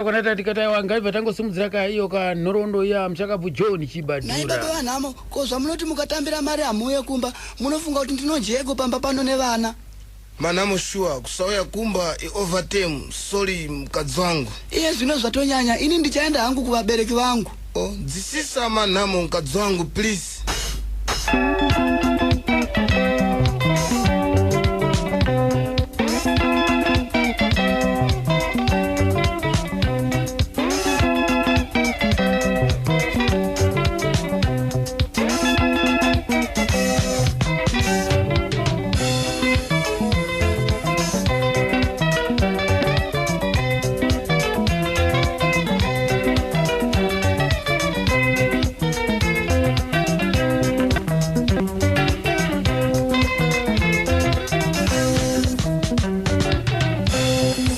Kwanata tikati aiwa, ngaibva tangosimudzira ka iyo ka nhoroondo iya muchakabvu John Nhai Chibadura. Baba vanhamo, ko zvamunoti mukatambira mari hamuuye kumba, munofunga kuti ndinojeko pamba pano nevana? Manhamo, shuwa kusauya kumba iovertime. Sorry, mukadzi wangu. Iye zvino zvatonyanya, ini ndichaenda hangu kuvabereki vangu. Oh, nzwisisa Manhamo, mukadzi wangu, please.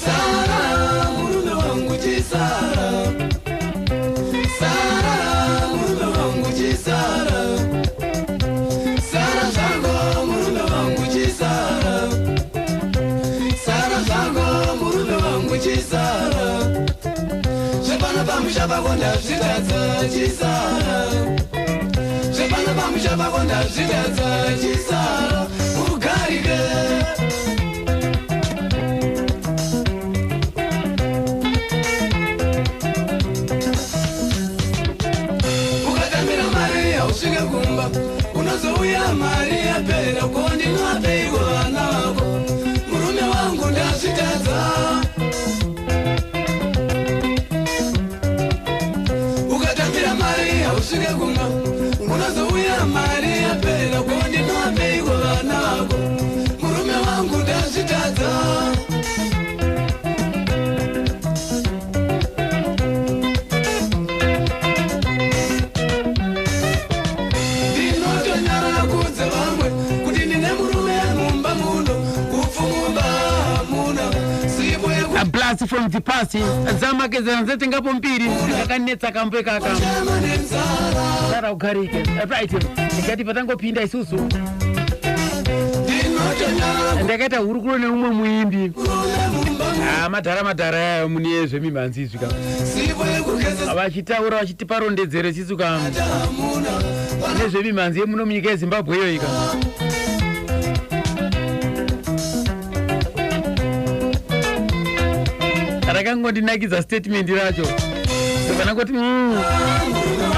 Sara, murume wangu, chisara. Sara, murume wangu, chisara. Sara zvako, murume wangu, chisara. Sara zvako, murume wangu, chisara. Zvepano pamusha pako ndazvitadza, chisara. Zvepano pamusha pako ndazvitadza, chisara ugarike. Ukatambira mari hausvike kumba, unozouya mari yapera. Ko ndinoapeiko vana vako? Murume wangu, ndazvitadza. Ukatambira mari hausvike kumba, unozouya mari yapera. Ko ndinoapeiko vana vako? Murume wangu, ndazvitadza. Ndinotonyarara kudza vamwe kuti ndine murume mumba muno, upfumumba hamuna, sipo. A blast from the past, dzamakezana dzetingapo mbiri kakanetsa kambo kaka. Yekuchema nenzara. Sara ugarike. Right, ndikati patangopinda isusu Ndinotonyarara. Ndakaita hurukuro neumwe muimbi. Murume mumba muno. Ah, madhara madhara yayo mune zvemimhanzi izvi ka. Sipo yekugeza. Vachitaura vachitipa rondedzero isisu ka. Hamuna. Nezvemimhanzi yemuno munyika yeZimbabwe iyoyi ka. Rakangondinakidza statement racho, kana kuti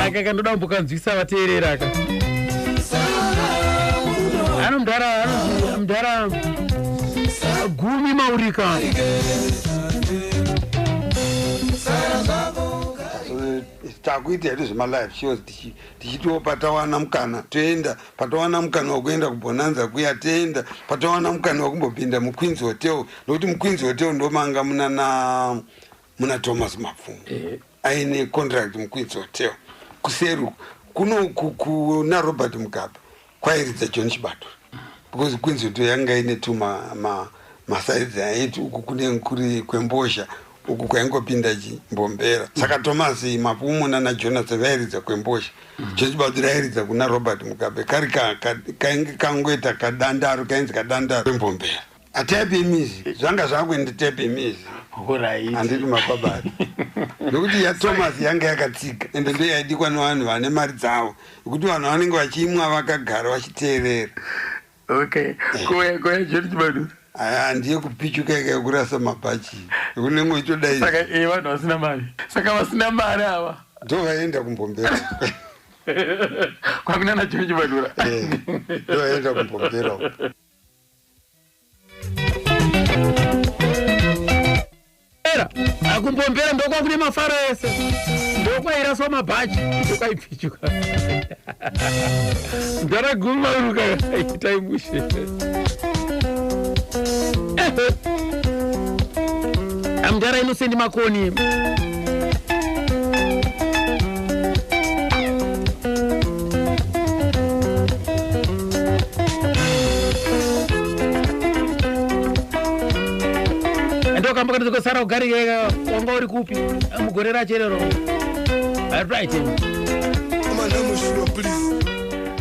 aka kandoda kumbokanzwisa vateerera aka. Ano mudhara, anonzi mudhara Gumi Maurika. Takuita hedu zvemalive shows, tichitiwo patawana mukana toenda, patawana mukana wekuenda kuBonanza kuya toenda, patawana mukana wekumbopinda muQueens Hotel, nokuti muQueens Hotel ndomanga muna Thomas Mapfumo aine contract muQueens Hotel. Kuseri kuno kuna Robert Mugabe kwairidza John Chibadura, because Queens Hotel yanga ine tu masides aiti uku kune kuri kwembozha, uku kwaingopinda chimbombera. Saka Thomas Mapfumo nana Jonas vairidza kwembozha, John Chibadura airidza kuna Robert Mugabe. Kari kainge kangoita kadandaro, kainzi kadandaro kwembombera. Atype yemusic zvanga zvakuenda type yemusic. Handiti makwabari, nokuti yaThomas yanga yakatsika, ende ndo yaidikwa nevanhu vane mari dzavo, nekuti vanhu vanenge vachimwa vakagara vachiteerera. Okay, koya John Chibadura? Aya ndiye kupichuka ika yekurasa mabhachi, ekunenge uchitodai. Saka vanhu vasina mari, saka vasina mari ava ndo vaenda kumbombera. Kwakuna naJohn Chibadura. Ndo vaenda kumbombera. Era akumbombera ndokwakune mafaro ese, ndokwairaswa mabhachi, ndokwaipichuka. Mudhara Gumi Mauruka, itai mushe. Amudhara Innocent Makoni. Ndokamba kanozokosara kugarika, wanga uri kupi mugore racho irero? Right. Manhamo, shuwa, please.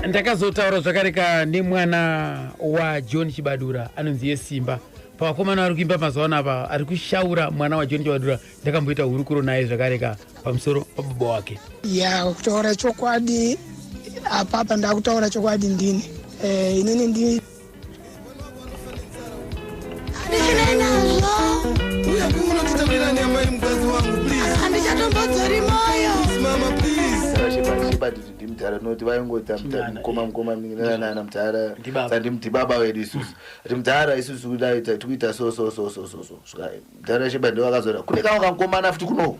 Ndakazotaura zvakareka nemwana waJohn Chibadura anonzi Yesimba. Pavakomana vari kuimba mazuva ano apa, ari kushaura mwana waJohn Chibadura, ndakamboita hurukuro naye zvakare ka pamusoro pababa wake. Ya, kutaura chokwadi, apapa ndakutaura chokwadi, ndini inini ndi Handichinei nazvo. Uya kuno titaurirane, amai, mukadzi wangu, please. Handichatombodzori moyo. Mama, please. Shepard ndimudhara, tinoti vaingota Chinana, mukoma, mukoma nanana mudhara. Ndibaba. Sandimudhibaba wedu isusu, ati mudhara, isusu kudai tikuita so so so so so so. Svika mudhara Shepard ndo vakazora kune kamwe kamukomana futi kunoku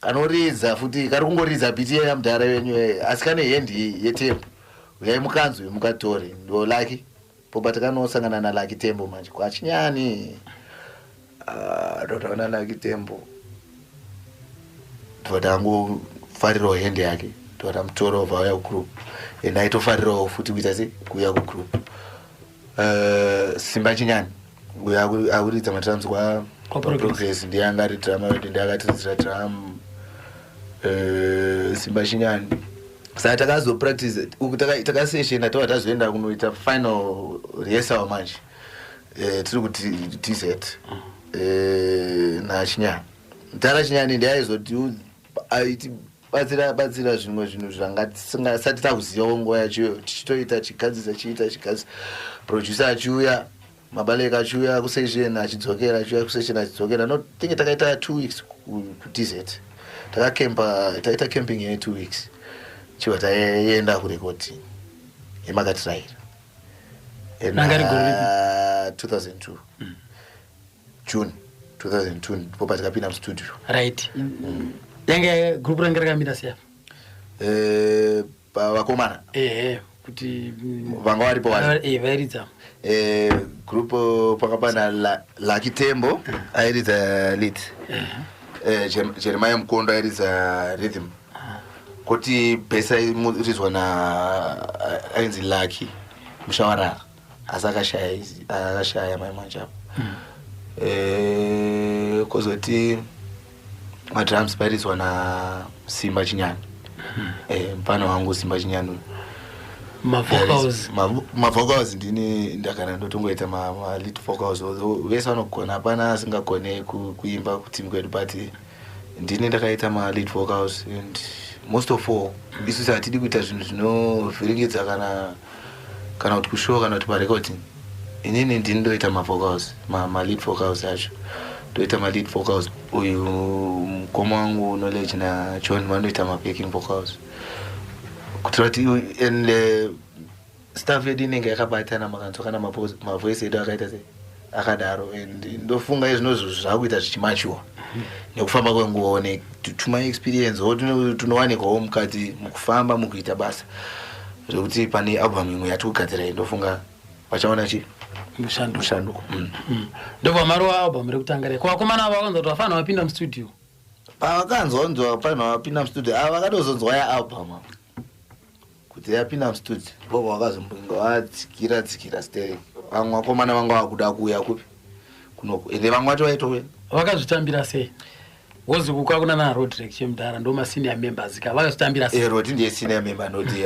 kanoridza futi, kari kungoridza beat yeya mudhara wenyu, asi kane hendi yetembo, uyai mukanzwe mukatore. Ndo Lucky popa takanosangana naLucky Tembo manje kwachinyani. Ah, ndotaona Lucky Tembo, ndobva tangofarirawo hende yake, ndobva tamutora, obva auya kugroup, and aitofarirawo futi kuita se kuuya kugroup. Simba Chinyani uyo akuridza madrums kwa Kwa Progress. Progress, ndiye anga ari drummer wedu, ndiye akatiridzira drum. Simba Chinyani, saka takazopractice uku, takaseshena, tobva tazoenda kunoita final rehearsal manje. Tiri kuti tz naChinyani, mutara Chinyani ndiye aizoti aitibatsira batsira zvimwe zvinhu zvanga tisati takuzivawo nguva yacho, tichitoita chigadzisa, chiita chigadzisa, producer achiuya, Mabaleka achiuya kusession, achidzokera, achiuya kusession, achidzokera. No, tinge takaita 2 weeks kuDZ, takakempa, taita camping ye2 weeks, chibva taenda kurecording yeMakatirayira. Ranga rigore ripi? 2002, June 2002, ndipo patikapinda mustudio. Right, yange group ranga rakamira sei apa? Pavakomana? Ehe, kuti Vanga varipo vacho. Vairidza. Group panga pana Lucky Tembo airidza lead, Jeremiah Mukondo airidza rhythm, kuti bass airidzwa na ainzi Lucky Mushawarara, asi akashaya akashaya mai manje apo. Kozoti madrums pairidzwa na Simba Chinyani, mufana wangu Simba Chinyani uyu. Mavocals? Mavocals ndini ndakana ndotongoita ma-lead vocals, although vese vanogona, hapana asingagone kuimba kuteam kwedu, but ndini ndakaita ma-lead vocals. And most of all, isusu hatidi kuita zvinhu zvinovhiringidza kana kuti kushow kana kuti parecording. Inini ndini ndoita mavocals, ma-lead vocals acho, ndoita ma-lead vocals. Uyu mukoma wangu Knowledge naJohn vanoita ma-backing vocals, kuitira kuti and staff yedu inenge yakabatana, makanzwa kana mavoice edu akaita sei akadaro. And ndofunga izvinozvo zvakuita zvichimachuwa nekufamba kwenguva, netuma experience wo tunowanikwawo mukati mukufamba mukuita basa, zvekuti pane album imwe yati kugadzira iyi, ndofunga vachaona chi Mushanduko. Mushanduko. Ndobva marova album rekutanga rei kuvakomana ava, vakanzwa kuti vafana vapinda mustudio? Pavakanzonzwa panhu vapinda mustudio, ava vakatozonzwa yaalbum apa kuti yapinda mustudio, ndobva vakazombinga vadzikira dzikira sterek. Vamwe vakomana vanga vakuda kuuya kupi kunoku, ende vamwe vacho vaitouya. Vakazvitambira sei? Wozi kuka kuna naRodreck chemudhara, ndo masenior members ka, vakazvitambira sei? Roti ndiye senior member, noti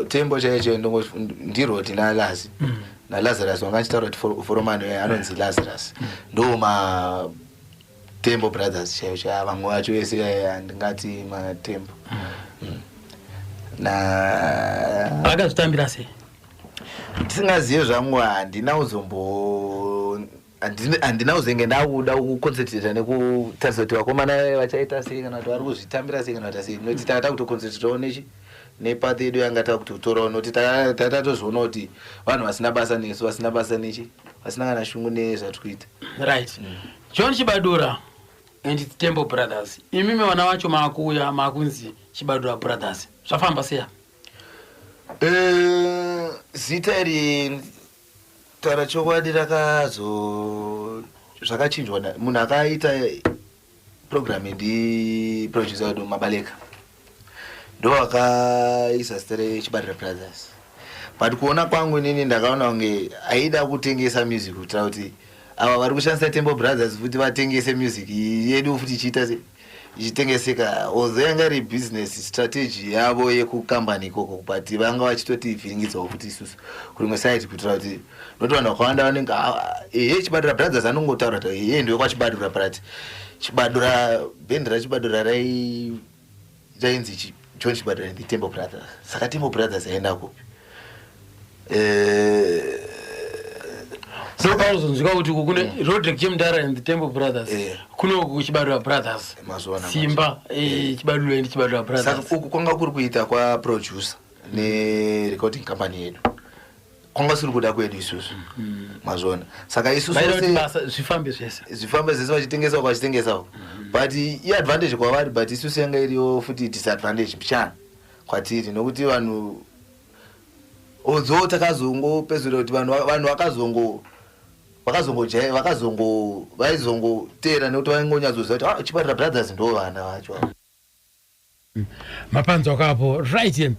Tembo chaicho ndiRoti naLazi naLazarus, wanga achitaura kuti foromani uya anonzi Lazarus, ndo maTembo Brothers chaiyo chaiyo. Vamwe vacho vese handingati maTembo. Na Vakazvitambira sei? Tisingazive zvangu, handina kuzombo handina kuzenge ndakuda kuconcentrata nekutarisa kuti vakomana vachaita sei, kana kuti vari kuzvitambira sei, kana kuti sei, nokuti taka takutoconcentratawo nechi nepath yedu yanga takutotorawo, nokuti tatatozoona kuti vanhu vasina basa nesu, vasina basa nechi, vasina kana shungu nezvatiri kuita. Right, John Chibadura and its Temple Brothers, imimi vana vacho maakuuya maakunzi Chibadura Brothers, zvafamba seya? Zita iri, taura chokwadi, rakazo zvakachinjwa munhu akaita program ndi producer wedu Mabaleka, ndo akaisa zita reChibadura Brothers. But kuona kwangu inini, ndakaona kunge aida kutengesa music, kuitira kuti ava vari kushandisa Temple Brothers futi vatengese music yedu futi, ichiita se Ichitengeseka, although yanga iri business strategy yavo yekukambani ikoko, but vanga vachitotivhiringidzawo futi isusu kurimwe side, kuitira kuti noti vanhu vakawanda vanenge, "Ah, ehe, Chibadura Brothers." Anongotaura kuti ehe, ndiwe kwaChibadura, but Chibadura, bhendi raChibadura rainzi John Chibadura and the Temple Brothers. Saka Temple Brothers aenda kupi? So pauzonzwika kuti uku kune Rodrick Chemudara and the Temple Brothers, kuno kuChibadura Brothers. Mazuva Simba, Chibadura and Chibadura Brothers. Saka uku kwanga kuri kuita kwaproducer nerecording company yedu, kwanga siri kuda kwedu isusu, mazvona. Saka isusu Vaida kuti basa zvifambe zvese. Zvifambe zvese, vachitengesawo, vachitengesawo, but iadvantage kwavari, but isusu yanga iriyo futi disadvantage mbichana kwatiri, nokuti vanhu, although takazongopedzera kuti vanhu vakazongo vakazongo vaizongoteera nekuti vaingonyatsoziva kuti, ah, Chibadura Brothers ndo vana vacho ava. Mapanzwa kapo, right?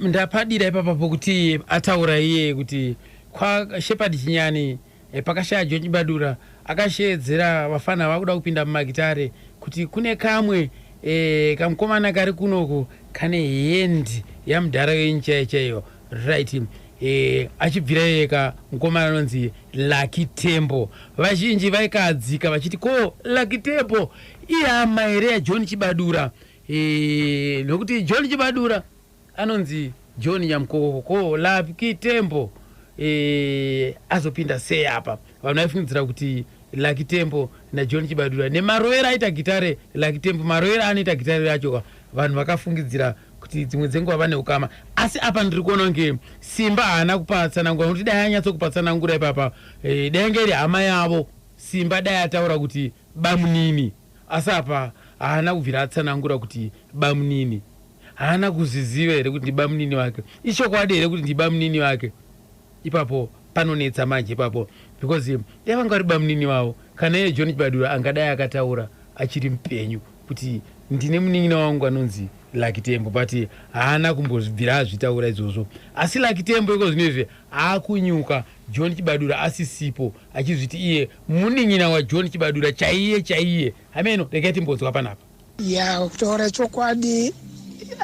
Ndapadira ipapa pokuti ataura iye kuti kwaShepard Chinyani, pakashaya John Chibadura, akashedzera vafana vakuda kupinda mumagitare kuti kune kamwe kamukomana kari kunoku kane hendi yamudhara yenyu chaiyo chaiyo, right? Achibvira iyeka mukomana anonzi Lucky Tembo. Vazhinji vaikadzika vachiti, ko Lucky Tembo ihama here yaJohn Chibadura? Nokuti John Chibadura anonzi John Nyamukoko, ko Lucky Tembo azopinda sei apa? Vanhu vaifungidzira kuti Lucky Tembo naJohn Chibadura, nemarovero aita gitare Lucky Tembo, marovero anoita gitare racho, vanhu vakafungidzira kuti dzimwe dzenguva vane ukama. Asi apa ndiri kuona kunge Simba haana kupatsanangura, nokuti dai anyatsokupatsanangura ipapa, dai inge iri hama yavo, Simba dai ataura kuti bamunini. Asi apa haana kubvira atsanangura kuti bamunini. Haana kuzviziva here kuti ndibamunini wake? Ichokwadi here kuti ndibamunini wake? Ipapo panonetsa manje ipapo, because dai vanga vari bamunini vavo, kana iye John Chibadura angadai akataura achiri mupenyu kuti ndine munin'ina wangu anonzi Lucky Tembo, but haana kumbozvibvira azvitaura izvozvo. Asi Lucky Tembo iko zvino izvi aakunyuka John Chibadura asisipo, achizviti iye munin'ina waJohn Chibadura chaiye chaiye. Hameno, regai timbonzwa panapa. Ya, kutaura chokwadi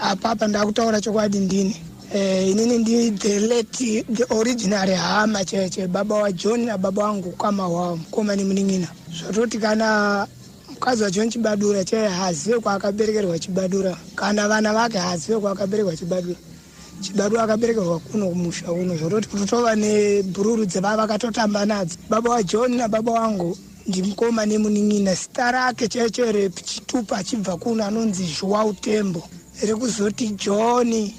apapa, ndakutaura chokwadi ndini. Inini ndi the late, the original hama cheche baba waJohn nababa wangu, ukama hwavo mukoma nemunin'ina. Zvototi kana mukadzi waJohn Chibadura chaiye haazive kwaakaberekerwa Chibadura, kana vana vake haazive kwaakaberekerwa Chibadura. Chibadura akaberekerwa kuno kumusha kuno, zvototi kutotova nebhururu dzevava vakatotamba nadzo. Baba waJohn nababa wangu ndimukoma nemunin'ina. Zita rake chaicho rechitupa achibva kuno anonzi Joao Tembo. Rekuzoti John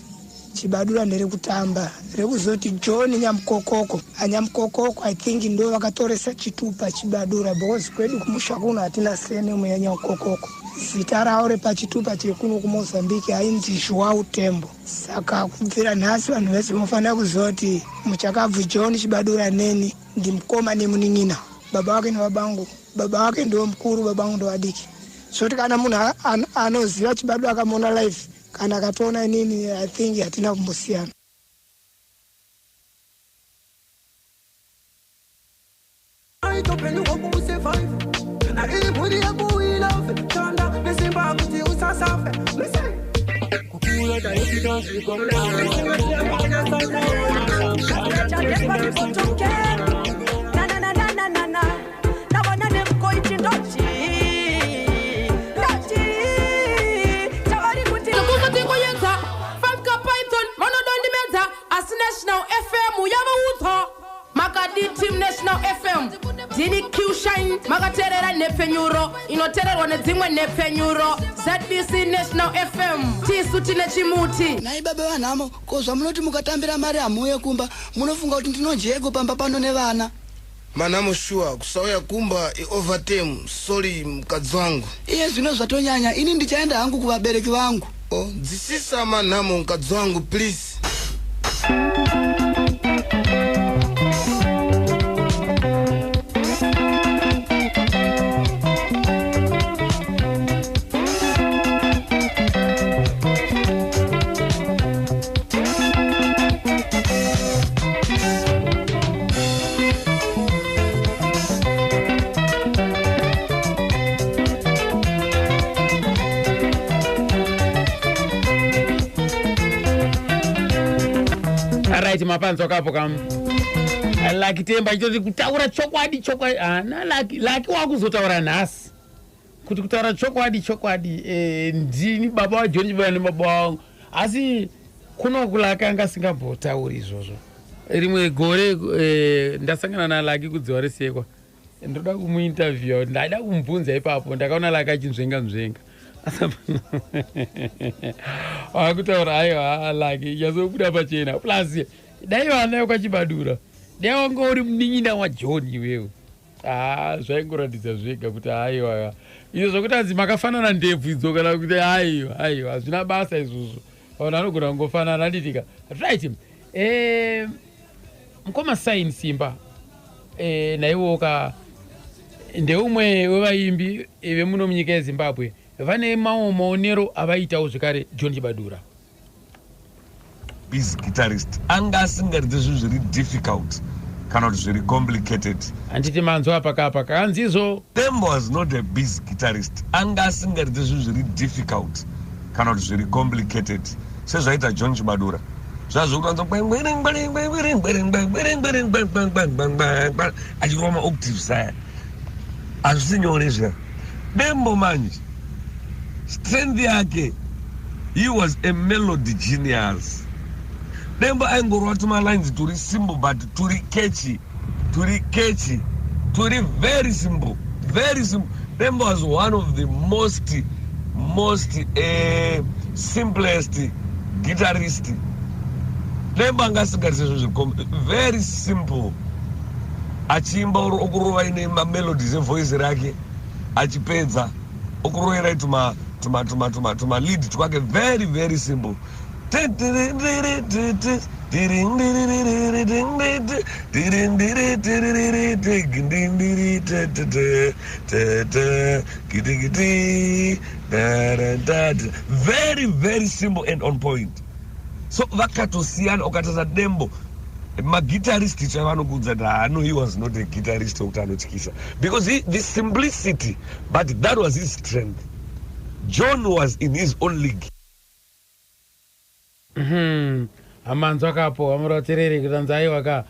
Chibadura nderekutamba, rekuzoti John Nyamukokoko aNyamukokoko, I think ndo vakatoresa chitupa Chibadura, because kwedu kumusha kuno hatina surname yaNyamukokoko. Zita ravo repachitupa chekuno kuMozambique ainzi Joao Tembo. Saka kubvira nhasi vanhu vese munofanira kuziva kuti muchakabvu John Chibadura neni ndimukoma nemunin'ina, baba vake nebabangu. Baba vake ndo mukuru, baba vangu ndo vadiki. Zvoti kana munhu anoziva Chibadura akamuona live, kana akatoona inini, I think hatina kumbosiyana. Upenyu hwako usurvive, kana iri mhuri yako uilove, shanda nesimba kuti usasafe. Kukura taifika zvikora. Na na na na na na na. Ndabona nemkoichi ndochi. Ndochi. Chavari kuti Kuzotingoyenza 5 ka python vanodondimedza, asi National FM yavautsa. Makadi team National FM? Ndini Qshine, makateerera nhepfenyuro inoteererwa nedzimwe nhepfenyuro, ZBC National FM. Tisu tine chimuti. Nhai baba vanhamo, ko zvamunoti mukatambira mari hamuuye kumba, munofunga kuti ndinojeko pamba pano nevana? Manhamo, shuwa kusauya kumba iovertime. Sorry, mukadzi wangu. Iye zvino zvatonyanya. Ini ndichaenda hangu kuvabereki vangu. Oh, nzwisisa manhamo, mukadzi wangu, please. Right, mapanzwa kapo kam Lucky Tembo achitoti kutaura chokwadi chokwadi. Ana Lucky, Lucky wakuzotaura nhasi kuti kutaura chokwadi chokwadi, ndini baba waJohn Chibadura nebaba wangu. Asi kuno kuLucky anga asingambotauri izvozvo. Rimwe gore ndasangana naLucky kudziwa resekwa, ndoda kumuinterviewa, ndaida kumubvunza ipapo, ndakaona Lucky achinzvenga nzvenga, akutaura, "Aiwa Lucky, yazobuda pachena." Plus dai vana vekwaChibadura, dai wanga uri munin'ina waJohn iwewe, ha, zvaingoratidza zvega kuti aiwa, izvo zvokuti anzi makafanana ndebvu idzo kana kuti, aiwa, aiwa, hazvina basa izvozvo, vanhu vanogona kungofanana, handitika? Right, mukoma Sain Simba, naiwoka ndeumwe wevaimbi vemuno munyika yeZimbabwe vane mamwe maonero avaitawo zvekare John Chibadura. Bass guitarist anga asingaridze zvinhu zviri difficult kana kuti zviri complicated. Handiti manzwa pakapa kakanzizvo? Tembo was not a bass guitarist anga asingaridze zvinhu zviri difficult kana kuti zviri complicated sezvaita John Chibadura, zvazvokutanza achirova maoctaves aya, hazvisi nyore zviya. Dembo manje, strength yake, he was a melody genius. Dembo aingorova tumalines turi simple but turi catchy, turi catchy, turi very simple, very simple. Dembo was one of the most simplest guitarist. Dembo anga asingarise zvinhu zviri very simple, achiimba okurova ine mamelodies evoice rake, achipedza okuroverai tuma tuma tuma tuma tuma lead twake, very very simple. Very very simple and on point. So vakatosiyana. Ukatarisa Dembo, maguitarist chavanokuudza kuti hano, he was not a guitarist wekuti anotyisa because the simplicity, but that was his strength. John was in his own league. Hamanzwa kapo amuraterere kutanzi aiwa ka,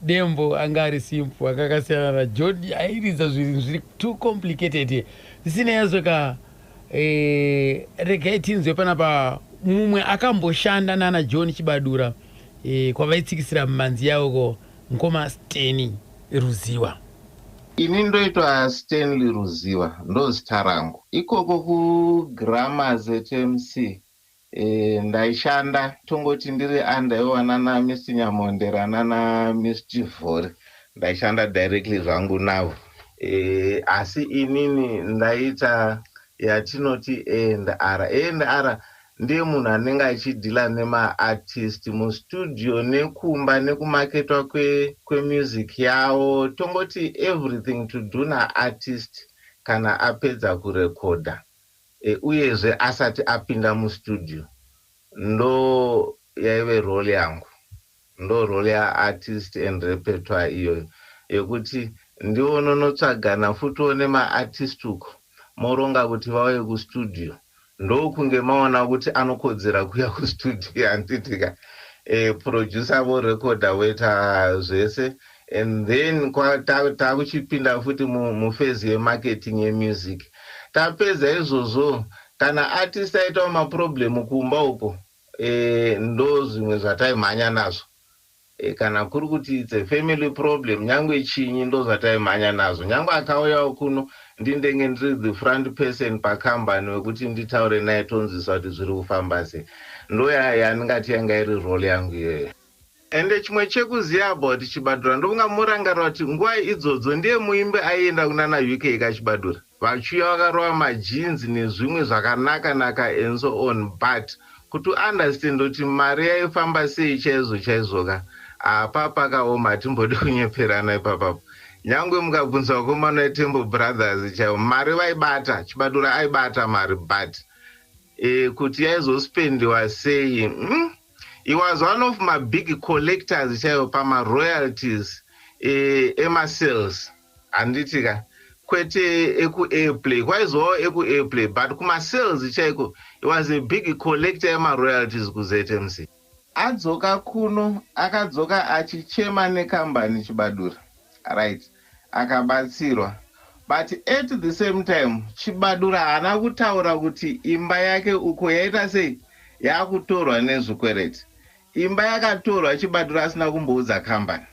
Dembo anga ari simple, anga akasiyana naJohn airidza zvinhu zviri too complicated. Zvisinei yazvo ka, regai tinzwe panapa mumwe akamboshanda nana John Chibadura, kwavaitsikisira mumanzi yavo, mukoma Stanley Ruziwa. Ini ndoitwa Stanley Ruziwa, ndo zita rangu. Ikoko kuGramma ZMC, ndaishanda, tongoti ndiri under iwana naMr Nyamondera nana Mr Vhori. Ndaishanda directly zvangu navo, asi inini ndaita yatinoti A&R. A&R ndiye munhu anenge achideala nemaartist mustudio nekumba nekumaketwa kwemusic yavo, tongoti everything to do naartist kana apedza kurekodha, uyezve asati apinda mustudio. Ndo yaive role yangu, ndo role yaartist and repertoire iyoyo, yekuti ndiwo nonotsvagana futiwo nemaartist uko, moronga kuti vauye kustudio, ndokunge maona kuti anokodzera kuuya kustudio, handitika? Producer vorekodha, voita zvese, and then takuchipinda futi muphase yemarketing yemusic. Tapedza izvozvo, kana artist aitawo maproblem kumba uko, ndo zvimwe zvataimhanya nazvo. Kana kuri kuti its a family problem, nyange chinyi, ndo zvataimhanya nazvo. Nyange akauyawo kuno, ndindenge ndiri the front person pakambani wekuti nditaure naye, tonzwisa kuti zviri kufamba sei. Ndo yandingati yanga iri role yangu iyoyo. Ende chimwe chekuziva about Chibadura, ndokunga murangarira kuti nguva idzodzo ndiye muimbi aienda kunana UK kaChibadura, vachiuya vakarova majinzi nezvimwe zvakanaka naka and so on. But kuti uunderstand kuti mari yaifamba sei chaizvo chaizvoka, apa pakaoma, hatimbodi kunyeperana ipapapo. Nyange mukabvunza vakomana veTembo Brothers chaivo, mari vaibata, Chibadura aibata mari, but kuti yaizospendiwa sei, He was one of mabig collectors chaivo pamaroyalties, emasales, handiti ka? Kwete ekuairplay, kwaizovawo ekuairplay, but kumasales chaiko he was a big collector emaroyalties kuZMC. Adzoka kuno, akadzoka achichema nekambani Chibadura, right? Akabatsirwa, but at the same time Chibadura haana kutaura kuti imba yake uko yaita sei, yakutorwa nezvikwereti. Imba yakatorwa Chibadura asina kumboudza kambani.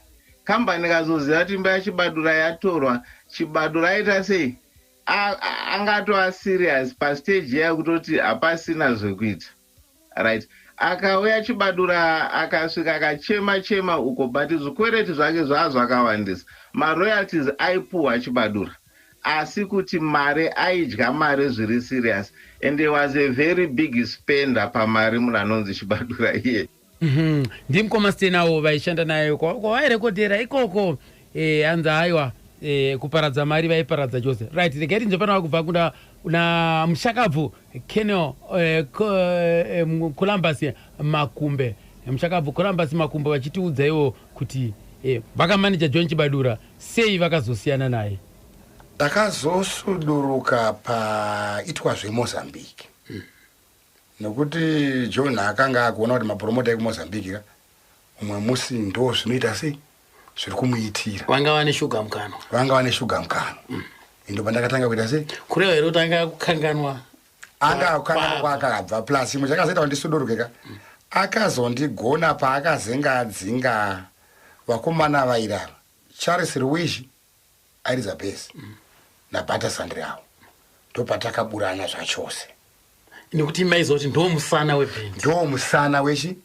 Kambani ikazoziva kuti imba yaChibadura yatorwa, Chibadura aita sei? Angatova serious pastage iya kutoti hapasina zvekuita, right? Akauya Chibadura, akasvika akachema chema uko, but zvikwereti zvake zvaa zvakawandisa. Maroyalties aipuhwa Chibadura, asi kuti mari aidya mari zviri serious, and he was a very big spender pamari, munhu anonzi Chibadura iye. Ndimukoma Stenawo vaishanda naye kwavairekodhera ikoko. Hanzi aiwa, kuparadza mari vaiparadza chose. Right, regai tinzwe panava kubva kuna na mushakabvu Kenel Columbus Makumbe. Mushakabvu Columbus Makumbe vachitiudza iwo kuti vakamanija John Chibadura sei, vakazosiyana naye. Ndakazosuduruka paitwa zveMozambique, nokuti John akanga akuona kuti mapromota ekuMozambique ka umwe musi ndo zvinoita sei, zviri kumuitira. Vanga vane shuga mukanwa. Vanga vane shuga mukanwa. Ndo pandakatanga kuita sei? Kureva here kuti anga akukanganwa? Anga akukanganwa kwaakabva. Plus imwe chakazoita kuti ndisuduruke ka, akazondigona paakazenga adzinga vakomana vairava Charles Ruishi airidza bhesi naBata Sandriao, ndopatakaburana zvachose. Nekuti maiziva kuti ndo musana webhendi. Ndo musana wechi?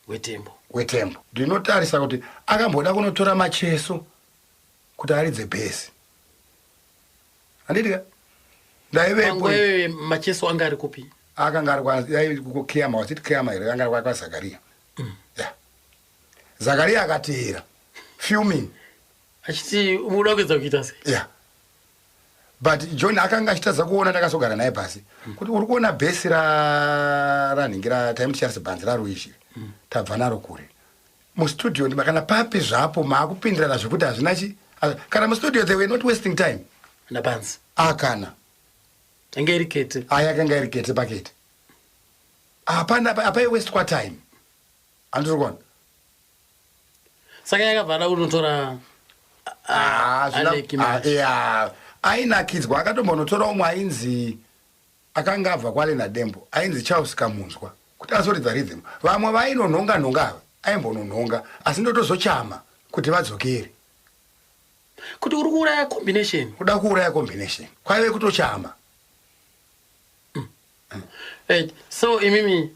Wetembo. Wetembo. Ndinotarisa kuti akamboda kunotora Macheso kuti aridze bhesi, handiti ka? Ndaivepo. Panguva iyoyo Macheso anga ari kupi? Akanga ari kukiyama, wachiti Kiyama here? Anga ari kwaZakaria. Ya, Zakaria akateera fuming. Achiti unoda kuedza kuita sei? Ya, but John akanga achitadza kuona. Ndakazogara naye pasi kuti uri kuona bhesi ranhingi taimuti Charles Bhanzi raRuishi, tabva naro kure. Mustudio ndima kana papi zvapo maakupindirana zvekuti hazvina chi kana mustudio they were not wasting time. Nabanzi? Akana. Anga iri kete. Aya akanga iri kete pakete, hapana apaiwastwa time, handiri kuona. Saka yakabva ada kunotora Aleki manje. Ya, ainakidzwa. Akatombonotora umwe ainzi akanga abva kwaLena Dembo, ainzi Charles Kamunzwa, kuti azoridza rhythm. Vamwe vainonhonga nhonga ava, aimbononhonga, asi ndotozochama kuti vadzokere. Kuti uri kuuraya combination. Kuda kuuraya combination kwaive kutochama. Right. So imimi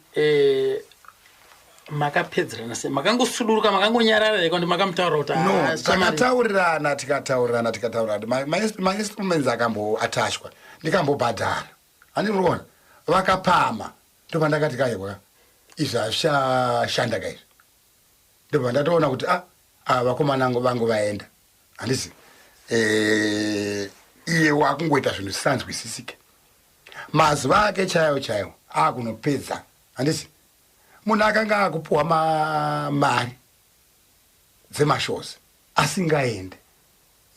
makapedzerana sei? Makangosuduruka, makangonyarara here, kuti makamutaura kuti No. "Ah, shamwari"? Takataurirana, tikataurirana, tikataurirana. Mainstruments akamboatachwa, ndikambobhadhara, handiri kuona vakapama. Ndobva ndakati kaibwa, izvi hazvichashanda kaizvi. Ndobva ndatoona kuti a ava vakomana vangu vaenda, handisi iye wakungoita zvinhu zvisanzwisisike. Mazuva ake chaiwo chaiwo akunopedza, handisi munhu akanga akupuhwa mari dzemashows asingaende,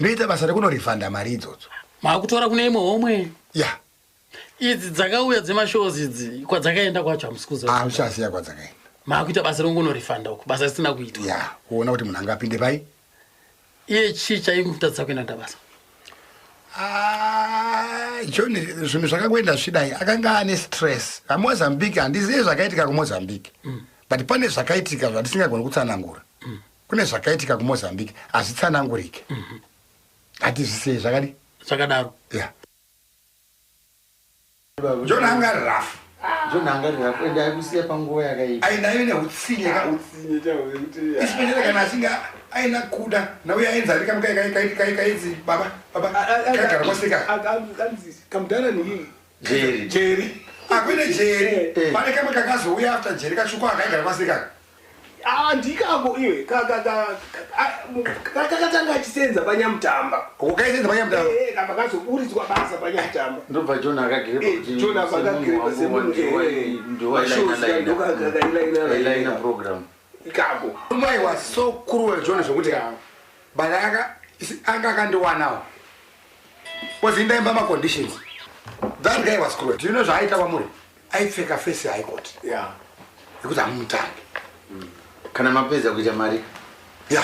ndoita basa rekunorifanda mari idzodzo. Maakutora kune imwe homwe? Ya. Idzi dzakauya dzemashows idzi, kwadzakaenda kwacho hamusi kuziva? Auchaziya kwadzakaenda. Maakuita basa rekungonorifanda uku, basa risina kuitwa. Ya, kuona kuti munhu angapinde pai. Iye chii chaimutadzisa kuenda ndabasa? Ah, John zvinhu zvakangoenda zvichidai, akanga ane stress aMozambique. Handizivi zvakaitika kuMozambique, but pane zvakaitika zvatisingagoni kutsanangura. Kune zvakaitika kuMozambique hazvitsanangurike, hatizvisei zvakadi. Zvakadaro. Ya, John anga ari rough. John anga ari rough, ende aikusiya panguva yakaipa. Ainayo neutsinye, especially kana achinge aina kuda nauye ainzi ari kainzi baba baba kaigara kwaseka. Kamudhara nii? Jerry. Jerry. Akwine Jerry, pane kamwe kakazouya after Jerry, katsvuko akaigara kwaseka. Ah, ndikako iwe kakatanga achisenza paNyamutamba. Ukaisenza paNyamutamba? Kamba kazoburitswa basa paNyamutamba. Ndobva John akagirepa kuti John akagarepa semunhu, ndiwailaina program. Ikako. Mai was so cruel John zvokuti but anga akandiwanawo was indaimba maconditions. That guy was cruel. Do you know zvaaita kwamuri? Aipfeka face high court yekuti hamumutangi. Kana mapedza kuita mari? Ya.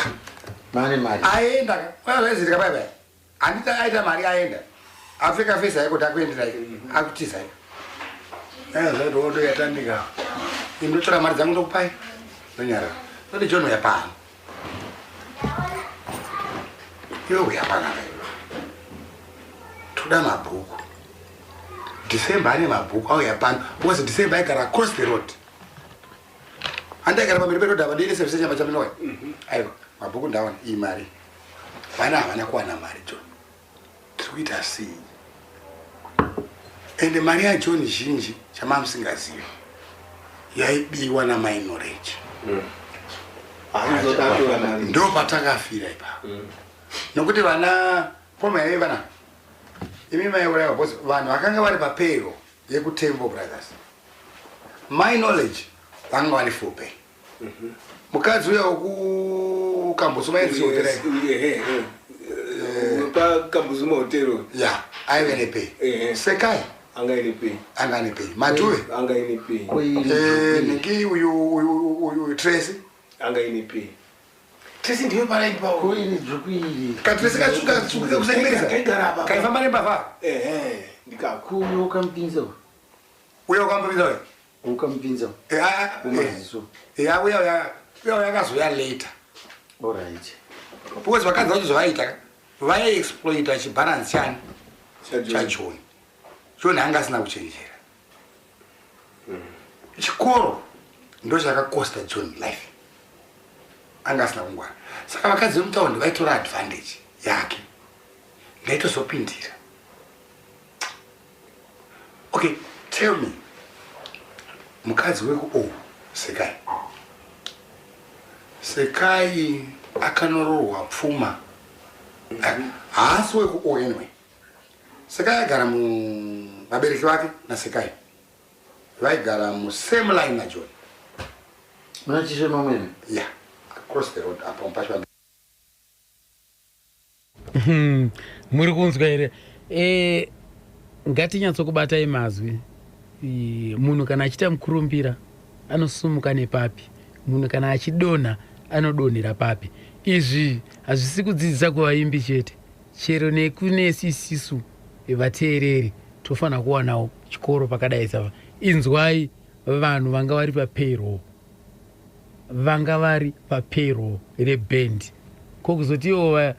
Mane mari. Aenda ka zvaizitika pai pai, handiti aita mari, aenda apfeka fesi aiko, takuenderai, akutizai zvaitondo yatambika. Ini ndotora mari dzangu, ndokupai, ndonyarara. Ndoti, "John, uya pano iwe, uya panapa iwe, toda mabhuku. December ane mabhuku, auya pano," because December aigara across the road, handaigara pamberi peroad apa, ndiine service chamba chaminoya. "Aiwa, mabhuku ndaona, iyi mari." Vana havana kuwana mari. John, tiri kuita sei? Ende mari yaJohn zhinji, chamamusingazivi, yaibiwa namainorage. Ndo patakafira ipapo, nokuti vana poma vana imi maiuraiwa, because vanhu vakanga vari papayroll yekuTembo Brothers, my knowledge, vanga vane full pay. Mukadzi uya wekuKambuzuma hotera. PaKambuzuma hotero. Ya, aive nepay. Sekai. Anga ine pay. Anga ane pay. Madhuve. Anga ine pay. Ningi uyu, uyu, uyu Tracy. Anga ine pay. Tracy ndiwe paraini pawo. KaTracy katsvuka tsvuka kusengereza. Kaigara apa. Kaifamba nembavha. Ehe, ndikako. Kuyo ukamupinza. Uya ukamupinza uya. Ukamupinza. Mumaziso. Ya, uya uya uya yakazoya later. Alright. Because vakadzi vacho zvavaita, vaiexploita chibharansi chani chaJohn. John anga asina kuchenjera. Chikoro ndo chakakosta John life. Anga asina kungwara, saka vakadzi vemutaundi vaitora advantage yake. Ndaitozopindira. Okay, tell me, mukadzi weku o Sekai, Sekai akanorohwa pfuma, haasi weku o. Anyway, Sekai agara mu vabereki vake naSekai vaigara musame line naJohn. Muna Chishema mwene? Yeah, across the road apo pacho. Muri kunzwa here? Ngatinyatsokubatai mazwi. Munhu kana achiita mukurumbira anosumuka nepapi, munhu kana achidonha anodonhera papi. Izvi hazvisi kudzidzisa kuvaimbi chete, chero nekunesi isisu vateereri tofanira kuwanawo chikoro pakadai sava. Inzwai, vanhu vanga vari papayroll, vanga vari papayroll rebhendi, kokuzoti ivo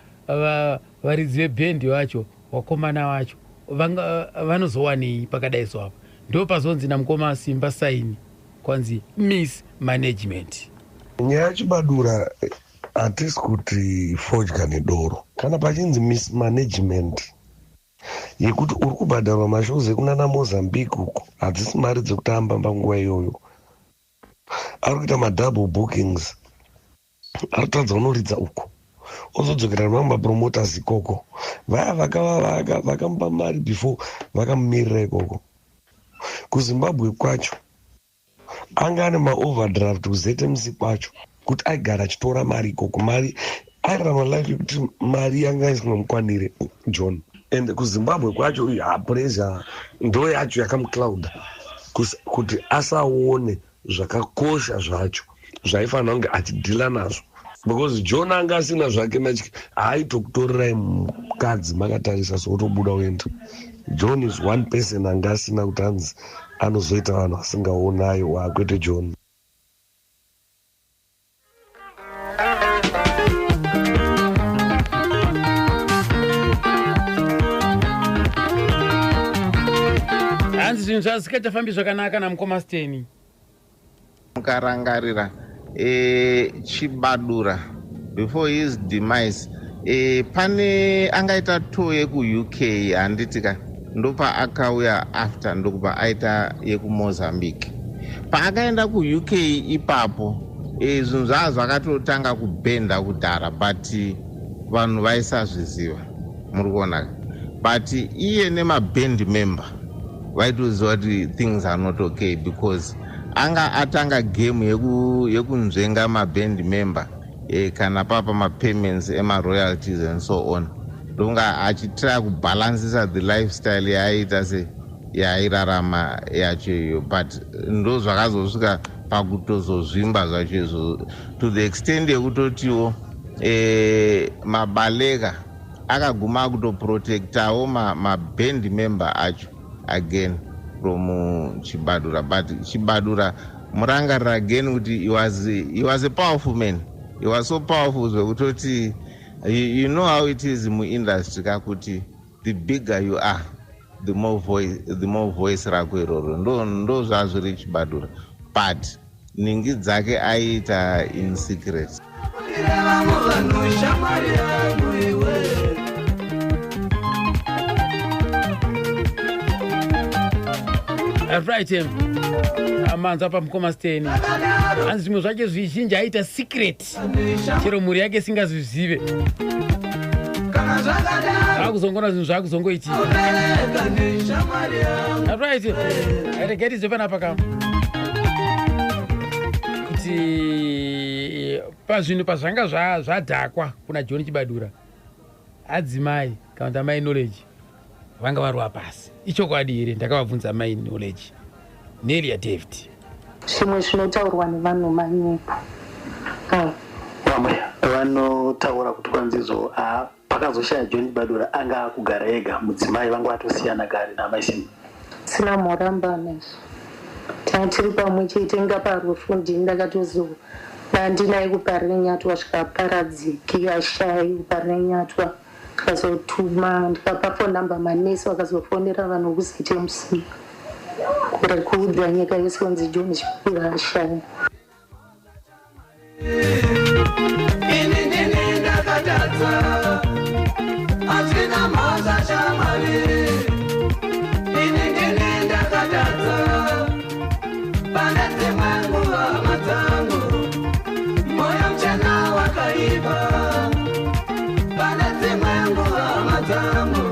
varidzi vebhendi vacho, vakomana vacho vanozowanei pakadai so? Apa ndo pazonzi namukoma Simba Saini kwanzi mismanagement. Nyaya yaChibadura, hatisi kuti fodya nedoro. Kana pachinzi mismanagement yekuti uri kubhadharwa mashows ekunana Mozambique uko, hadzisi mari dzekutamba. Panguva iyoyo ari kuita madouble bookings, ari kutadza unoridza uko, ozodzokera nemamwe mapromoters ikoko. Vaya vakamupa mari before vakamumirira ikoko kuZimbabwe kwacho, anga ane maoverdraft kuZMC kwacho, kuti aigara achitora mari ikoko. Mari airarama life yekuti mari yanga isingamukwanire John. And kuZimbabwe kwacho pressure ndo yacho yakamuclouda kuti asaone zvakakosha zvacho zvaifanira kunge achidhila nazvo, because John anga asina zvake matyi. Haaitokutorerai mukadzi makatarisa, sokutobuda uenda. John is one person anga asina kuti anzi anozoita vanhu vasingaonayo wakwete John. Hanzi zvinhu zvazvikachafambi zvakanaka namukoma Steni. Mukarangarira, Chibadura before his demise, pane angaita tour yekuUK, handiti ka? Ndopaakauya after, ndokubva aita yekuMozambique. Paakaenda kuUK ipapo, zvinhu zvaa zvakatotanga kubhenda kudhara, but vanhu vaisazviziva, muri kuona? But iye nemaband member vaitoziva kuti things are not okay, because anga atanga game yekunzvenga maband member, kana papa mapayments emaroyalties and so on. Ndonga achitry kubhalansisa the lifestyle yaaiita se yaairarama yacho iyo, but ndo zvakazosvika. Pakutozozvimba zvacho izvo, to the extent yekutotiwo mabaleka akaguma akutoprotectawo maband member acho again from Chibadura. But Chibadura, murangarira again kuti he was a powerful man. He was so powerful zvekutoti you know how it is muindustry kakuti the bigger you are, the more voice rako iroro. Ndo zvazviri Chibadura, but ningi dzake aiita in secret. Vamwe vanhu, shamwari yangu iwe. Right, amanzwa pamukoma Steni, hanzi zvimwe zvacho zvizhinji aita secret, chero mhuri yake isingazvizive. Kana zvakadaro, Zvakuzongona zvinhu zvakuzongoitika. Bereka neshamwari yangu. Right, regai tizwe panapa ka kuti pazvinhu pazvanga zvadhakwa kuna John Chibadura, adzimai kana kuti amai Knowledge vanga varova pasi. Ichokwadi here? Ndakavabvunza mai Knowledge, Nelia David. Zvimwe zvinotaurwa nevanhu manyepo. Vamwe vanotaura kuti kwanzizo pakazoshaya John Badura, anga akugara ega, mudzimai vanga vatosiyana kare naamai Simba. Sina moramba nezvo, tanga tiri pamwe chete ngaparufu. Ndini ndakatozo ndandinaye kuParirenyatwa, zvikaparadziki ashai kuParirenyatwa. Ndikazotuma, ndikapa phone number, manesi vakazofonera vanhu vekuZMC kuudza nyika yose kunzi John Chibadura ashaya. Ini ndini ndakatadza, hazvina mhosva shamwari. Ini ndini ndakatadza. Pane dzimwe nguva, hama dzangu, moyo muchena wakaipa. Pane dzimwe nguva, hama dzangu,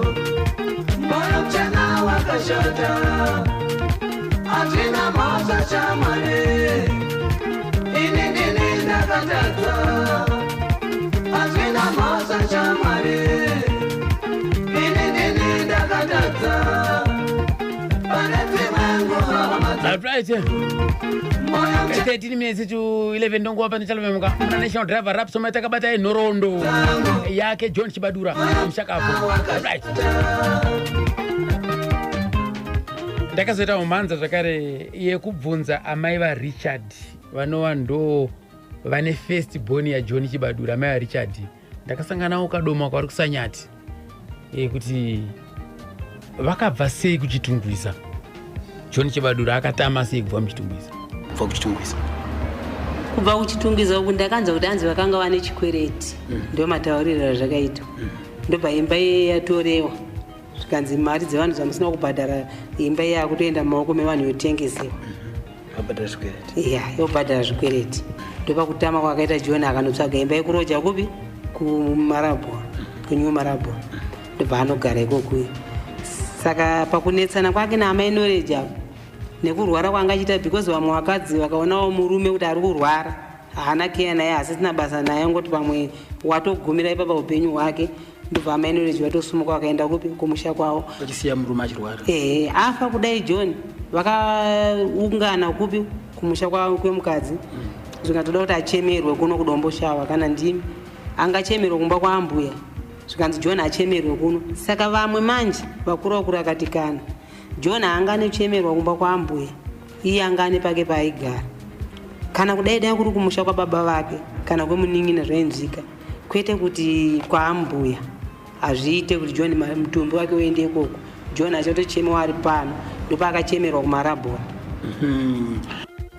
moyo muchena wakashata. Hazvina mhosva shamwari. Ini ndini ndakatadza, hazvina mhosva shamwari. Ini ndini ndakatadza. Pane dzimwe nguva, hama Right, 13 minutes to 11. Ndonguva pane chalomemuka muna National Driver Rapsoma, takabata nhoroondo yake John Chibadura mushakabvu. Right, ndakazoita mumhanza zvakare yekubvunza amai vaRichard, vanova ndo vane first born yaJohn Chibadura. Amai vaRichard ndakasanganawo kadoma kwavari kuSanyati, kuti vakabva sei kuChitungwiza. John Chibadura akatama sei kubva muChitungwiza? Kubva kuChitungwiza. Kubva kuChitungwiza uku, ndakanzwa kuti hanzi vakanga vane chikwereti. Ndo matauriro azvakaitwa. Ndobva imba iye yatorewa, zvikanzi mari dzevanhu dzamusina kubhadhara, imba iye yakutoenda mumaoko mevanhu, yotengesewa. Vabhadhara zvikwereti. Ya, yobhadhara zvikwereti. Ndopakutama kwakaita John, akanotsvaga imba yekuroja kupi, kuMarabhwa, kuNew Marabhwa, ndobva anogara ikokuyo. Saka pakunetsana kwake naamai Knowledge apo nekurwara kwanga achiita, because vamwe vakadzi vakaonawo murume kuti ari kurwara, haana keya naye, asisina basa naye, ngoti pamwe watogumira ipapa upenyu hwake. Ndobva amai Knowledge vatosumuka, vakaenda kupi, kumusha kwavo. Vachisiya murume achirwara. Ehe, afa kudai John, vakaungana kupi, kumusha kwemukadzi. Zvikatoda kuti achemerwe kuno kuDomboshawa, kana ndimi angachemerwe kumba kwaambuya. Zvikanzi John achemerwe kuno. Saka vamwe manje vakuru vakuru akati kana John haanganochemerwa kumba kwaambuya, iye anga ane pake paaigara, kana kudai dai kuri kumusha kwababa vake kana kwemunin'ina zvainzwika, kwete kuti kwaambuya. Hazviite kuti John mutumbi wake uende ikoko, John achatochemewa ari pano. Ndopaakachemerwa kuMarabhora.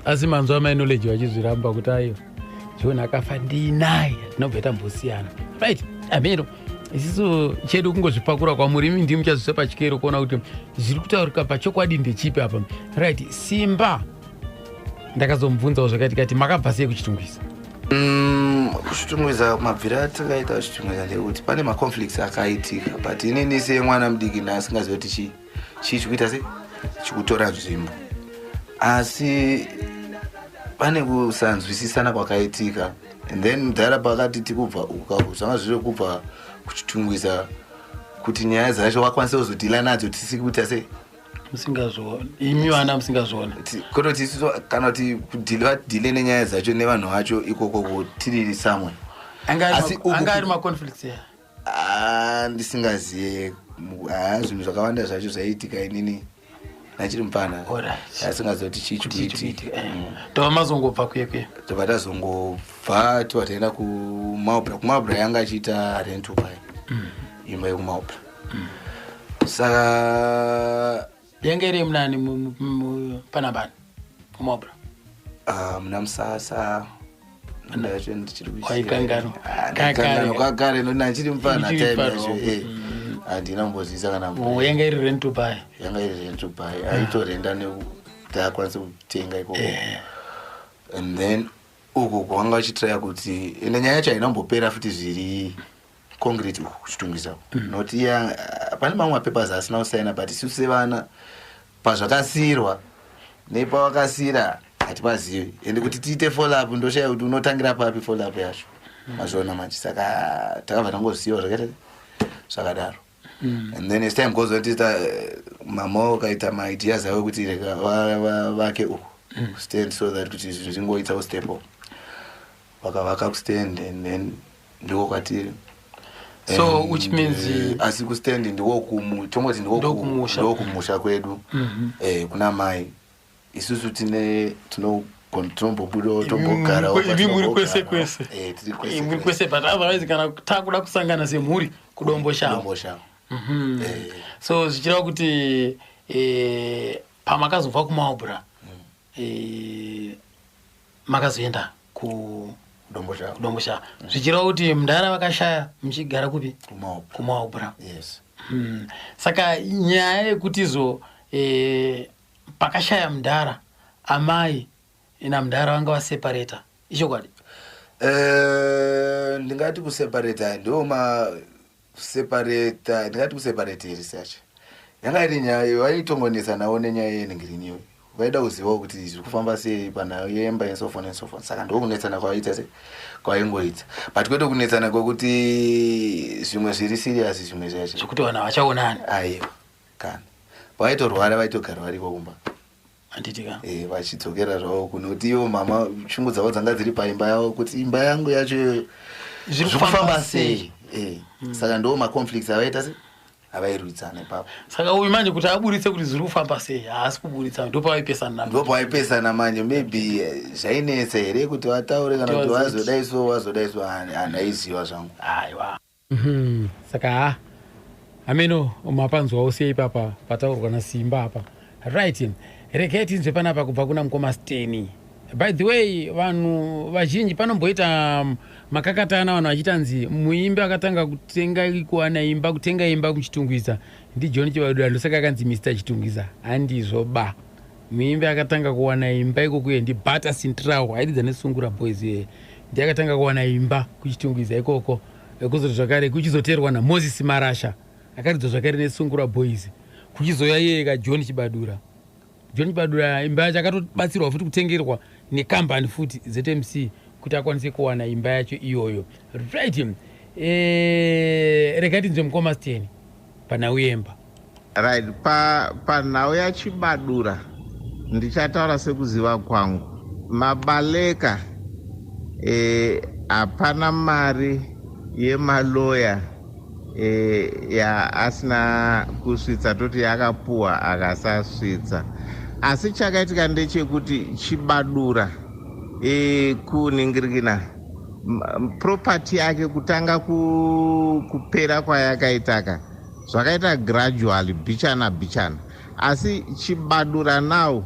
Asi manzwa mai Knowledge vachizviramba kuti aiwa, John akafa ndinaye, tinobva tambosiyana. Right, ameno isisu chedu kungozvipakura kwamuri, imi ndimi muchazvisa pachikero kuona kuti zviri kutaurika pachokwadi ndechipi apa. Right, Simba ndakazomubvunzawo zvakaitika ti makabva sei kuChitungwiza. KuChitungwiza, mabviro atakaita kuChitungwiza ndekuti pane maconflicts akaitika, but inini semwana mudiki ndaasingazivi kuti chii chikuita sei, chikutora nzvimbo. Asi pane kusanzwisisana kwakaitika, and then mudhara pakati tikubva uku, zvanga zviri kubva kuChitungwiza, kuti nyaya dzacho wakwanise kuzodeala nadzo tisi kuita sei. Musingazviona imi vana, musingazviona. Kutoti isusu kana kuti vadhile nenyaya dzacho nevanhu vacho ikoko tiri somewhere. Asi Anga ari maconflicts ya? Ah, ndisingaziye. Zvinhu zvakawanda zvacho zvaiitika inini nachiri mupana, asingazoti chii chikuitika. Tova mazongobva kuye kuye? Tobva tazongobva, tobva taenda kuMarlborough. KuMarlborough yanga achiita rent to buy imba yekuMarlborough, saka Yanga iri munani panambani kuMarlborough? Ah, muna Musasa yacho ndichiri. Waikanganwa. Kakare kakare, noti nachiri mupana. Uchiri Time mupana, yacho handina kumbozivisa kana. Oh, yanga iri rent to buy? Yanga iri rent to buy, aitorenda nekuti akwanise kutenga ikoko. And then uku kwanga vachitraya kuti, ende nyaya yacho haina kumbopera futi zviri concrete uku kuChitungwiza, nokuti iya pane mamwe mapapers asina kusaina, but isusu sevana pazvakasiyirwa nepavakasiyira hatipazivi, ende kuti tiite follow up ndoshaya kuti unotangira papi follow up yacho. Mazviona manje? Saka takabva tangozisiyiwa zvakaita zvakadaro. And then as time goes on, tiita mama ukaita maideas avo ekuti rega vake uku stand so that kuti zvinhu zvingoitawo stable. Vakavaka kustand and then ndiko kwatiri. So, And, which means, asi kustand ndiko tongoti ndiko Ndokumusha. Ndokumusha kwedu. Kuna mai isusu tine tinombobudawo, tombogarawo. Imi muri kwese kwese. Tiri kwese. Muri kwese, but otherwise kana takuda kusangana semhuri, kuDomboshava. Domboshava. So zvichireva kuti pamakazobva kuMarlborough, makazoenda kuDomboshava. KuDomboshava, zvichireva kuti mudhara vakashaya muchigara kupi? KuMarlborough. KuMarlborough. Yes. Saka nyaya yekutizo pakashaya mudhara, amai namudhara vanga vaseparata, ichokwadi? Ndingati kuseparata ndo maseparata, ndingati kuseparata here? Sacha yanga iri nyaya vaitongonetsa nawo nenyaya yenhingirini, vaida kuzivawo kuti zviri kufamba sei panhau yemba and so forth and so forth. Saka ndokunetsana kwavaita se kwaingoita, but kwete kunetsana kwekuti zvimwe zviri serious, zvimwe zvacho Zvekuti vanhu havachaonani. Aiwa, kana vaitorwara vaitogara variko kumba. Handiti ka? Vachidzokera zvavo kunoti ivo mama shungu dzavo dzanga dziri paimba yavo, kuti imba yangu yacho Zviri zviri kufamba kufamba sei? sei. Saka ndo maconflicts avaita se avairwidzana ipapo. Saka uyu manje kuti aburitse kuti zviri kufamba sei, haasi kuburitsa, ndopavaipesana. Ndopawaipesana manje. Maybe zvainetsa here kuti vataure kana kuti vazodai so, vazodai so, handaiziva zvangu. Aiwa. Saka ha, ameno mapanzwawo sei papa pataurwa naSimba apa. Right, regai tinzwe panapa kubva kuna mukoma Steni. By the way, vanhu vazhinji panomboita makakatana, vanhu vachiita nzi muimbi akatanga kutenga, kuwana imba, kutenga imba kuChitungwiza ndiJohn Chibadura, ndosaka akanzi Mr Chitungwiza. Handizvo ba. Muimbi akatanga kuwana imba ikokuye ndiBata Central, airidza neSungura Boys iye, ndiye akatanga kuwana imba kuChitungwiza ikoko. Kuzoti zvakare kuchizoteerwa naMoses Marasha, akaridzwa zvakare neSungura Boys, kuchizoya iyeka John Chibadura. John Chibadura imba yacho akatobatsirwa futi kutengerwa nekambani futi ZMC kuti akwanise kuwana imba yacho iyoyo. Right, regai tinzwe mukoma Steni panhau yemba. Right, panhau yaChibadura ndichataura sekuziva kwangu. Mabaleka hapana mari yemaloya yaasina kusvitsa, toti yakapuwa akasasvitsa. Asi chakaitika ndechekuti Chibadura kuningirikina property yake kutanga kupera kwayakaitaka zvakaita gradually, bichana bichana. Asi Chibadura now,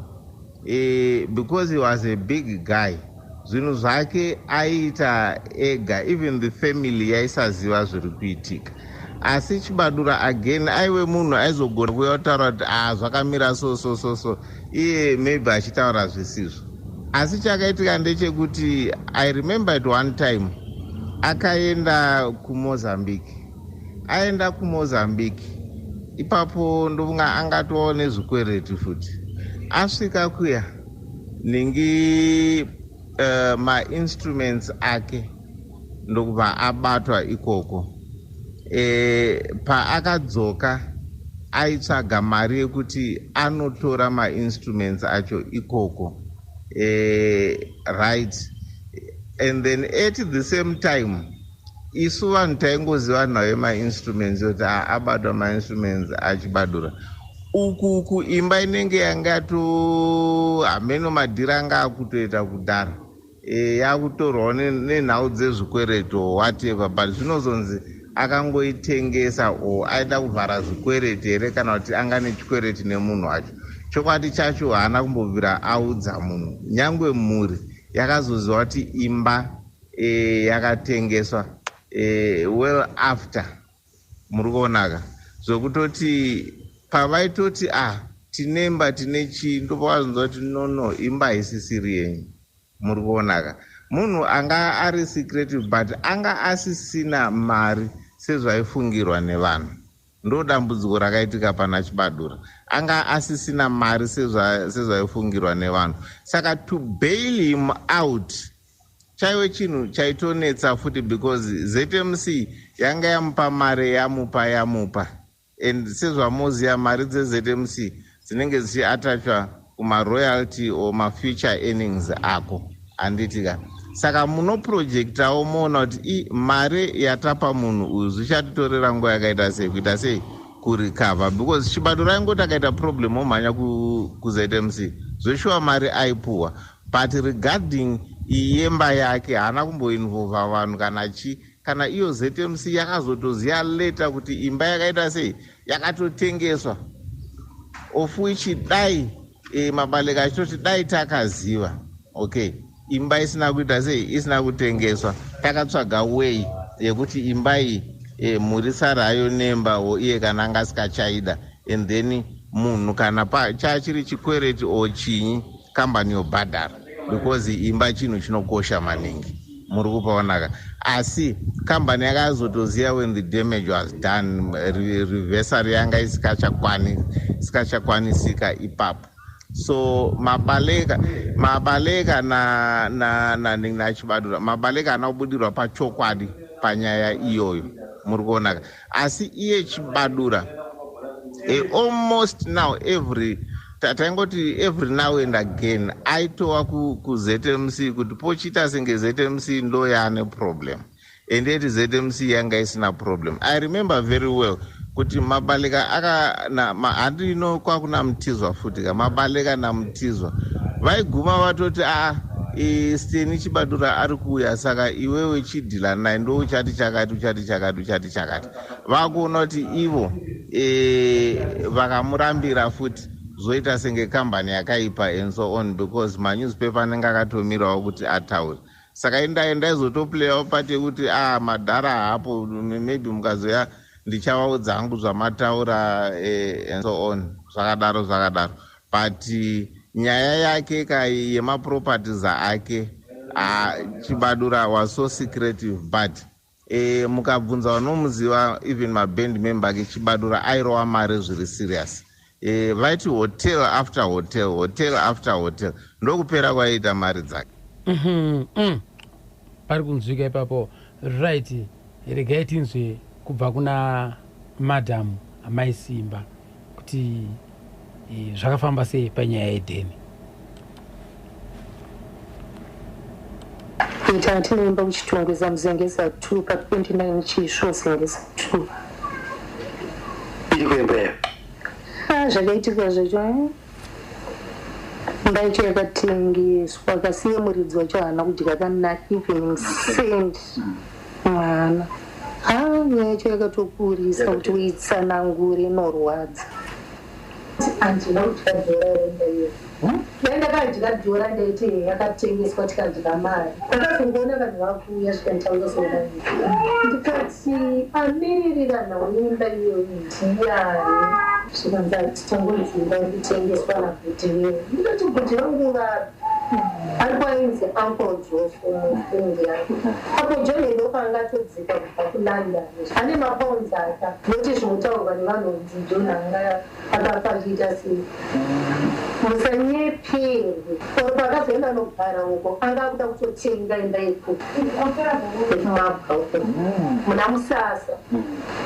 because he was a big guy, zvinhu zvake aiita ega, even the family yaisaziva zviri kuitika. Asi Chibadura again aive munhu aizogona kuuya kutaura kuti a zvakamira so so so so, iye maybe achitaura zvisizvo. Asi chakaitika ndechekuti I remember at one time akaenda kuMozambique. Aenda kuMozambique ipapo, ndofunga angatovawo nezvikwereti futi. Asvika kuya ningi mainstruments ake ndokubva abatwa ikoko. Paakadzoka Aitsvaga mari yekuti anotora mainstruments acho ikoko, right? And then at the same time, isu vanhu taingoziva nhau yemainstruments, kuti abatwa mainstruments aChibadura. Uku uku imba inenge yangato hameno madhiri anga akutoita kudhara, yakutorwawo nenhau dzezvikwereto, whatever. But zvinozonzi akangoitengesa or aida kuvhara zvikwereti here, kana kuti anga nechikwereti nemunhu wacho, chokwadi chacho haana kumbobvira audza munhu. Nyangwe mhuri yakazoziva kuti imba yakatengeswa well after. Muri kuonaka zvokutoti pavaitoti tinemba, tine chii, ndopavazonzwa kuti no, imba haisisiri yenyu. Muri kuonaka munhu anga ari secretive, but anga asisina mari sezvaifungirwa nevanhu. Ndo dambudziko rakaitika pana Chibadura, anga asisina mari sezvaifungirwa nevanhu. Saka to bail him out chaive chinhu chaitonetsa futi, because ZMC yanga yamupa mari, yamupa, yamupa. And sezvamuziva, mari dzeZMC dzinenge dzichiatachwa kumaroyalty or mafuture earnings ako, handiti ka? Saka munoprojectawo moona kuti i mari yatapa munhu uyu, zvichatitorera nguva yakaita sei kuita sei kurecover, because Chibadura aingoti akaita problem omhanya kuZMC. Zveshuwa mari aipuhwa, but regarding iyemba yake haana kumboinvolva vanhu kana chi. Kana iyo ZMC yakazotoziva later kuti imba yakaita sei, yakatotengeswa, of which dai Mabaleka achitoti dai takaziva, okay, imba isina kuita sei, isina kutengeswa, takatsvaga way yekuti imba iyi mhuri sarayo nembawo iye kana anga asikachaida, and then munhu kana chachiri chikwereti o chinyi, kambani yobhadhara, because imba chinhu chinokosha maningi. Muri kupaonaka? Asi kambani yakazotoziva when the damage was done. Reversal yanga isikachakwanisika ipapo. So Mabaleka naChibadura, Mabaleka haana kubudirwa pachokwadi panyaya iyoyo. Muri kuonaka? Asi iye Chibadura, almost now every, taingoti every now and again aitova kuZMC kuti pochiita senge ZMC ndo yaane problem, and yet ZMC yanga isina problem. I remember very well kuti Mabaleka handino kwakuna Mutizwa futi ka, Mabaleka naMutizwa vaiguma vatoti, a Steni Chibadura ari kuuya, saka iwewe chidhila naye, ndo uchati chakati, uchati chakati, uchati chakati. Vakuona kuti ivo vakamurambira futi, zvoita senge kambani yakaipa and so on, because manewspaper anenge akatomirawo kuti ataure. Saka indaizotoplayawo part yekuti madhara hapo, maybe mukazoya ndichavaudza hangu zvamataura, and so on, zvakadaro zvakadaro. But nyaya yake ka yemaproperties ake, Chibadura was so secretive. But mukabvunza vanomuziva, even maband member ake, Chibadura airova mari zviri serious. Vaiti hotel after hotel, hotel after hotel, ndokupera kwaiita mari dzake. Pari kunzwika ipapo. Right, regai tinzwe kubva kuna Madhamu Amai Simba kuti zvakafamba sei panyaya yedheni. Ita tinoimba kuChitungwiza, muZengeza 2, pa29 Chisvo, Zengeza 2. Iri kuimba iyo? Ah, zvakaitika zvacho, imba yacho yakatengeswa, akasiye muridzi wacho haana kudya kana even cent mwana. Nyaya yacho yakatokurisa kuti uitsanangure, inorwadza. Handina kudya dhora remba iyo. Dai ndakadya dhora, ndaiti yakatengeswa tikadya mari. Ndakazongoona vanhu vakuuya, zvikanditaura soda, ndikati amiririra nhau yeimba iyoyi ndiyani? Zvikanzi titangonzi imba iri kutengeswa nabhudhi venyu. Ndikati bhudhi vangu vapi? Ariko ainzi Uncle Joshua mufundi yake. Apo John ndopanga atodzika kubva kuLondon. Ane mapounds aka. Nokuti zvinotaurwa nevanhu kunzi John anga akafa achiita sei. Musanyepere. Or paakazoenda nogara uko anga akuda kutotenga imba yekumabwa uko. Muna Musasa.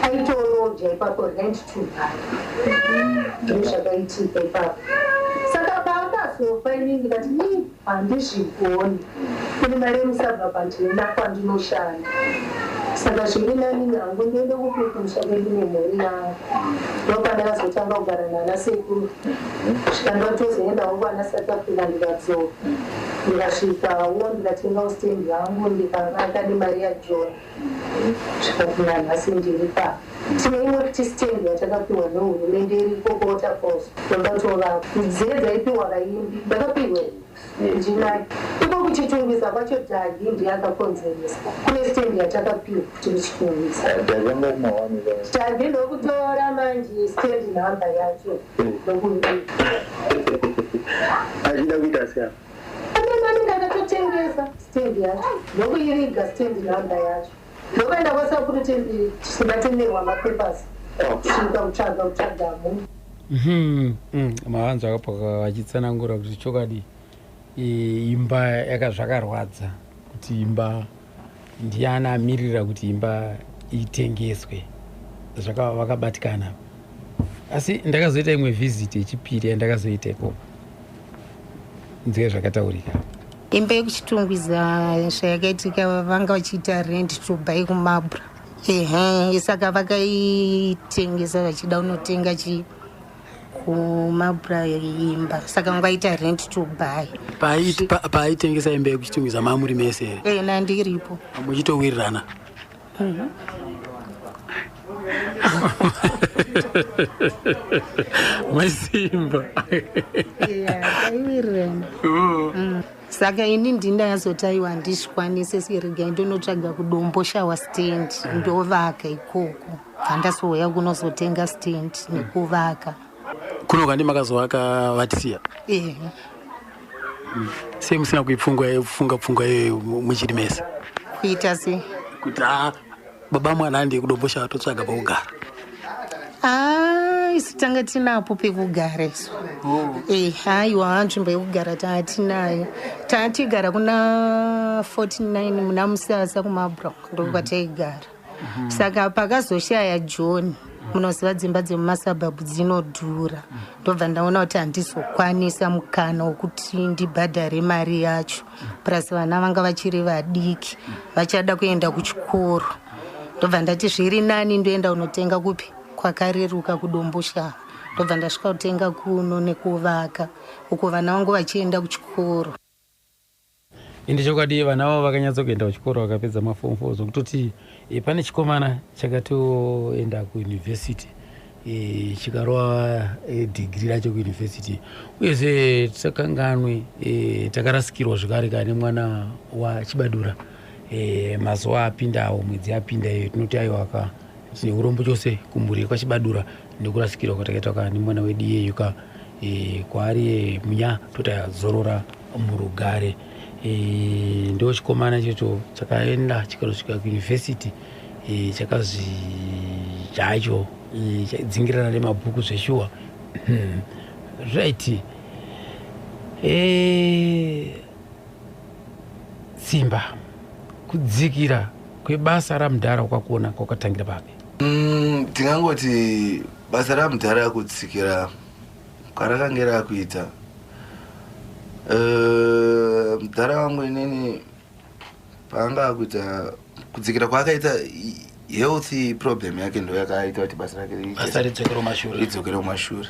Aitoroja ipapo rent to buy. Ndozvakaitika ipapo. Saka paakazofa inini ndikati ii handizvigoni. Kune mari yemusabhabha ndina kwandinoshanda. Saka zviri nani hangu ndiende kukumusha kwedu nemhuri yangu. Ndopandakazotanga kugara nana sekuru. Svika ndatozoendawo kwana South Africa ndikadzoka. Ndikasvikawo ndikatengawo stand yangu ndikavaka nemari yaJohn. Svika kunanhasi ndiri pano. Tine imwe futi stand yatakapiwa nehurumende iriko kuWaterfalls. Ndakatovaka. Dziye dzaipiwa vaimbi. Ndakapihwa ndinayo. Iko kuChitungwiza kwacho Dhagi ndiye akakonzeresa. Kune stand yatakapiwa kuti kuChitungwiza. Dhagi ndokutora manje stand number yacho. Ndokuipa. Achida kuita sei? Anenge akatotengesa stand yacho. Ndokuiriga stand number yacho. Ndokuenda kwaSakuru tisingatenderwa mapapers. Kusvika kutsvaga kutsvagamo. Mavanzwa akapo vachitsanangura kuti chokwadi imba yakazvakarwadza kuti imba ndiani amirira kuti imba itengeswe zvaka vakabatikana. Asi ndakazoita imwe visit yechipiri yandakazoita ikoko nzwe zvakataurika. Imba yekuChitungwiza zvayakaitika vanga vachiita rent to buy kuMabra. Ehe, saka vakaitengesa vachida kunotenga chi kuMabra imba. Saka vanga vaita rent to buy. Paaitengesa imba yekuChitungwiza mamuri mese here? Eh, nandiripo. Muchitowirirana? Masimba. Taiwirirana. Saka ini ndindazoti aiwa handizvikwanise seregai ndonotsvaga kuDomboshawa stand ndovaka ikoko. Handazouya kunozotenga stand nekuvaka. Kuno kandi makazovaka vatisiya? Ehe. Sei musina kuipfungwa funga pfungwa iyoyo muchiri mese? Kuita sei? Kuti a baba mwana handi kuDomboshawa totsvaga pekugara. Ah, isu tanga tinapo pekugara isu. Eh, haiwa nzvimbo yekugara taatinayo. Taatigara kuna 49 muna Musasa kuMabra ndokwataigara. Saka pakazoshaya John, munoziva dzimba dzemumasabhabhu dzinodhura. Ndobva ndaona kuti handizokwanisa mukana wekuti ndibhadhare mari yacho. Plus vana vanga vachiri vadiki, vachada kuenda kuchikoro. Ndobva ndati zviri nani ndoenda kunotenga kupi kwakareruka kuDomboshawa. Ndobva ndasvika kutenga kuno nekuvaka uko vana vangu vachienda kuchikoro. Ende chokwadi vana vavo vakanyatsa kuenda kuchikoro vakapedza maform 4 zvokutoti pane chikomana chakatoenda kuyunivhesiti chikarova dhigiri racho kuyunivhesiti. Uyezve tisakanganwe takarasikirwa zvekare kane mwana waChibadura mazuva apindawo mwedzi yapinda iyo tinoti aiwa ka tine urombo chose kumhuri yekwaChibadura nekurasikirwa kwatakaita ka nemwana wedu iyeyu ka kwaari munya totazorora murugare. Ndo chikomana ichocho chakaenda chikanosvika kuyunivhesiti chakazvi chacho chaidzingirana nemabhuku zveshuwa. Right, Simba, kudzikira kwebasa ramudhara kwakakuona kwakatangira papi? Tingangoti basa ramudhara kutsikira kwarakange rakuita mudhara wangu inini paanga akuita kudzikira kwaakaita health problem yake ndo yakaita kuti basa rake Basa ridzokere kumashure. Ridzokere kumashure.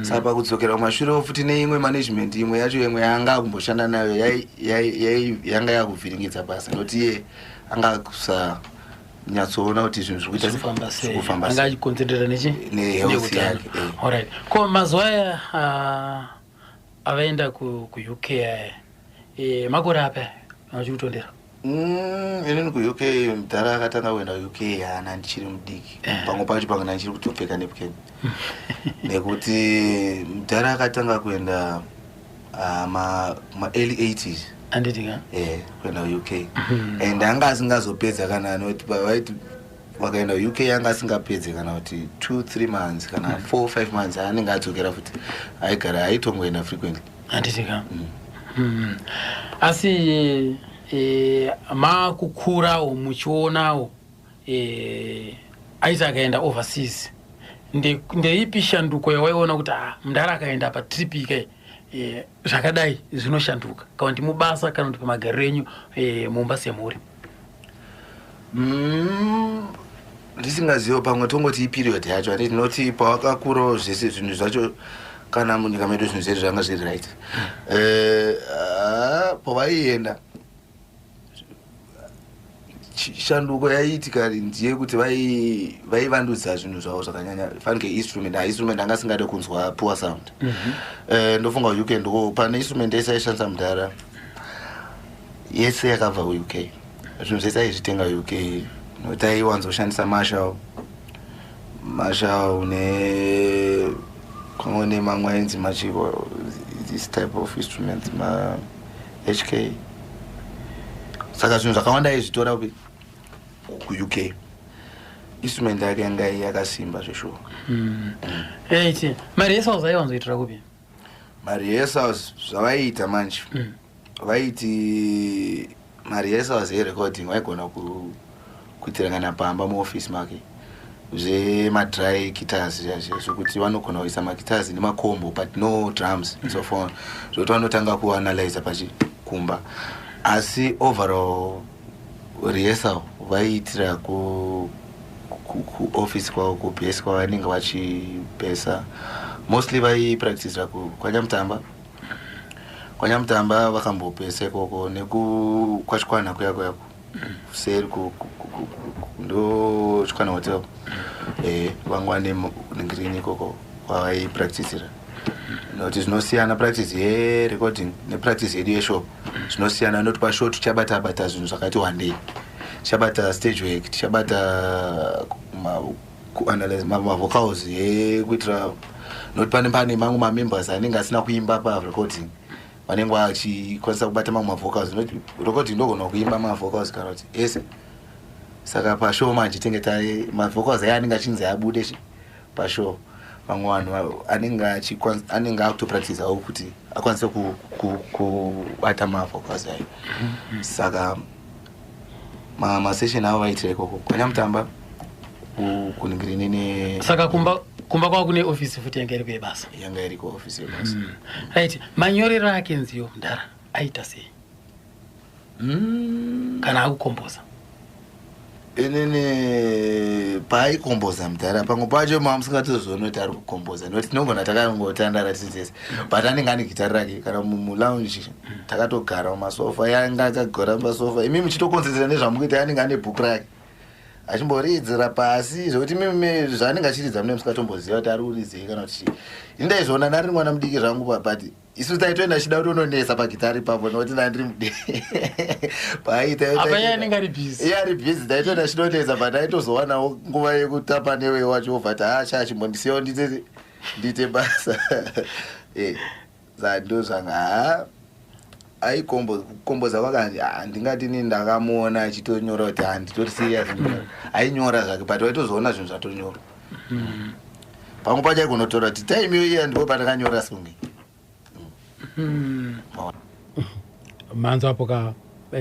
Saka pakudzokera kumashure futi neimwe management imwe yacho imwe yanga akumboshanda nayo yanga yakuvhiringidza basa nokuti iye anga kusanyatsoona kuti zvinhu zviri kuita Zvirikufamba sei. Zviri kufamba Anga sei. achikonzentrera nechi Nehealth neutano. yake. Alright, ko mazuva aya avaenda kuUK aya makore api aya achikutondera? Inini kuUK mudhara akatanga kuenda kuUK haana ndichiri mudiki. Pamwe pacho panga ndichiri kutopfeka napkin nekuti mudhara akatanga kuenda Ma early 80s. Handiti ka? Kuenda kuUK, and anga asingazopedza kana noti vaiti vakaenda UK, anga asingapedze kana kuti 2, 3 months, kana 4, 5 months, anenge adzokera futi. Aigara, aitongoenda frequently. Handiti ka? Asi makukurawo muchionawo aiti akaenda overseas, ndeipi shanduko yawaiona kuti ah, mudhara akaenda patrip ike, zvakadai zvinoshanduka, kana kuti mubasa, kana kuti pamagariro enyu mumba semhuri? Ndisingazivo, pamwe tongoti iperiod yacho, handiti? Noti pawakakurawo zvese zvinhu zvacho, kana munyika medu zvinhu zvedu zvanga zviri right. Pavaienda, shanduko yaiitika ndeyekuti vaivandudza zvinhu zvavo zvakanyanya, fanike instrument. Ha, instrument anga asingade kunzwa poor sound. Ndofunga UK ndiko pane instrument yese aishandisa mudhara, yese yakabva kuUK. Zvinhu zvese aizvitenga UK, nokuti aiwanzoshandisa Marshall, Marshall ne kwamwe nemamwe ainzi machivo, this type of instruments, ma HK. Saka zvinhu zvakawanda aizvitora kupi? KuUK. Instrument yake yanga yakasimba zveshuwa. Iti marehearsals aiwanzoitira kupi? Marehearsals zvavaiita manje, vaiti marehearsals erecording vaigona kuitira kana pamba muoffice make, zvemadry guitars zvazvo, zvokuti vanogona kuisa maguitars nemacombo but no drums and so on, zvokuti vanotanga kuanalyza pachikumba. Asi overall rehearsal vaiitira kuoffice kwavo, kubase kwavanenge vachibhesa. Mostly vaipracticira kwaNyamutamba. KwaNyamutamba vakambopesa ikoko, nekukwachikwana kuya kuyako kuseri, ndo Chikwana Hotel. Vanga vane ngirini ikoko kwavaipracticira, nokuti zvinosiyana practice yerecording nepractice yedu yeshow zvinosiyana, noti pashow tichabata bata zvinhu zvakati wandei, tichabata stage work, tichabata kuanalyze mavocals ekuitira, nokuti pane mamwe mamembers anenge asina kuimba parecording, vanenge vachikwanisa kubata mamwe mavocals, noti recording ndogona kuimba mavocals kana kuti ese. Saka pashow manje tenge tai mavocals aya anenge achinzi abude pashow, vamwe vanhu anenge akutopractisawo kuti akwanise kubata mavocals ayo. Saka masession avo vaitira ikoko kwaNyamutamba, kuningirine ne Saka kumba kwavo kune ofisi futi yanga iriko yebasa? Yanga iriko ofisi yebasa. Right, manyorero ake nziyo mudhara aita sei kana akukomboza? Inini paaikomboza mudhara, pamwe pacho mamusingatozooni kuti ari kukomboza, nokuti tinogona takangotandara tiri tese, but anenge ane gitari rake kana mulounge, takatogara mumasofa, yanga akagara mumasofa, imi muchitokonzerera nezvamukuita, anenge ane bhuku rake achimboridzira pasi, zvokuti mimi zvaanenge achiridza mune musikatomboziva kuti ari kuridzei kana kuti chii. Ini ndaizviona ndari mwana mudiki zvangu, but isu taitoenda chida kuti unonetsa pagitari ipapo, nokuti ndandiri mudiki paaita. Apa iye anenge ari busy. Iye ari busy, ndaitoenda chinonetsa, but aitozowanawo nguva yekutamba newe wacho, wobva ti ha cha, chimbondisiyawo ndiite basa. Ndo zvanga ha aikomboza kwakandi handingati ni ndakamuona achitonyora kuti handitori serious. Ainyora zvake, but waitozoona zvinhu zvatonyorwa. Pamwe pacho aikonotora kuti time iyo iya ndipo patakanyora songe. Manzo apo ka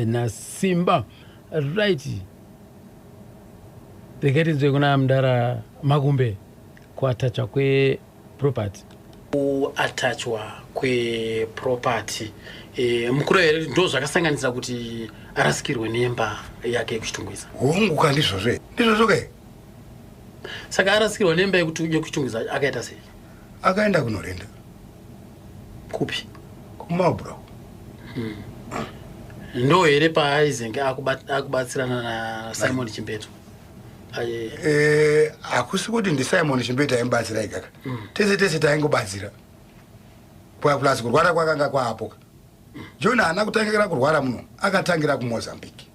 naSimba. Right, reketinzwe kuna mudara Makumbe kuatachwa kweproperty. Kuatachwa kweproperty, mukuru here, ndo zvakasanganisira kuti arasikirwe nemba yake yekuChitungwiza? Hongu ka, ndizvozvo, ndizvozvo ke. Saka arasikirwa nemba yekuChitungwiza akaita sei? Akaenda kunorenda. Kupi? KuMarlborough. Ndo here paaizenge akubatsirana naSimon Chimbeto? Hakusi kuti ndiSimon Chimbeto aimubatsira ikaka. Tese tese taingobatsira. Plus kurwara kwakanga kwaapoka. John haana kutangira kurwara muno, akatangira kuMozambique,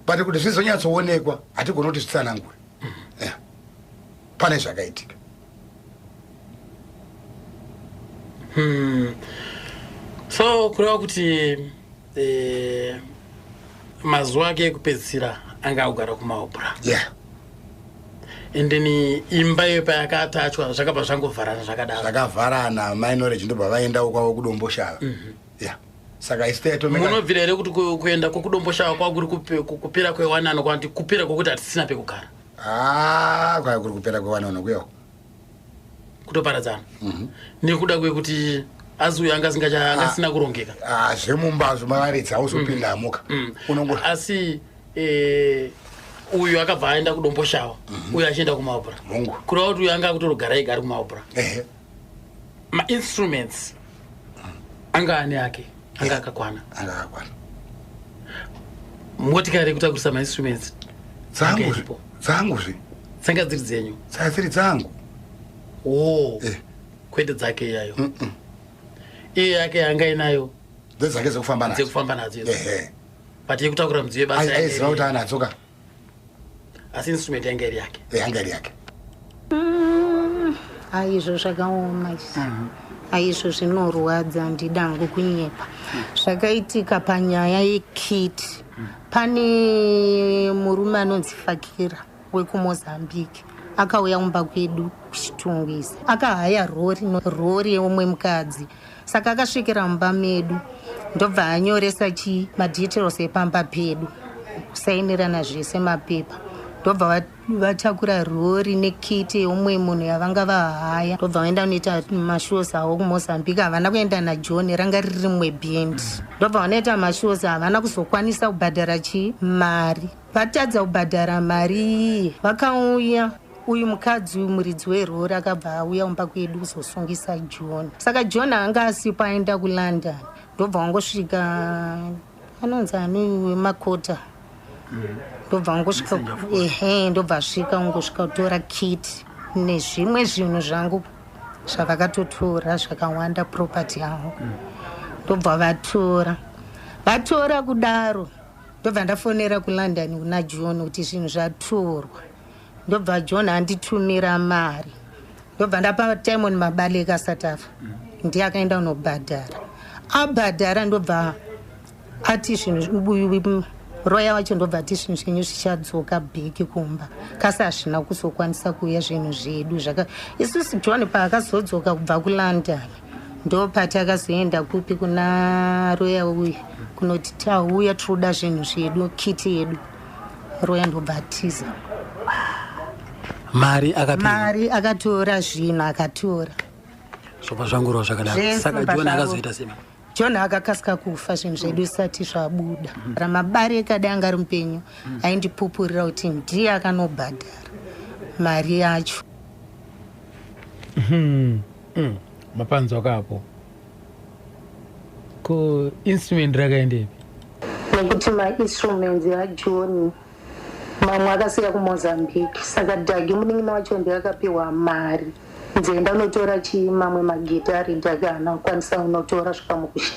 but kuti zvizonyatsoonekwa hatigoni kuti zvitsanangure. Yeah. Pane zvakaitika. So kureva kuti mazuva ake ekupedzisira anga akugara kumaobra. Yeah. And then imba iyo payakatachwa zvakabva zvangovharana zvakadaro. Zvakavharana, minorage ndobva vaendawo kwavo kuDomboshava. Yeah, saka isu taitomeka. Munobvira here kuti kuenda kwokuDomboshava kwakuri kupera kwewanano, kwanti kupera kwokuti hatisina pekugara? Ah, kwaya kuri kupera kwewanano kuyako. Kutoparadzana nekuda kwekuti azi uyo anga anga asina kurongeka. Ah, zvemumbazvo mavaridzi hauzopinda amuka. Asi uyu akabva aenda kuDomboshawa, uyu achienda kumaopera. Mungu. Kureva kuti uyu anga akutorogara ega ari kumaopera. Ehe. Mainstruments anga ane ake anga akakwana? Anga akakwana. Motikari yekutakurisa mainstruments? Dzangu, dzangu zve. Dzanga dziri dzenyu? Dzanga dziri dzangu. O, kwete dzake iyayo? Iye yake yanga inayo? Ndedzake dzekufamba nadzo. Dzekufamba nadzo idzo. Ehe. But yekutakura mudziyo yebasa Aiziva kuti anadzo ka. Asi instrument yanga iri yake? Yanga iri yake. Aizvo zvakaoma izvi. Aizvo zvinorwadza, ndidangu kunyepa. Zvakaitika panyaya yekit, pane murume anonzi Fakira wekuMozambique akauya kumba kwedu kuChitungwiza, akahaya rori, rori yeumwe mukadzi. Saka akasvikira mumba medu, ndobva anyoresa chi madetails epamba pedu, kusainirana zvese mapepa, ndobva vatakura rori nekit yeumwe munhu yavanga vahaya, ndobva vaenda kunoita mashows avo kuMozambique. Havana kuenda naJohn, ranga riri rimwe bhendi. Ndobva vanoita mashows, havana kuzokwanisa kubhadhara chi mari. Vatadza kubhadhara mari iyi, vakauya, uyu mukadzi uyu muridzi werori akabva auya kumba kwedu kuzosungisa John. Saka John anga asipo, aenda kuLondon. Ndobva wangosvika anonzi ani wemakota, ndobva wangosvika, ehe, ndobva asvika, ungosvika kutora kit nezvimwe zvinhu zvangu zvavakatotora zvakawanda, property yavo. Ndobva vatora, vatora kudaro, ndobva ndafonera kuLondon kuna John kuti zvinhu zvatorwa. Ndobva John anditumira mari, ndobva ndapa Timon Mabaleka asati afa, ndiye akaenda kunobhadhara. Abhadhara, ndobva ati zvinhu, roya wacho ndobva ati zvinhu zvenyu zvichadzoka back kumba, kasi hazvina kuzokwanisa kuuya zvinhu zvedu. Zvaka isusu John paakazodzoka kubva kuLondon, ndopatakazoenda kupi, kuna roya uyu, kunoti tauya, tinoda zvinhu zvedu, kit yedu. Roya ndobva atiza. Mari akapiwa? Mari akatora, zvinhu akatora. Zvobva zvangorwa zvakadaro. Zvese Saka zvobva John akazoita sei? John akakasika kufa zvinhu zvedu zvisati zvabuda. Ramabareka dai anga ari mupenyu, aindipupurira kuti ndiye akanobhadhara mari yacho. Mapanzwa kapo, ko instrument rakaendepi? Nekuti mainstruments aJohn mamwe akasiya kuMozambique. Saka Dhagi munin'ina wacho ndiye akapiwa mari, nzenda unotora chii mamwe magitari. Dhagi haana kukwanisa unotora zvikamukusha.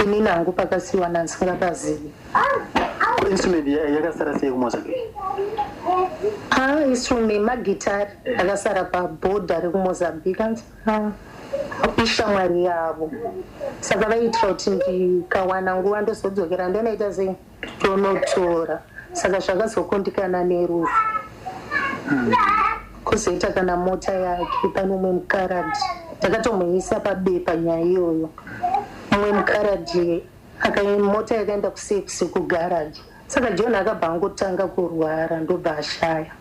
Inini hangu pakasiyiwa nandisingapazivi. Ko instrument yakasara sei kuMozambique? Ah, instrument magitari akasara pabhodha rekuMozambique. Anzi ishamwari yavo, saka vaiitira kuti ndikawana nguva ndozodzokera, ndonoita sei, tonotora. Saka zvakazokundikana nerufu. Kuzoita kana mota yake, pane umwe mukaradhi, ndakatomuisa pabepa nyaya iyoyo. Mumwe mukaradhi mota yakaenda kuservice kugaraji. Saka John akabva angotanga kurwara, ndobva ashaya.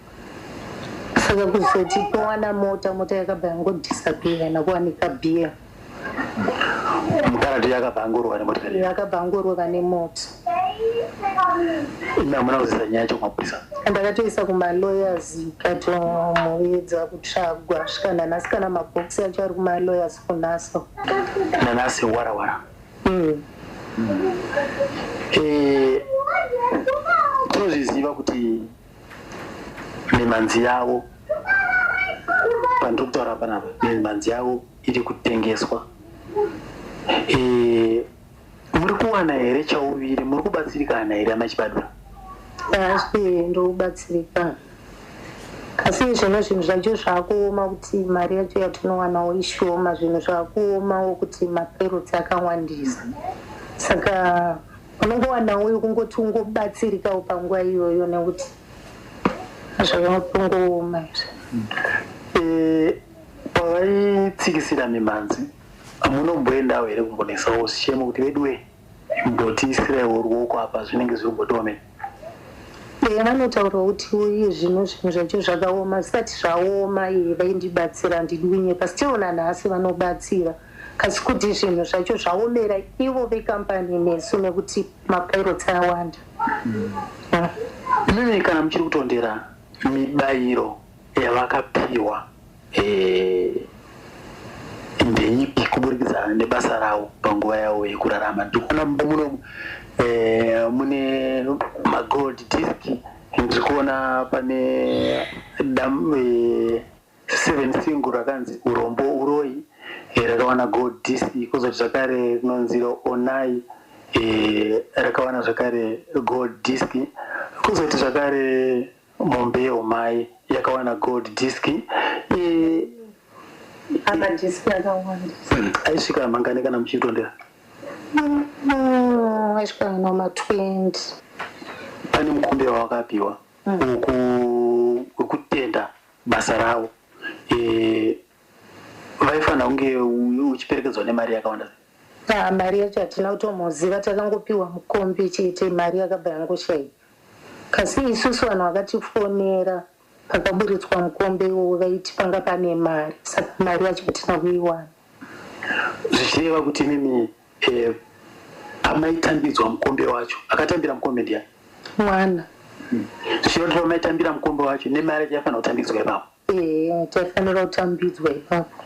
Saka kuzoti towana mota, mota yakabva yangodisappear, nakuwanika bhiya. Mukaradhi yakabva angorova nemotikari? Yakabva angorova nemota. Imi hamuna kuzisa nyaya yacho kumapurisa? Ndakatoisa kumalawyers, ikatomuedza kutsvagwa svika nanhasi. Kana mabhokisi acho ari kumalawyers kunaso. Nanhasi warawara. Tinozviziva kuti mimhanzi yavo, pandiri kutaura panapa, mimhanzi yavo iri kutengeswa. Muri kuwana here chauviri? Muri kubatsirikana here, amaChibadura? Asi ndokubatsirikana, asi Kasi zvino zvinhu zvacho zvakuoma kuti mari yacho yatinowanawo ishoma, zvinhu zvakuomawo kuti maperotsi akawandisa. Saka unongowanawo yekungoti ungobatsirikawo panguva iyoyo nekuti zvakatongooma izvi. Eh, pavaitsikisira mimhanzi munomboendawo here kumbonesawo zvichemo kuti veduwe mbotiisiraiwo ruoko apa zvinenge zvirimbotiomei? Eya, vanotaura kuti uye zvino zvinhu zvacho zvakaoma, zvisati zvaoma iye vaindibatsira handidi kunyepa still nanhasi vanobatsira kasi kuti zvinhu zvacho zvaomera ivo vekampani nesu nekuti mapilots awanda. Imimi kana muchiri kutondera mibayiro yavakapiwa eh, ndeipi kuburikidza nebasa ravo panguva yavo yekurarama? Ndikuona mumba munomu eh, mune magold disc, ndiri kuona pane dam, eh, seven single rakanzi Urombo Uroyi eh, rakawana gold disc, kozoti zvakare rinonzi Onai eh, rakawana zvakare gold disc, kozoti zvakare Mombe Yehumai yakawana gold disc. Eh, Apa disc akawanda. Aisvika mangani kana muchitondera? Aisvika kana ma20. Pane mukombe wawakapiwa wekutenda basa ravo, eh, vaifanira kunge uchiperekedzwa nemari yakawanda. Ah, mari yacho hatina kutomboziva, takangopiwa mukombe chete, mari yakabva yangoshayika. Kasi isusu vanhu vakatifonera pakaburitswa mukombe iwowo vaiti panga pane mari, saka mari yacho hatina kuiwana. Zvichireva kuti imimi eh, pamaitambidzwa mukombe wacho, akatambira mukombe ndiani? Mwana. Zvichireva kuti pamaitambira mukombe wacho nemari yacho yaifanira kutambidzwa ipapo? Ee, taifanira kutambidzwa ipapo,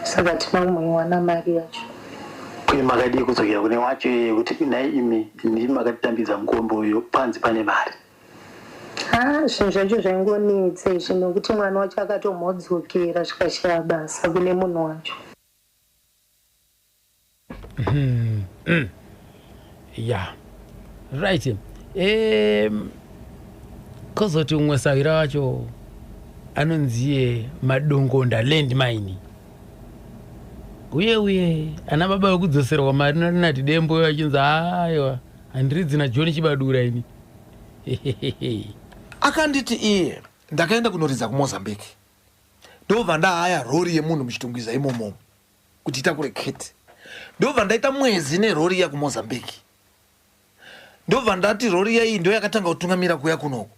saka hatina kumboiwana mari yacho. Uye makadii kudzokera kune wacho iyeye kuti nhai imi ndimi makatitambidza mukombe uyu, panzi pane mari? Ha, zvinhu zvacho zvaingonetsa izvi nekuti mwana wacho akatomhodzokera zvikashaya basa kune munhu wacho. Ya, right. Kozoti umwe sahwira wacho anonziye Madongonda Landmine, uye ana baba vekudzoserwa mari narinati Dembo achinzi aiwa handiridzi naJohn Chibadura ini. Akanditi iye ndakaenda kunoridza kuMozambique, ndobva ndahaya rori yemunhu muChitungwiza imomo kuti itakure kit. Ndobva ndaita mwedzi nerori iya kuMozambique. Ndobva ndati rori iya iyi ndo yakatanga kutungamira kuya kunoko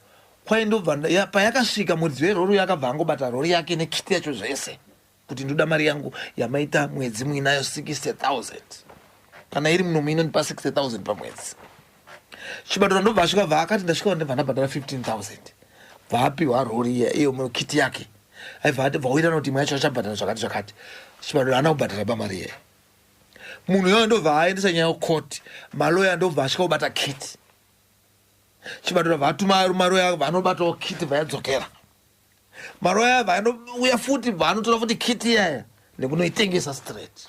kwai. Ndobva payakasvika, muridzi werori uyo akabva angobata rori yake nekit yacho zvese kuti ndoda mari yangu yamaita mwedzi muinayo, 60 000. Kana iri munomu inondipa 60 000 pamwedzi. Chibadura ndobva asvika, bva akati ndasvika, ndobva ndabhadhara 15 000. Bva apiwa rori iya iyo kit yake. Aibva ati bva kuti imwe yacho achabhadhara zvakati zvakati. Chibadura haana kubhadhara pamari iyeyo. Munhu iyoyo ndobva aendesa nyaya yekoti, maloya ndobva asvika kubata kit. Chibadura bva atuma maroya, vanobatawo kit, bva yadzokera. Maroya bva anouya futi, bva anotora futi kit iyaya nekunoitengesa straight.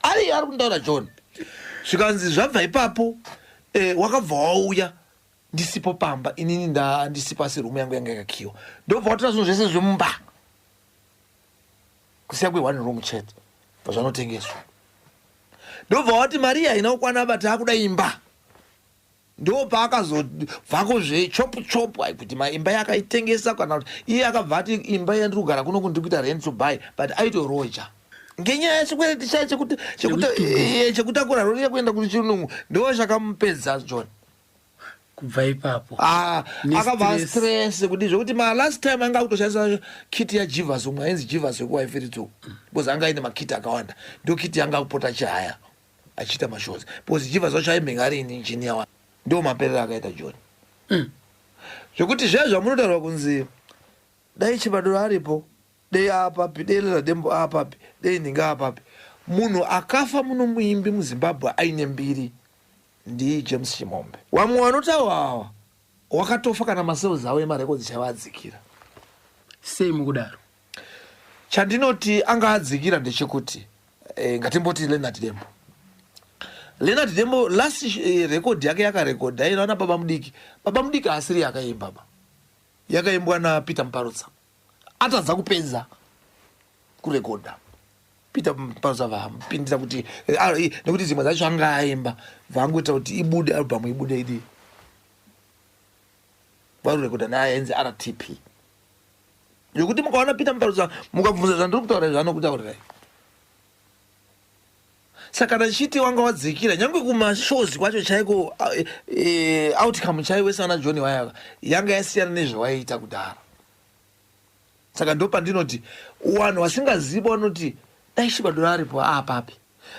Ari kundaura John, zvikanzi zvabva ipapo wakabva wauya ndisipo pamba inini, ndisipo, asi rumu yangu yanga yakakiwa. Ndobva watora zvinhu zvese zvemumba kusiya kwe-one room chete, bva zvanotengeswa. Ndobva wati mari iyi haina kukwana, bati akuda imba. Ndo paakazobvako zvechopu chopu kuti imba yakaitengesa kana kuti iye akabva ati imba yandiri kugara kunoku ndiri kuita rent to buy, but aitoroja ngenyaya yechikwereti chaya chekutakura rori yekuenda kuchirungu. Ndo chakamupedza John. Kubva ipapo? Ah, akabva stress kuti zvekuti malast time anga akutoshandisa kit yaJivas, umwe ainzi Jivas wekuWaifiridzoku, because anga aine makit akawanda. Ndo kit yanga akupota achihaya achiita mashows, because Jivas wacho aimbenge ari engineer wa. Ndo maperero akaita John. Zvekuti zviya zvamunotaurwa kunzi dai Chibadura aripo, dei apapi, dei Leonard Dembo apapi, dei ninga apapi, munhu akafa muno muimbi muZimbabwe aine mbiri ndiJames Chimombe. Vamwe vanotaura ava wakatofa kana masales avo emarekodzi chaiva adzikira. Sei mukudaro? Chandinoti anga adzikira ndechekuti ngatimboti Leonard Dembo. Leonard Dembo last record yake yakarekodha inoana Baba Mudiki. Baba Mudiki asiri akaimba ba. Yakaimbwa naPeter Muparutsa, atadza kupedza kurekodha, Peter Muparutsa vamupindira kuti nekuti dzimwe dzacho anga aimba, vangoita kuti ibude album, ibude idi varurekodha naye, yainzi RTP, yokuti mukaona Peter Muparutsa mukabvunza zvandiri kutaura izvo, anokutaurirai. Saka kana chiti wanga wadzikira, nyange kumashows kwacho chaiko, outcome chaiwe sana John wayaka yanga yasiyana nezvawaiita kudhara. Saka ndo pandinoti vanhu vasingazivi vanoti dai Chibadura aripo apapi,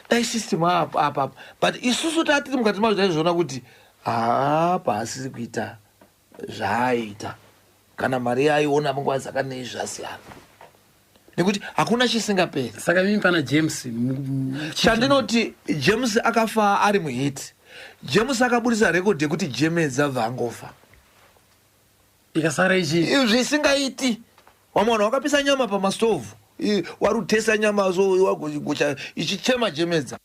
dai system apapo, but isusu tatiri mukati mazvo taizviona kuti haapa asiri kuita zvaaita. Kana mari yaaiona munguva dzakanei zvasiyana, nekuti hakuna chisingaperi. Saka mimi pana James Chandinoti, James akafa ari muhit. James akabudisa rekodhi yekuti Jemedza, bva angofa. Ikasara ichi Zvisingaiti. Vamwe vanhu vakapisa nyama pamastovhu, warutesa nyama, so wagocha ichichema Jemedza.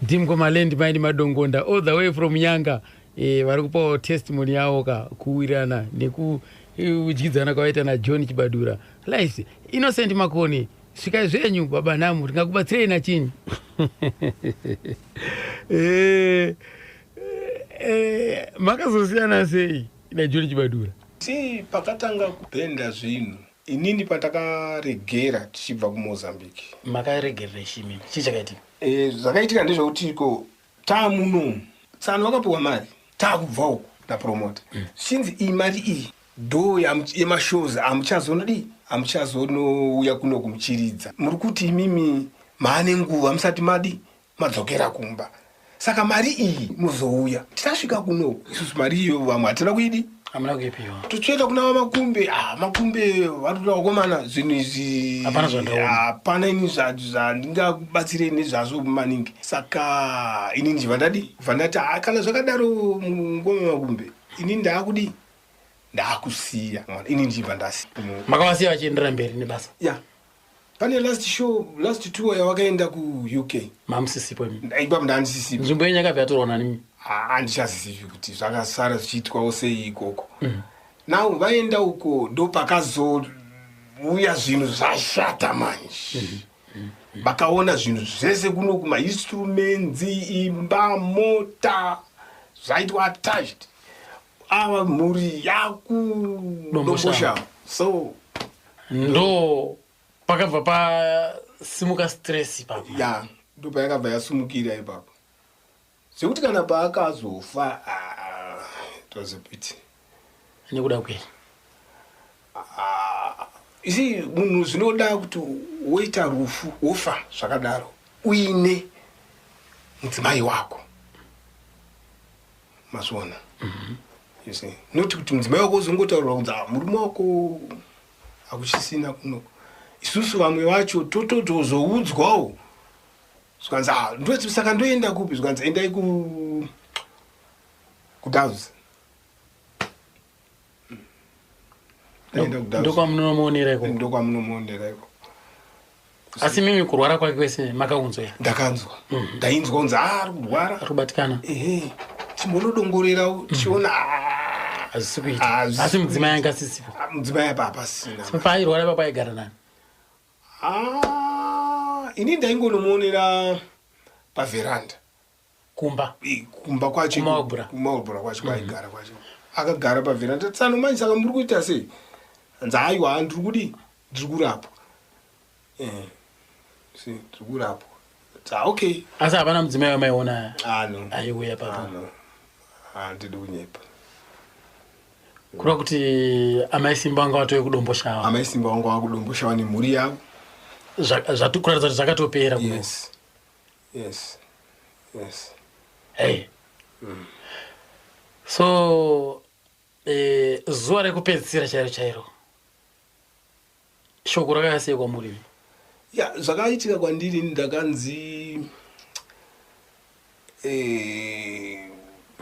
Ndimukoma Maindi Madongonda, all the way from Nyanga, vari kupawo testimony yavo ka, kuwirirana nekudyidzana kwavaita naJohn Chibadura. Life Innocent Makoni, svikai zvenyu baba Namu, tingakubatsirei nachini? Makazosiyana sei naJohn Chibadura? Si pakatanga kubhenda zvinhu, inini patakaregera tichibva kuMozambique. Makaregerera chimini? Chii chakaitika? Zvakaitika ndezvekuti ko taamunomu, tsano vakapiwa mari taakubva uku napromota, zvichinzi iyi mari iyi ndo yemashows, hamuchazonodii, hamuchazonouya kuno kumuchiridza. Muri kuti imimi maane nguva musati madi madzokera kumba, saka mari iyi muzouya tisasvika kunoku. Isusu mari iyo vamwe hatina kuidi. Hamuna kuipiwa. Totsveta kuna vaMakumbe. Ah, Makumbe vari vakomana, zvinhu izvi Hapana zvandaona. Hapana ini zvandingakubatsirei nezvazvo maningi. Saka ini ndibva ndadi bva ndati, "Ah, kana zvakadaro, ngoma Makumbe, ini ndaakudi ndaakusiya." Ini ndibva ndasiya. Makavasiya vachienderera mberi nebasa? Ya, pane last show, last tour yavakaenda kuUK. Mamusisipo imi? Ipapo ndandisisipo. Nzvimbo yenyu yakabva yatorwa nani? Handichazizivi kuti zvakasara zvichiitwawo sei ikoko. Now vaenda uko, ndo pakazouya zvinhu zvashata manje. Vakaona zvinhu zvese kuno, kumainstruments, imba, mota, zvaitwa attached. Ava mhuri yakuDomboshava, so Ndo pakabva pasimuka stress ipapo? Ya, ndo payakabva yasumukira ipapo, zvekuti kana paakazofa, ah, it was a pity. Nekuda kwei? Isi munhu zvinoda kuti woita rufu, wofa zvakadaro uine mudzimai wako, mazviona? You see, not kuti mudzimai wako uzongotaurira kunzi, "Ah, murume wako hakuchisina kunoko." Isusu vamwe vacho tototozoudzwawo, zvikanzi, "Ah, saka ndoenda kupi?" Zvikanzi, "Endai kuDoves." Ndokwamunomuonera ikoko? Ndokwamunomuonera ikoko. Asi mimi kurwara kwake kwese makaunzwa here? Ndakanzwa, ndainzwa kunzi, "Ah, ari kurwara." Ari kubatikana. Ehe, timbonodongorerawo tichiona. Hazvisi kuita. Asi mudzimai anga asisipo? Mudzimai apa hapasina. Paairwara ipapo aigara nani? Ah, ini ndaingonomuonera pavheranda. Kumba? Kumba kwacho. KuMarlborough. KuMarlborough kwacho kwaigara kwacho. Akagara pavheranda. Tsano manje, saka muri kuita sei? Hanzi, "Aiwa, ndiri kudi ndiri kurapwa." See, ndiri kurapwa. Ah, okay. Asi hapana mudzimai wamaiona? Ah, no. Aiuya papo? Ah, no, handidi kunyepa. Kureva kuti amai Simba vanga vatove kuDomboshava? Amai Simba vanga vakuDomboshava nemhuri yavo. Kuratidza kuti zvakatopera. Yes. Hey. So zuva rekupedzisira chairo chairo, shoko rakauya sei kwamuri? Ya, zvakaitika kwandiri, ndakanzi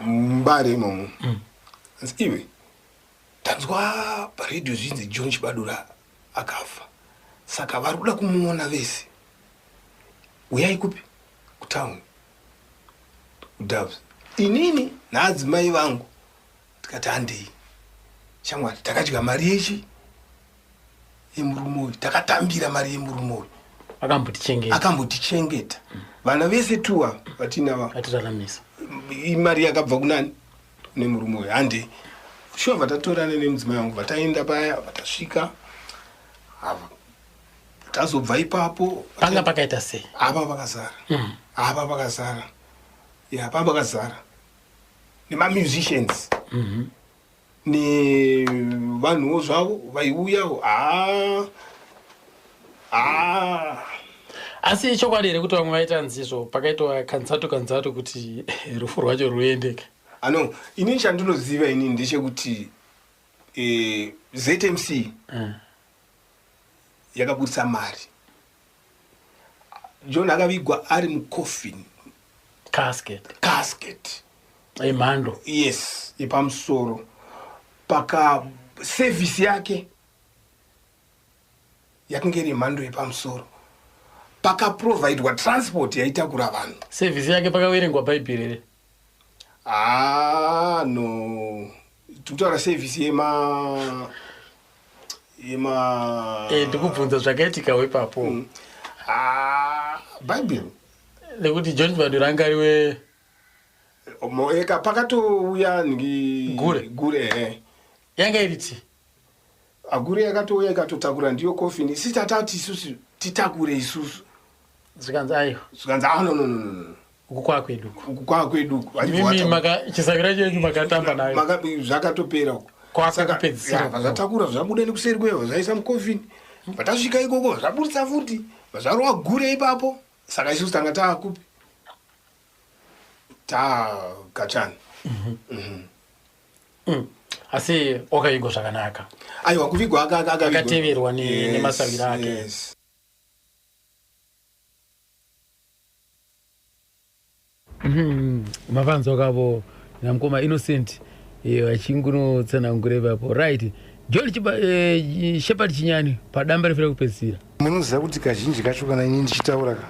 Mbare imomo, anzi, "Iwe, ndanzwa paredhiyo zvinzi John Chibadura akafa, saka vari kuda kumuona vese. Uyai kupi? Kutown, kuDoves." Inini naadzimai vangu tikati, "Handei." Shamwari, takadya mari yechi yemurume uyu, takatambira mari yemurume uyu. Akambotichengeta. Akambotichengeta. Vana vese tuwa vatinava atiraramisa. Imari yakabva kunani? Kune murume uyu. Hande shuwa, vatatorana nemudzimai wangu, vataenda paya, vatasvika ava, tazobva ipapo. Panga pakaita sei? Apa pakazara. Apa pakazara, ya, pamba pakazara nemamusicians nevanhuwo zvavo vaiuyawo. Ha ha. Asi ichokwadi here kuti vamwe vaita nzizvo pakaitwa kanzatu kanzatu kuti rufu rwacho ruendeke? Ano, inini chandinoziva inini ndechekuti ZMC yakabudisa mari. John akavigwa ari mucoffin. Casket. Casket. Imhando. Yes, yepamusoro. Paka sevhisi yake yakange iri mhando yepamusoro. Pakaprovhaidwa transport yaitakura vanhu. Sevhisi yake pakaverengwa Bhaibheri here? Ah, no, tikutaura sevhisi yema Ndikubvunza zvakaitikawo ipapo. Ah, Bhaibheri. Nekuti John Chibadura anga ariwe Eka, pakatouya ngi Gure. Gure, ehe. Yanga iri ti Agure yakatouya ikatotakura, ndiyo coffin. Isi tatati isusu titakure isusu. Zvikanzi aiwa. Zvikanzi, ah, no, no, no, no, no. Uku kwakwedu uku. Uku kwakwedu uku. Mimi chisavira chenyu makatamba nayo. Zvakatopera uku. Kwakupedzisira. Zvatakura, zvabuda nekuseri kweyo, zvaisa mucoffin. Vatasvika ikoko, zvaburitsa futi, zvarova gure ipapo. Saka isusu tanga taakupi? Taakachani. Asi wakavigwa zvakanaka? Aiwa, kuvigwa akavigwa. Akateverwa Yes, nemasavira ake. Yes. Mafanzwa kavo namukoma Innocent vachingunotsanangura ipapo. Right, John Shepard Chinyani, padamba refu rekupedzisira. Munoziva kuti kazhinji kacho kana ini ndichitaura ka,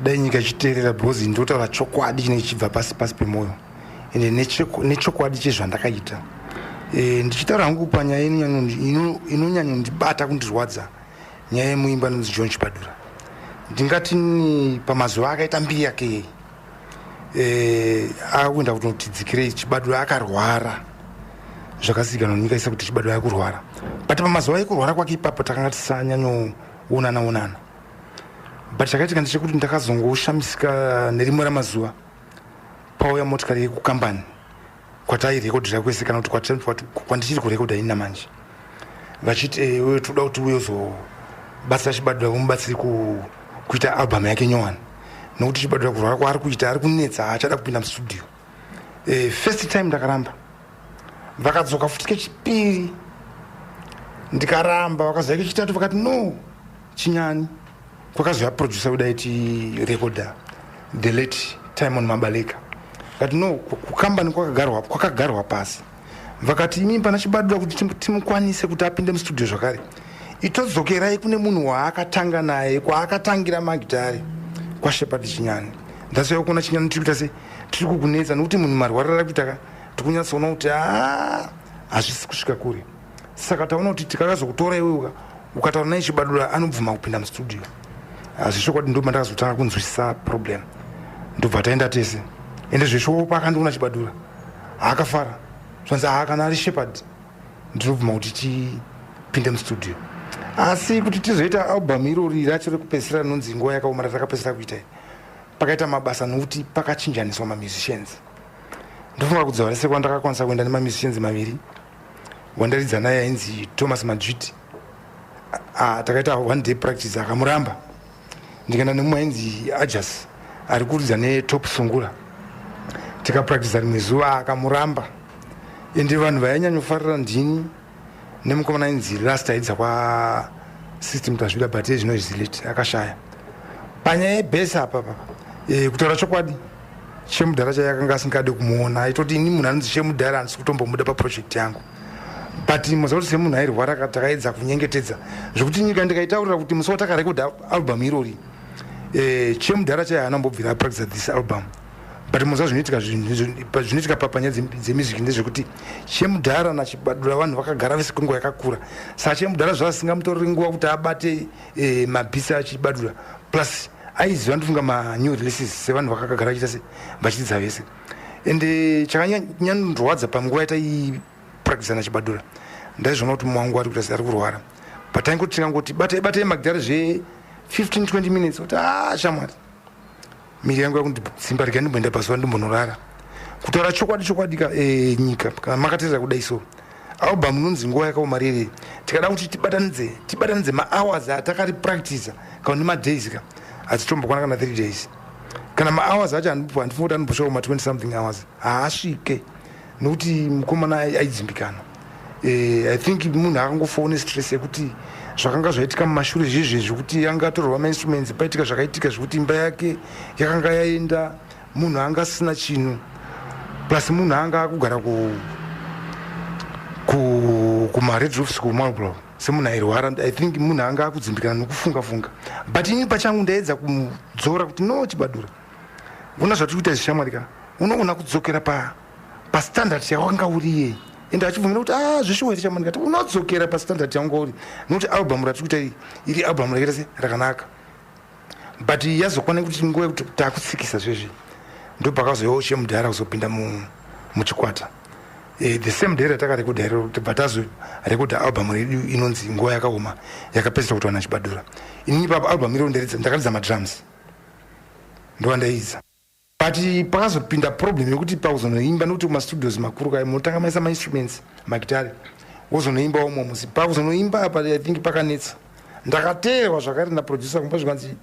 dai nyika ichiteerera, because ndotaura chokwadi chinenge chichibva pasi pasi pemwoyo, ende nechokwadi chezvandakaita. Ndichitaura hangu panyaya inonyanyondibata, kundirwadza, nyaya yemuimba anonzi John Chibadura. Ndingati ni pamazuva akaita mbiri yake, akuenda kunotidzikirei, Chibadura akarwara zvakazivikanwa nenyika isa kuti Chibadura akurwara. But pamazuva ekurwara kwake ipapo takanga tisanyanyoonana onana. But chakaitika ndechekuti ndakazongoshamisika nerimwe ramazuva pauya motikari yekukambani kwatairekodhera kwese, kana kuti kwandichiri kurekodha ini namanje, vachiti, "Iwe, toda kuti uye uzobatsira Chibadura, umubatsiri kuita album yake nyowani, nokuti Chibadura kurwara kwaari kuita ari kunetsa, haachada kupinda mustudio." First time ndakaramba. Vakadzoka futi kechipiri, ndikaramba. Vakazouya kechitatu, vakati, "No, Chinyani." Kwakazouya producer wedu aitirekodha, the late Timon Mabaleka. Vakati, "No." Kukambani kwakagarwa pasi, vakati, "Imi, pana Chibadura, kuti timukwanise kuti apinde mustudio zvakare, itodzokerai kune munhu waakatanga naye, kwaakatangira magitare, kwaShepard Chinyani. Ndasauya kuona Chinyani, tiri kuita se tiri kukunetsa, nokuti munhu marwarira ari kuita ka, tiri kunyatsoona kuti haa, hazvisi kusvika kure. Saka taona kuti tikakazokutora iwewe, ukataura naye Chibadura, anobvuma kupinda mustudio." Hazvishokwadi, ndo mandakazotanga kunzwisisa problem. Ndobva taenda tese. Ende zveshowo paakandiona Chibadura haakafara, zvanzi, "Haa, kana ari Shepard ndinobvuma kuti tipinde mustudio." Asi kuti tizoita album irori racho rekupedzisira rinonzi Nguva Yakaoma, ratakapedzisira kuita iri, pakaita mabasa nokuti pakachinjaniswa mamusicians. Ndofunga kudzava rese kwandakakwanisa kuenda nemamusicians maviri. Wandaridza naye ainzi Thomas Madrid. Takaita one day practice, akamuramba. Ndikaenda nemumwe ainzi Ajas, ari kuridza neTop Sungura, tikapractisa rimwe zuva, akamuramba. Ende vanhu vainyanyofarira ndini nemukomana ainzi Last, aidza kwaSystem Tazvida, but ezvino zilate akashaya. Panyaya yebhesi apa papa, kutaura chokwadi, Chemudhara chaiye akanga asingade kumuona. Aitoti, "Ini munhu anonzi Chemudhara handisi kutombomuda paproject yangu." But muziva kuti semunhu airwara, takaedza kunyengetedza zvekuti nyika ndikaitaurira kuti musi watakarekodha album irori, Chemudhara chaiye haana mbobvira apractisa this album. But muziva zvinoitika, zvinoitika papanyaya dzemusic ndezvekuti Chemudhara naChibadura vanhu vakagara vese kwenguva yakakura. Saka Chemudhara zvasingamutoreri nguva kuti abate mabhisi aChibadura, plus aiziva, ndofunga, manew releases sevanhu vakagara vachiita se vachidzidza vese. Ende chakanyanyondorwadza, panguva yataipractisa naChibadura, ndaizviona kuti mumwe wangu ari kuita se ari kurwara, but taingoti tingangoti batai batai magitare zve 15 20 minutes, kuti a shamwari, miri yangu yakundidzimba, rega ndimboenda pazuva ndimbonorara. Kutaura chokwadi, chokwadi ka, nyika, kana makateerera kudai, so album inonzi Nguva Yakaoma rere, tikada kuti tibatanidze mahours atakaripractisa kana nemadays ka, hadzitombokwana kana 3 days. Kana mahours acho handifungi kuti anombosvika kuma 20 something hours, haasvike, nokuti mukomana aidzimbikana. I think munhu akangofawo nestress yekuti zvakanga zvaitika mumashure zvezve, zvekuti anga atorwa mainstruments, paitika zvakaitika zvekuti imba yake yakanga yaenda, munhu anga asina chinhu, plus munhu anga akugara kumaRed Roofs kuMarlborough semunhu airwara. I think munhu anga akudzimbikana nokufunga funga. But ini pachangu ndaedza kumudzora kuti no, Chibadura, una zvatiri kuita zvishamwari ka, unogona kudzokera pastandard yawanga uri iyei. Ende achibvumira kuti a zvishuwa here shamwari, kati unodzokera pastandard yawanga uri, nokuti album ratiri kuita iri album rakaita se rakanaka. But yazokwana kuti nguva yekuti taakutsikisa zvezvi, ndopakazoyawo Chemudhara kuzopinda muchikwata. The same day ratakarekodha iroro, tibva tazorekodha album redu inonzi Nguva Yakaoma, yakapedzisira kuti vana Chibadura. Inini papo album iroro ndakaridza madrums, ndovandaidza. But pakazopinda problem yekuti pakuzonoimba, nekuti kumastudios makuru kai munotanga maisa mainstruments, magitare, wozonoimba umwe musi. Pakuzonoimba apa, I think pakanetsa. Ndakateerwa zvakare naproducer kumba, zvikanzi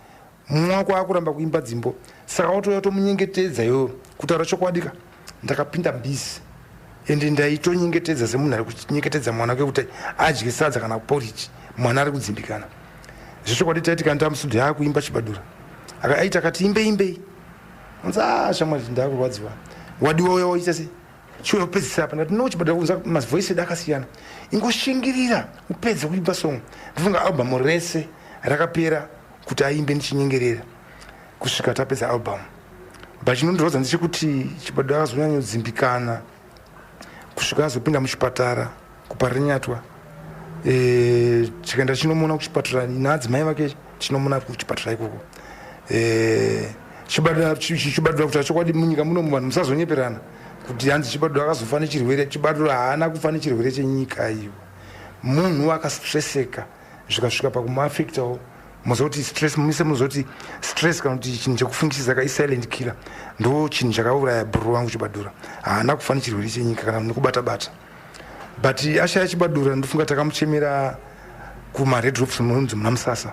mumwe wako akuramba kuimba dzimbo, saka watouya tomunyengetedza iyoyo. Kutaura chokwadi ka, ndakapinda mbisi, ende ndaitonyengetedza semunhu ari kunyengetedza mwana wake kuti adye sadza kana porridge. Mwana ari kudzimbikana zvechokwadi. Taiti kana tamustudio, akuimba Chibadura, aiti akati imbe imbei, anzi a shamwari, ndakurwadziwa, wadiwa uya waita se chiuya upedzisira apa. Ndati no, Chibadura, kunza mavoice edu akasiyana, ingoshingirira upedze kuimba song. Ndifunga album rese rakapera kuti aimbe ndichinyengerera kusvika tapedza album. But chinondirwadza ndechekuti Chibadura akazonyanyodzimbikana kusvika azopinda muchipatara kuParirenyatwa. Tikaenda chinomuona kuchipatara naadzimai vake, tinomuna kuchipatara ikoko. Chibadura, kuti chokwadi, munyika muno vanhu musazonyeperana kuti hanzi Chibadura akazofa nechirwere. Chibadura haana kufa nechirwere chenyika iyo. Munhu akastresseka zvikasvika pakumuafectawo. Muzoti stress, mise muzoti stress kana kuti chinhu chekufungisisa ka, isilent killer. Ndo chinhu chakauraya bhuru wangu Chibadura. Haana kufa nechirwere chenyika kana nekubata bata. But ashaya Chibadura, ndofunga takamuchemera kumaRed Roofs munonzi muna Musasa.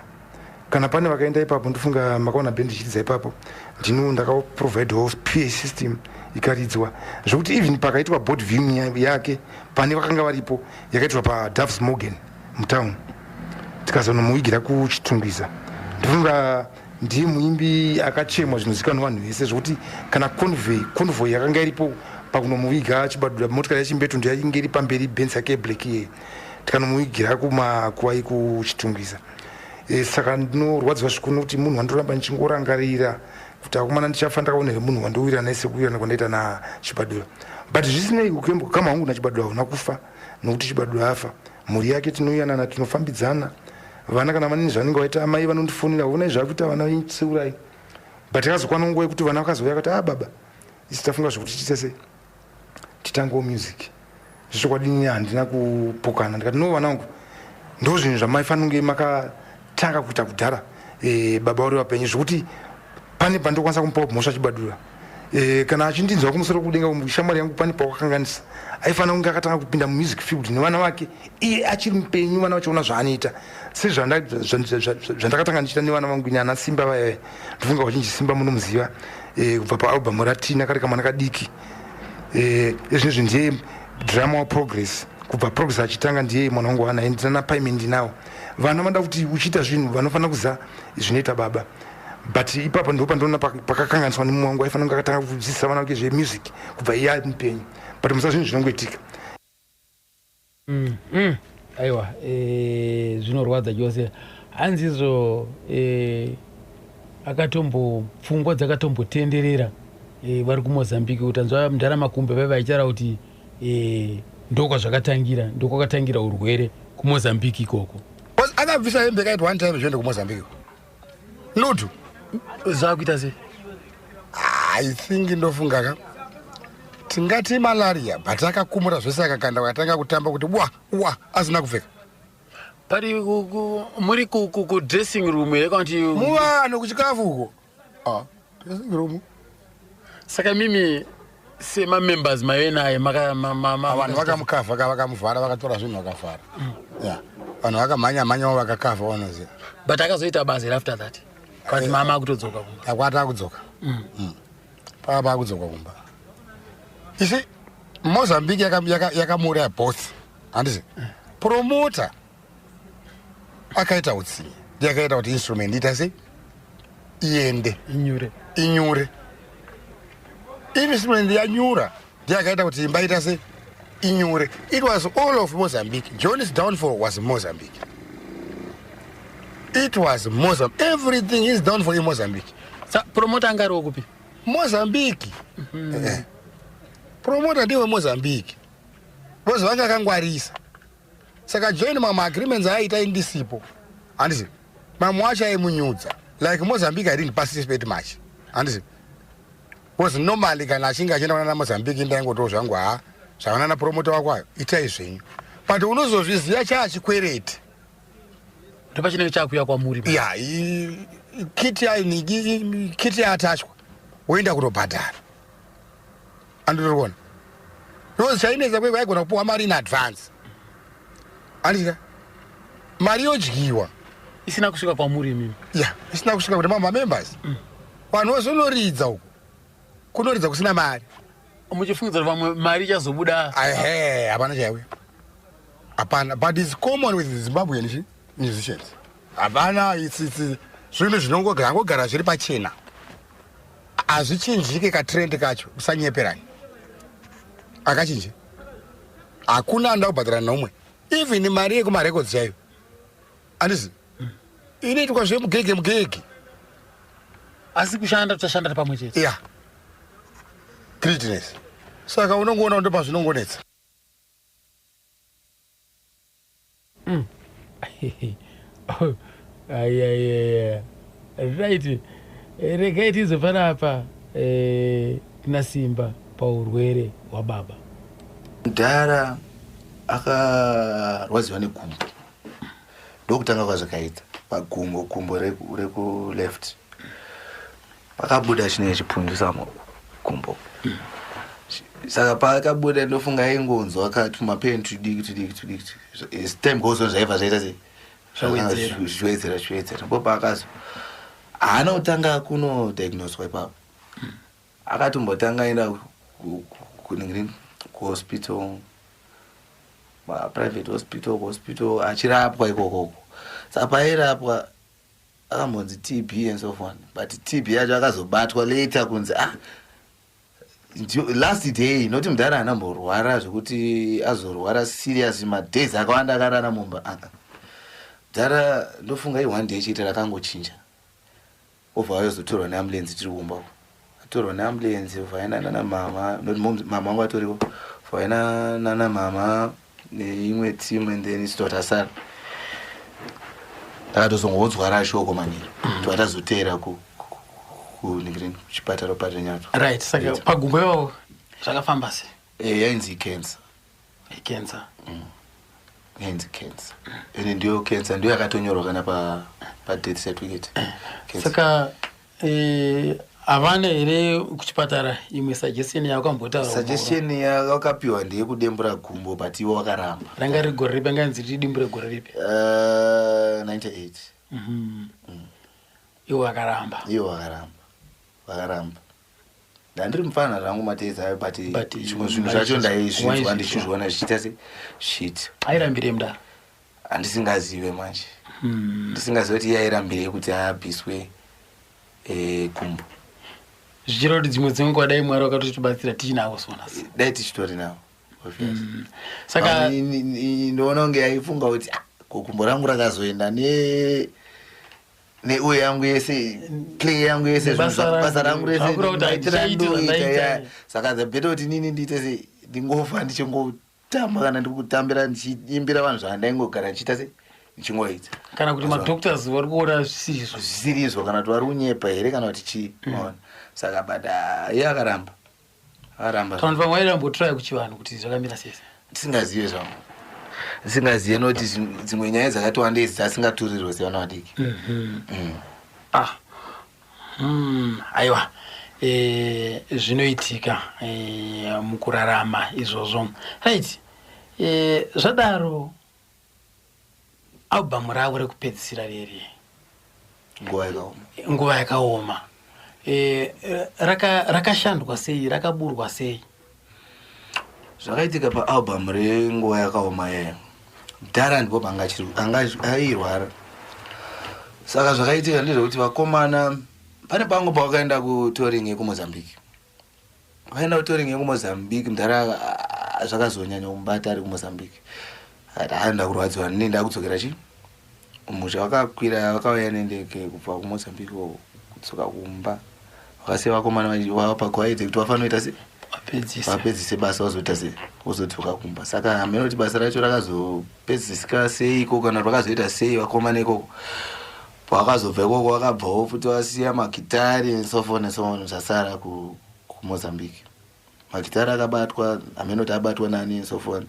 Kana pane vakaenda ipapo, ndofunga makaona bhendi ichiridza ipapo, ndino ndakaprovidewo PA system ikaridzwa, zvokuti even pakaitwa board viewing yake, pane vakanga varipo, yakaitirwa paDaves Morgan mutown, tikazonomuvigira kuChitungwiza. Ndofunga ndiye muimbi akachemwa zvinozivikanwa vanhu vese, zvokuti kana convoy yakanga iripo pakunomuviga Chibadura, motikari yaChimbetu ndiyainge iri pamberi, Benz yake yeblack iyeye, tikanomuvigira kumakuwai kuChitungwiza. Saka ndinorwadziwa zvikuru nokuti munhu wandoramba ndichingorangarira kuti akomana, ndichafa ndakaona here munhu wandowirana naye sekuwirana kwandaita naChibadura? But zvisinei, ukama hwangu naChibadura hauna kufa, nokuti Chibadura afa, mhuri yake tinoyanana, tinofambidzana. Vana kana vanini zvanenge vaita, amai vanondifonera, onai zvakuita vana venseurai. But akazokwana nguva yekuti vana vakazouya vakati, ah baba, isi tafunga zvekuti tiite sei, titangewo music. Zvechokwadi handina kupokana. Ndikati no, vana vangu, ndo zvinhu zvamaifanira kunge makatanga kuita kudhara, baba vari vapenyu. Zvokuti pane pandokwanisa kumupawo mhosva Chibadura, kana achindinzwa kumusoro kudenga, shamwari yangu, pane pawakakanganisa. Aifanira kunge akatanga kupinda mumusic field nevana vake iye achiri mupenyu, vana vachiona zvaanoita, sezvandakatanga ndichiita nevana vangu ini ana Simba vaya. Ndofunga vazhinji Simba munomuziva, kubva paalbum raTina kari kamwana kadiki. Izvinezvi ndiye drummer waProgress. Kubva Progress achitanga, ndiye mwana wangu anaye, ndinana Paime, ndinawo vana. Vanoda kuti uchiita zvinhu, vanofanira kuziva zvinoita baba. But ipapo ndo pandoona pakakanganiswa nemumwe wangu. Aifanira kunge akatanga kudzidzisa vana vake zvemusic kubva iye ari mupenyu. But musa zvinhu zvinongoitika. Aiwa, zvinorwadza chose. Hanzizvo, akatombo pfungwa dzakatombotenderera. Vari kuMozambique, utanzwa mudhara Makumbe vai vaichara kuti ndokwazvakatangira, ndokwakatangira urwere kuMozambique ikoko. Akabvisa hembe kaiti one time zviende kuMozambique nudu. Zvakuita sei? I think ndofunga ka tingati malaria, but akakumura zvese, akakanda, akatanga kutamba kuti wa wa asina kupfeka. Pari muri kudressing room here kana kuti Muvanhu kuchikafu uko. Ah, dressing room. Saka mimi semamembers maive naye Vanhu vakamukavha ka, vakamuvhara, vakatora zvinhu vakavhara. Ya, vanhu vakamhanya mhanyawo, vakakavha, vanoziva. But akazoita basa here after that, kuti mama akutodzoka kumba? Akwati akudzoka. Pava paakudzoka kumba isi Mozambique yakamuuraya both, handisi? Promoter akaita utsinye, ndiye akaita kuti instrument ita sei, iende. Inyure. Inyure. Instrument yanyura, ndiye akaita kuti imba ita sei, inyure. It was all of Mozambique. John's downfall was Mozambique. It was Mozambique. Everything is downfall in Mozambique. Sa promoter anga ariwo kupi? Mozambique. Promoter ndiwe Mozambique because vanga akangwarisa. Saka join mamwe agreements aiita indisipo, handisi? Mamwe acho aimunyudza, like Mozambique I didn't participate much, handisi? Because normally kana achinge achienda kunana Mozambique, ndaingotiwo zvangu, ha, zvavanana promoter wako ayo, itai zvenyu, but unozozviziva chaachikwereti. Ndopachinenge chakuya kwamuri. Ya, kiti kiti yatachwa, woenda kutobhadhara, andotori kuona, because chainetsa kweko aigona kupiwa mari in advance, andika mari yodyiwa. Isina kusvika kwamuri imimi. Ya, isina kusvika kuti mamwe mamembers, vanhu vozonoridza uko, kunoridza kusina mari. Muchifungidzira kuti vamwe mari ichazobuda. Ehe, hapana chaiwe, hapana. But it's common with Zimbabwean musicians. Hapana, it's zvinhu zvinongogara zviri pachena, hazvichinjike. Katrend kacho, usanyeperani, akachinje. Hakuna anoda kubhadhara nomwe, even mari yekumarecords chaiyo, handisi? Inoitwa zvemugege mugege. Asi kushanda tichashanda pamwe chete. Ya, greediness. Saka unongoona ndo pazvinongonetsa. Ayayaya, right, regai tizo panapa tina Simba paurwere hwababa. Mudhara akarwadziwa negumbo, ndokutanga kwazvakaita pagumbo, gumbo rekuleft pakabuda chinenge chipundu gumbo. Saka paakabuda, ndofunga aingonzwa katumapeni tudiki tudiki tudiki. As time goes on zvaibva zvaita sei? Zvawedzera. Zvichiwedzera, zvichiwedzera. Ndipo paakazo haana kutanga kunodiagnoswa ipapo, akatombotanga aenda kuningiri kuhospital, maprivate hospital, kuhospital achirapwa ikokoko. Saka paairapwa akambonzi TB and so on, but TB yacho akazobatwa later kunzi, ah, last day noti mudhara anamborwara zvekuti azorwara serious madays akawanda akarara mumba. Aa, mudhara ndofunga i1 day chete rakangochinja, obva ayozotorwa neambulance tiri kumba uko. Atorwa neambulance, obva aenda nana mama, noti mama wangu atoriwo, obva aenda nana mama neimwe team, and then isu tasara. Takatozongodzwara shoko manheru, tobva tazoteera kuningireni kuchipatara paRenyato. Right, saka pagumbo ivavo zvakafamba sei? Yainzi cancer. Cancer. Yainzi cancer, ende ndiyo cancer ndiyo yakatonyorwa kana padeath certificate. Cancer. Saka havana here kuchipatara imwe suggestion yawakambotaura? Suggestion yakapiwa ndeyekudembura gumbo, but iwo wakaramba. Ranga riri gore ripi anganzi ridimbure gore ripi? 98. Iwo vakaramba. Iwo vakaramba, vakaramba. Ndandiri mufana zvangu matezi ayo, but But zvimwe zvinhu zvacho ndaizvinzwa, waizvinzwa. ndichizviona zvichiita se shit. Airambirei mudaro? Handisingazive manje. Ndisingazive kuti iye airambirei kuti abviswe gumbo. Zvichireva kuti dzimwe dzenguva dai Mwari vakatotibatsira tichinavo sonasi. Dai tichitori navo, obvious. Saka Pamwe ndoona kunge aifunga kuti, "Ah, ko gumbo rangu rakazoenda ne Neuyo yangu yese, play yangu yese, Nebasa zvinhu rangu, basa rangu rese zvakureva kuti maitiro handichaiti andoita, zvandaita. yeah. Saka the better kuti nini ndiite sei, ndingofa ndichingotamba kana ndikutambira, ndichiimbira vanhu zvandaingogara ndichiita sei, ndichingoita. Kana kuti madoctors vari kuona zvisizvo. Zvisiri izvo, kana kuti vari kunyepa here, kana kuti chii, maona. Saka but iye akaramba, akaramba. Kana kuti vamwe vaidambotraya kuchivanhu kuti zvakamira sei. Tisingazive zvangu, tisingazive noti dzimwe nyaya dzakati wandei dzasingaturirwe sevana vadiki. Ah. Aiwa, zvinoitika mukurarama izvozvo. Right, zvadaro albhamu ravo rekupedzisira reri Nguva Yakaoma. Nguva Yakaoma, rakashandwa sei, rakaburwa sei? Zvakaitika paalbum reNguva Yakaoma yaya, mudhara ndipo panga airwara. Saka zvakaitika ndezvekuti vakomana pane pangu pavakaenda kutouring yekuMozambique, vaenda kutouring yekuMozambique, mudhara zvakazonyanya kumubata ari kuMozambique. Akati aenda kurwadziwa, nini ndakudzokera chi kumusha. Vakakwira, vakauya nendege kubva kuMozambique kudzoka kumba, vakasiya vakomana vapa gwaidze kuti vafanoita se vapedzise basa, vazoita se vozodzoka kumba. Saka hameno kuti basa racho rakazopedzisika seiko, kana kuti vakazoita sei vakomana ikoko. Pavakazobva ikoko, vakabvawo futi vasiya magitari and so forth and so on, zvasara kuMozambique. Magitari akabatwa, hameno kuti abatwa nani and so forth,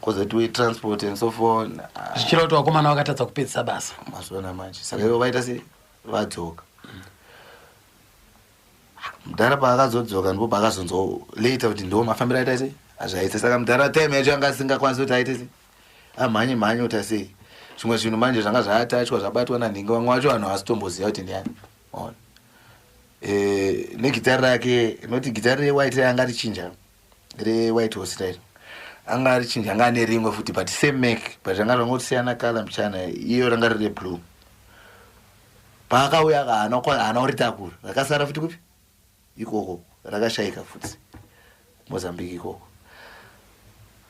kozoti transport and so forth. Zvichireva kuti vakomana vakatadza kupedzisa basa. Mazviona manje. Saka ivo vaita sei, vadzoka. Mudhara paakazodzoka, ndipo paakazonzwa later kuti ndo mafambiro aita sei, azvaita. Saka mudhara time yacho anga asingakwanisi kuti aite sei, amhanye mhanye kuti sei zvimwe zvinhu manje zvanga zvaatachwa, zvabatwa nanhingi. Vamwe vacho vanhu havasitomboziva kuti ndiani, ona. Negitari rake, noti gitari rewhite anga richinja, rewhite horse rairo anga richinja, anga ane rimwe futi but same make, but ranga rangosiyana colour muchana. Iyo ranga riri reblue. Paakauya haana kuritakura, rakasara futi kupi ikoko, rakashayika futi Mozambique ikoko.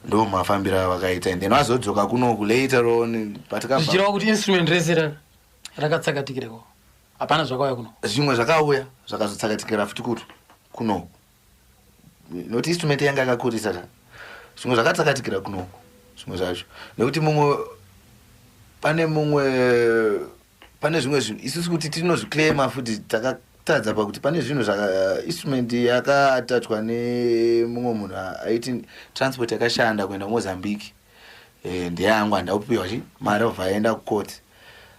Ndo mafambiro avakaita, and then vazodzoka kunoku later on patikabva. Zvichireva kuti instrument rese rakatsakatikireko, hapana zvakauya kuno? Zvimwe zvakauya, zvakazotsakatikira futi kutu kunoku, nokuti instrument yanga yakakurisa ta. Zvimwe zvakatsakatikira kunoku, zvimwe zvacho nekuti mumwe pane mumwe pane zvimwe zvinhu isusu kuti tinozviclaima futi takatadza pakuti pane zvinhu zvaka instrument yakatatwa nemumwe munhu aiti transport yakashanda kuenda kuMozambique ndeyangu, handida kupiwa chi mari, obva aenda kukoti.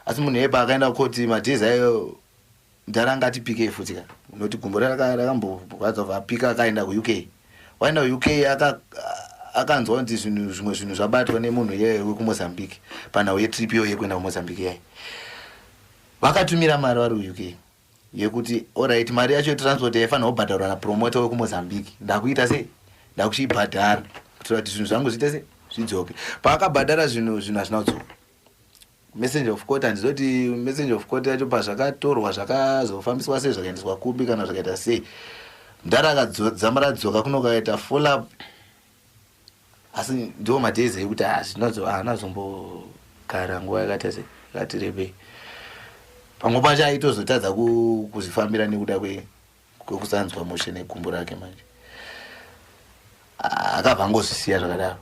Asi munhu iye paakaenda kukoti, madays ayo mudhara anga atipikei futi ka, nokuti gumbo rakamborwadza, obva apika, akaenda kuUK. Waenda kuUK, akanzwa kuti zvinhu, zvimwe zvinhu zvabatwa nemunhu iyeye wekuMozambique panhau yetrip iyoyo yekuenda kuMozambique yayi. Vakatumira mari vari kuUK yekuti alright, mari yacho yetransport yaifanira kubhadharwa napromota wekuMozambique, ndakuita sei, ndakuchiibhadhara kuitira kuti zvinhu zvangu zviite sei, zvidzoke. Paakabhadhara zvinhu, zvinhu hazvina kudzoka. Messenger of court, handizoti messenger of court yacho pazvakatorwa zvakazofambiswa sei, zvakaendeswa kupi, kana zvakaita sei. Mudhara akadzamba radzoka kuno, kaita follow up, asi ndiwo madays ekuti haana zombogara nguva yakaita sei, yakati rebei. Pamwe pacho aitozotadza kuzvifambira nekuda kwekusanzwa mushe negumbo rake. Manje akabva angozvisiya zvakadaro,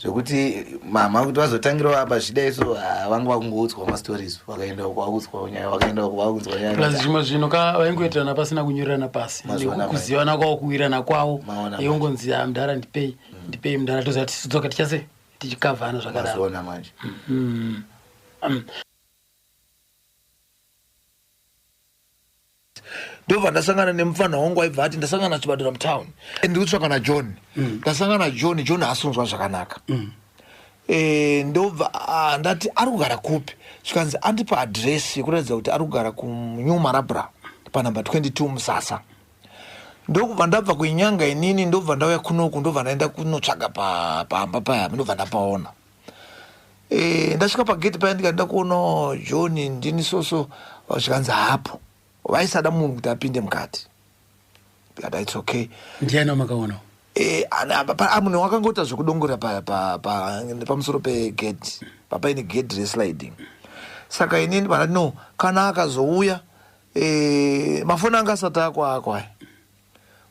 zvekuti mama kuti vazotangirawo apa zvidai so, vanga vakungoudzwa mastories, vakaenda uko vakuudzwa nyaya, vakaenda uko vakuudzwa nyaya. Plus zvimwe zvinhu ka vaingoitirana pasina kunyorerana pasi. Mazuva anaya. Nekuzivana kwavo, kuwirana kwavo. Maona. Yongonzi, "Ah, mudhara, ndipei, ndipei mudhara," toziva tichidzoka tichase tichikavhana zvakadaro. Mazuona manje. Ndobva ndasangana nemufana wangu, aibva ati ndasangana naChibadura mutown, ndiri kutsvaka naJohn. Ndasangana naJohn, John haasi zvakanaka. Ndobva ndati ari kugara kupi? Zvikanzi andipa adhiresi yekuratidza kuti ari kugara kuNew Marabra panhamba 22 Musasa. Ndokubva ndabva kuinyanga inini, ndobva ndauya kunoku, ndobva ndaenda kunotsvaga pamba paya, ndobva ndapaona. Ndasvika pageti paya, ndikati ndakuona John, ndini soso. Zvikanzi hapo, vaisada munhu kuti apinde mukati. Ndikati it's okay. Ndiani wamakaona? Munhu wakangoita zvekudongorera pamusoro pegate, papaine gate resliding. Saka inini panati no, kana akazouya mafoni anga asati ako aya,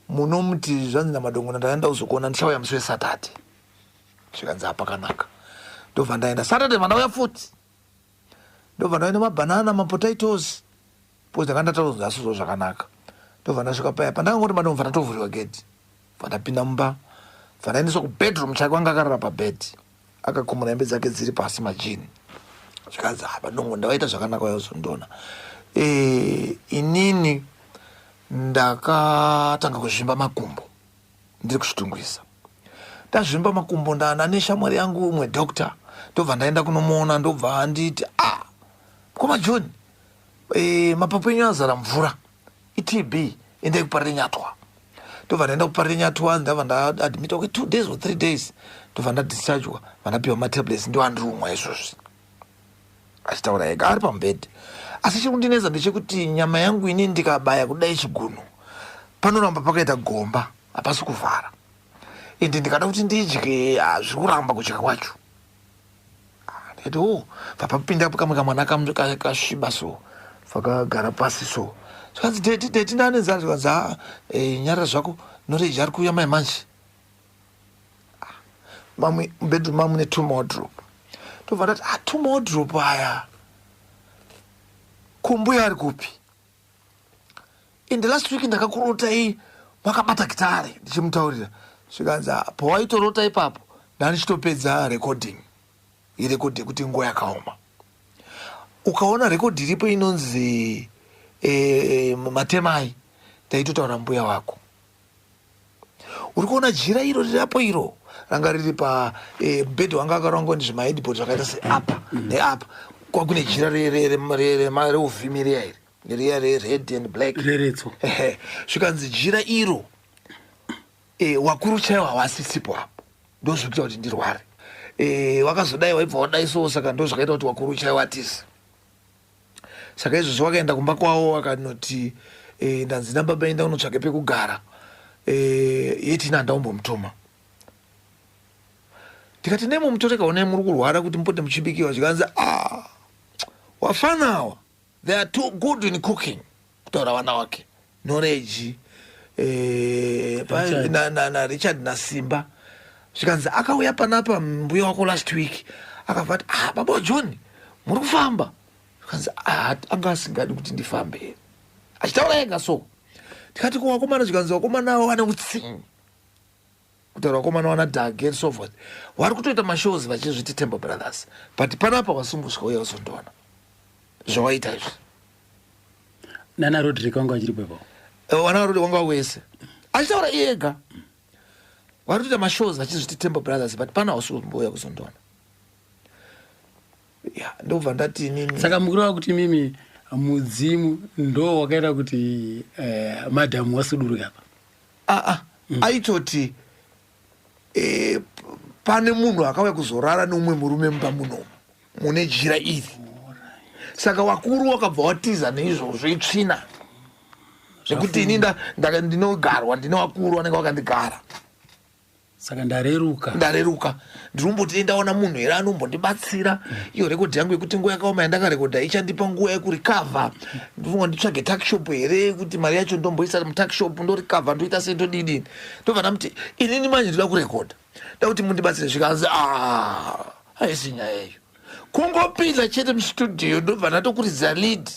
munomuti zvanzi naMadongo, ndaenda kuzokuona, ndichauya musi weSaturday. Zvikanzi apakanaka. Ndobva ndaenda Saturday, vandauya futi, ndobva ndauya nemabhanana, mapotatoes, because ndanga ndataura asuzo zvakanaka. Ndobva ndasvika paya pandakangoti Madongo, bva ndatovhuriwa gedhi, bva ndapinda mumba, bva ndaendeswa kubedroom chake. Anga akarara pabhedhi, akakumura hembe dzake dziri pasi, majini. Zvikanzi, "Ah, Madongo, ndavaita zvakanaka wayozondiona." Inini ndakatanga kuzvimba makumbo ndiri kuChitungwiza. Ndazvimba makumbo, ndana neshamwari yangu umwe doctor, ndobva ndaenda kunomuona. Ndobva anditi, "Ah, mukoma John, mapapu enyu azara mvura, iTB, endai kuParirenyatwa." Ndobva ndaenda kuParirenyatwa, ndabva ndaadmitwa kwe 2 days or 3 days, ndobva ndadischargwa, vandapiwa matablets, ndo andiri kumwa izvozvi. Achitaura ega ari pamubhedhi. Asi chiri kundinetsa ndechekuti nyama yangu ini ndikabaya kudai chigunhu, panoramba pakaita gomba, hapasi kuvhara. Ende ndikada kuti ndidye, hazviri kuramba kudya kwacho. Ndikati o, bva papinda kamwe kamwana kasviba so, vakagara pasi so. Zvikanzi, "Daddy, daddy, ndane nzara." Zvikanzi, "Ha, nyarara zvako, Noreji ari kuuya mai manje." Mamwe mubedroom mamune two wardrobe. Ndobva ndati, "Ah, two wardrobe aya, kumbuya ari kupi? In the last week ndakakurotai makabata gitare." Ndichimutaurira, zvikanzi, "Ah, pawaitorota ipapo ndandichitopedza recording, irekodhi yekuti Nguva Yakaoma. Ukaona rekodhi iripo inonzi Matemai, ndaitotaura mbuya wako. Uri kuona jira iro rirapo, iro ranga riri pamubhedhi wanga akarongwa nezvimaheadboard zvakaita seapa neapa, kwakune jira reuvhimi riya iri, riya rered and black." Reretso. Ehe. Zvikanzi, "Jira iro, wakuru chaiwo havasisipo apo, ndo zvikuita kuti ndirware. Wakazodai waibva wadai so, saka ndo zvakaita kuti wakuru chaiwo atisi. Saka izvozvo wakaenda kumba kwavo, wakanoti, ndanzi nababa enda unotsvake pekugara. Yetina handaumbomutuma." Ndikati, "Nemo mutoreka onai muri kurwara kuti mupote muchibikiwa." Zvikanzi, "Ah, wafanawa, they are too good in cooking," kutaura vana wake Noreji, Richard. na Richard naSimba. Zvikanzi, "Akauya panapa mbuya wako last week, akabva ati, 'Ah, baba John, muri kufamba.'" Zvikanzi, "Ah, anga asingadi kuti ndifambe here?" Achitaura ega so. Ndikati, "Kuvakomana?" Zvikanzi, "Vakomana avo vane utsinyi," kutaura vakomana vana Dhage and so forth, vari kutoita mashows vachizviti Temple Brothers, but panapa wasumbuswa uya uzondiona zvawaita izvi. Nana Rodrick vanga vachiripo ipapo? Vana Rodrick vanga wese. Achitaura iye ega, vari kutoita mashows vachizviti Temple Brothers, but pana hausimbouya kuzondiona. Ya, ndobva ndati inini Saka mukureva kuti mimi mudzimu ndo wakaita kuti madhamu wasuduruka apa? Aa, aitoti pane munhu akauya kuzorara neumwe murume mumba munomu mune jira iri, saka wakuru wakabva watiza neizvozvo, itsvina zvekuti ini ndinogarwa, ndine wakuru vanenge vakandigara. Saka ndareruka. Ndareruka. Ndinomboti ndaona munhu here anombondibatsira. Iyo rekodhi yangu yekuti Nguva Yakaoma yandakarekodha ichandipa nguva yekurecover. Ndifunga nditsvage tuckshop here, kuti mari yacho ndomboisa mutuckshop, ndorecover, ndoita sei, ndodidini. Ndobva ndamuti, "Inini manje ndoda kurekodha, nda kuti mundibatsire." Zvikanzi, "A, haisi nyaya iyo, kungopinda chete mustudio, ndobva ndatokuridza lead,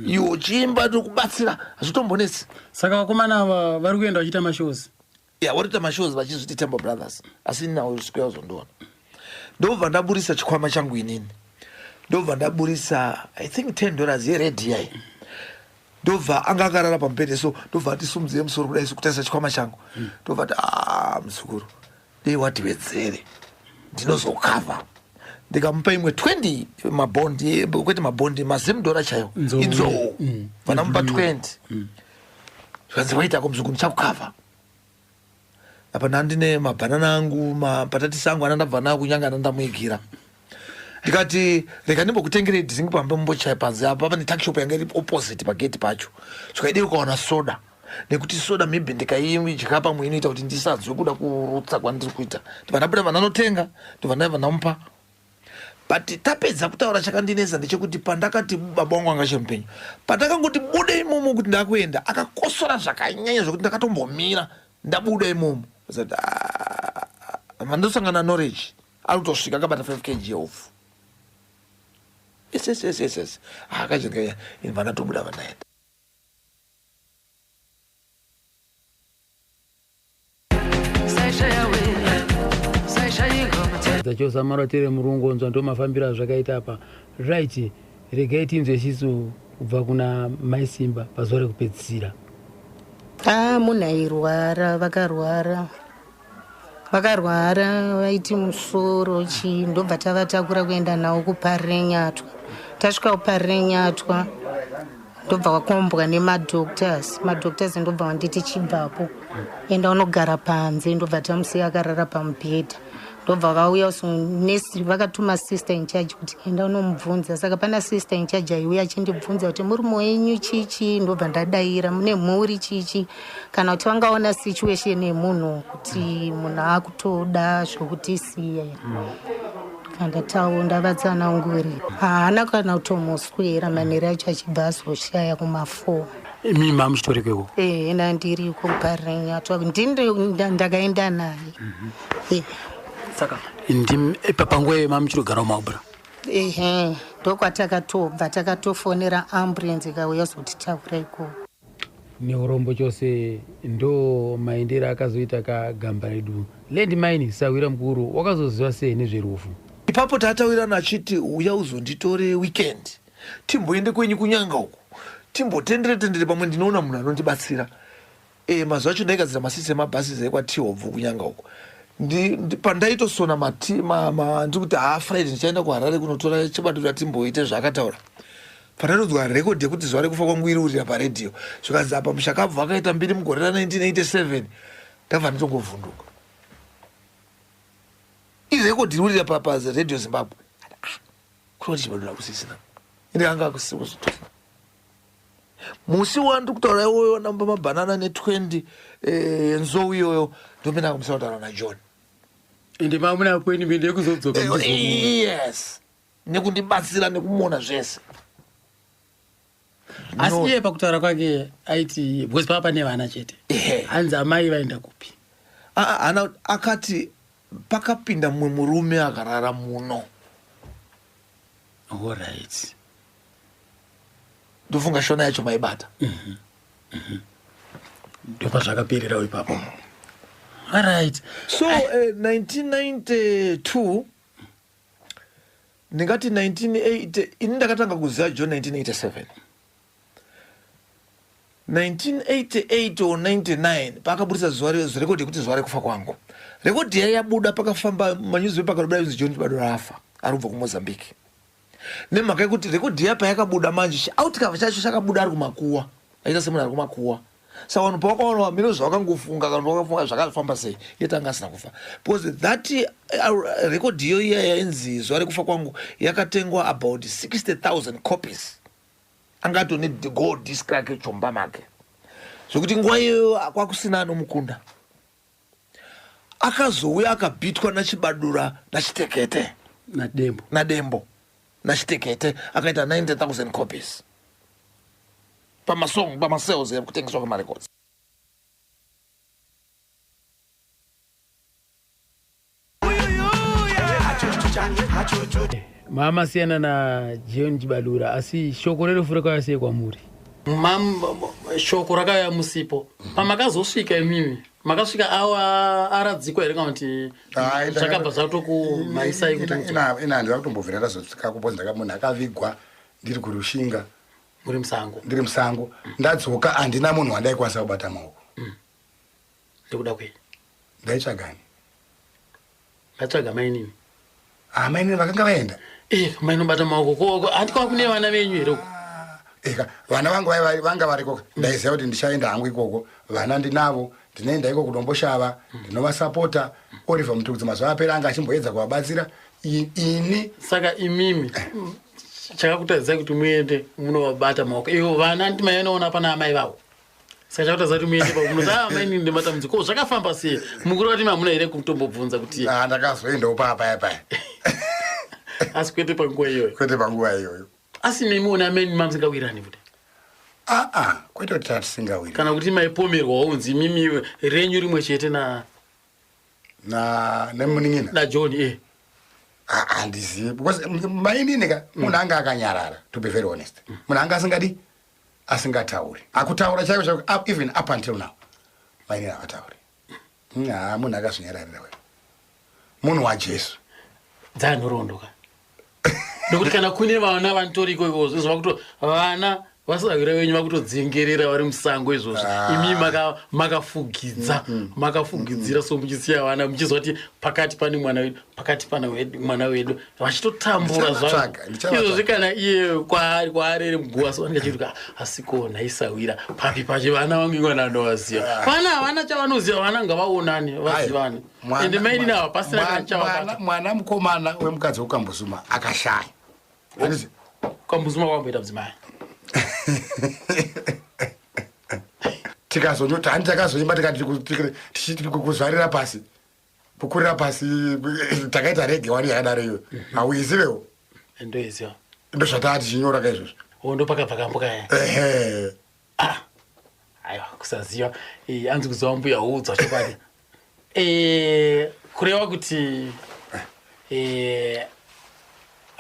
iwo chiimba, ndokubatsira, hazvitombonetsi." Saka vakomana ava vari kuenda vachiita mashows? Ya, varikuita mashows vachizviti Temple Brothers, asi inawo sikuya kuzondiona. Ndobva ndaburisa chikwama changu inini, ndobva ndaburisa, I think, $10 yeredhi yai. Ndobva anga akarara pamubhedhe so, ndobva atisumudzire musoro kudai so, kutarisa chikwama changu. Ndobva ati, "A, muzukuru, dei watiwedzere, ndinozokavha." Ndikamupa imwe 20 mabhondi, kwete mabhondi, mazimudhora chaiwo. Nzou. Inzou. Vandamupa 20. Zvikanzi, "Waitako muzukuru, ndichakukavha." Apa ndandine mabhanana angu, mapatatisi angu anandabva nawo kunyanga, anandamuigira. Ndikati, "Rega ndimbokutengerei drink pamba, mumbochaya panze apa." Pane tuckshop yanga iri opposite pagate pacho. Zvikaidei, ukawana soda, nekuti soda maybe ndikaidya pamwe inoita kuti ndisanzwe kuda kurutsa kwandiri kuita. Ndibva ndabuda, vandanotenga, ndobva ndabva ndamupa. But tapedza kutaura, chakandinetsa ndechekuti pandakati baba wangu anga achiri mupenyu, pandakangoti bude imomo kuti ndakuenda, akakosora zvakanyanya zvokuti ndakatombomira. Ndabuda imomo, zati mandosangana Knowledge ari kutosvika akabata 5 kg yeupfu. Yes, akachirya. Inibva ndatobuda, vandaenda. Dzachosamara tere murungonzwa, ndo mafambiro azvakaita apa. Right, regai tinzwe isisu kubva kuna Mai Simba pazuva rekupedzisira. A, munhu airwara, vakarwara, vakarwara, vaiti musoro chii. Ndobva tavatakura kuenda navo kuParirenyatwa. Tasvika kuParirenyatwa, ndobva vakombwa nemadoctors. Madoctors ndobva vanditi, "Chibvapo, enda unogara panze." Ndobva tamusiya akarara pamubhedha. Ndobva vauya nesi, vakatuma sister in charge kuti, "Enda unomubvunza." Saka pana sister in charge aiuya achindibvunza kuti, "Murume wenyu chichi?" Ndobva ndadayira, "Mune mhuri chichi?" Kana kuti vangaona situation yemunhu kuti munhu akutoda zvokutisiya. Ndavatsanangurira, haana kana kutomuswera. Manheru acho achibva azoshaya kuma4. Imi mamuchitoreko? Ee, ndandiriko kuParirenyatwa, ndini ndakaenda naye. Saka ndimi panguva iyo mamuchitogarawo maubra? Ehe, ndokwatakatobva, takatofonera ambulance ikauya zotitakura ikoko. Neurombo chose, ndo maendero akazoita kagamba redu Landmine. Sawira mukuru, wakazoziva sei nezverufu? Ipapo tatawirana achiti, "Uya uzonditore weekend, timboende kwenyu kunyanga uku, timbotendere tendere, pamwe ndinoona munhu anondibatsira." Mazuva acho ndaigadzira maseats emabhasis ekwaTihobvu kunyanga uku. Pandaitosona mati ndiri kuti, "Ha, Friday ndichaenda kuHarare kunotora Chibadura, timboite zvaakataura." Pandatonzwa rekodhi yekuti zuva rekufa kwangu iri urira paredhiyo, zvikanzi apa mushakabvu akaita mbiri mugore ra1987, ndabva nditongovhunduka. Irekodhi iri urira paRedhiyo Zimbabwe. Kuroti Chibadura kusisina, ende anga akusikuzotora musi wandiri kutaura iwoyo namba mabhanana ne20 nzou iyoyo, ndopinda kumusana kutaura naJohn. Ende mamuna appointment yekuzodzoka? Yes, nekundibatsira nekumona zvese. Asi iye pakutaura kwake aiti, because pava pane vana chete, hanzi amai vaenda kupi? Hana, akati pakapinda mumwe murume akarara muno. Allright. Ndofunga shona yacho maibata. Ndopazvakapererawo ipapo, alright. So 1992, ndingati 1980, ini ndakatanga kuziva John 1987. 1988 or 99 paakabudisa zuva rekodhi yekuti zuva rekufa kwangu. Rekodhi yai yabuda, pakafamba manewspaper, akatobuda inzi John Chibadura afa, ari kubva kuMozambique. Nemhaka yekuti rekodhi iya payakabuda manje, outcover chacho chakabuda ari kumakuwa, aita semunhu ari kumakuwa. Saka vanhu pavakaona vamiro zvavakangofunga, kana vakafunga zvakafamba sei, yet anga asina kufa, because that rekodhi iyo iya yainzi zuva rekufa kwangu yakatengwa about 60,000 copies. Anga atone gold disc rake chomba make, zvokuti nguva iyoyo kwakusina anomukunda. Akazouya akabhitwa naChibadura naChitekete. NaDembo. NaDembo naChitekete, akaita 90,000 copies pamasong, pamasales ekutengeswa kwemarecords. Mamasiyana naJohn Chibadura, asi shoko rerufu rakauya sei kwamuri? Shoko rakauya musipo. Pamakazosvika imimi, makasvika awa aradzikwa here, kana kuti zvakabva zvatokumhaisai kuti Ina handina kutombobvira ndazosvika kupozi. Munhu akavigwa ndiri kuRushinga. Muri musango? Ndiri musango. Ndadzoka, handina munhu wandaikwanisa kubata maoko. Ndikuda kwei? Ndaitsvagani? Ndatsvaga mainini. Amainini vakanga vaenda. Mainobata maoko, handikwa kune vana venyu here uko? Eka, vana vangu vanga variko. Ndaiziva kuti ndichaenda hangu ikoko, vana ndinavo, ndinoenda iko kuDomboshava, ndinovasapota. Oliver Mutukudzi mazuva apera anga achimboedza kuvabatsira. Ini Saka imimi chakakutadzai kuti muende munovabata maoko ivo vana? Nditi mainoona pana amai vavo, saka chakutadza kuti muende pamunozi, "Ah, mainini ndematambudziko," ko zvakafamba sei? Mukuru vati mamuna here kutombobvunza kuti Ah, ndakazoendawo paya paya paya. Asi kwete panguva iyoyo. Kwete panguva iyoyo. Asi nemiona ameni mamusingawirani futi? Aa, kwete kuti tatisingawiri. Kana kuti maipomerwawo unzi mimi renyu rimwe chete na na nemunin'ina naJohn e. Handizivi, because mainini ka munhu anga akanyarara, to be very honest. Munhu anga asingadi, asingatauri, akutaura chaiko chaiko even up until now mainini havatauri. Ha, munhu akazvinyararira we, munhu waJesu. Dzanhoroondo ka, nokuti kana kune vana vanotoriko izvozvo, izvo vakuto vana vasahwira venyu vakutodzengerera vari musango izvozvo. Imi makafugidza, makafugidzira, so muchisiya vana muchizwa kuti pakati pane mwana wedu, pakati pana mwana wedu, vachitotambura zvavo. Ndichavatsvaga. Izvozvi kana iye kwaari kwaarere muguva, so anenge achiti, "Asiko nhaisawira papi pacho, vana vangu ingwana anovaziva." Vana havana chavanoziva, vana ngavaonane, vazivane. Ende mainini ava pasina kana chavabata. Mwana mukomana wemukadzi wekuKambuzuma akashaya. Handiti? Kambuzuma kwamboita mudzimai. Tikazonyota, handi takazoimba tikati tichiti kuzvarira pasi, kukurira pasi, takaita reggae wani yakadaro iyo, hauizivewo? Ndoiziva. Ndozvataa tichinyora kaizvozvo. Ndo pakabva kambo kaya. Ehe. Aiwa, kusaziva. Anzi kuziva mbuya huudzwa chokwadi. Kureva kuti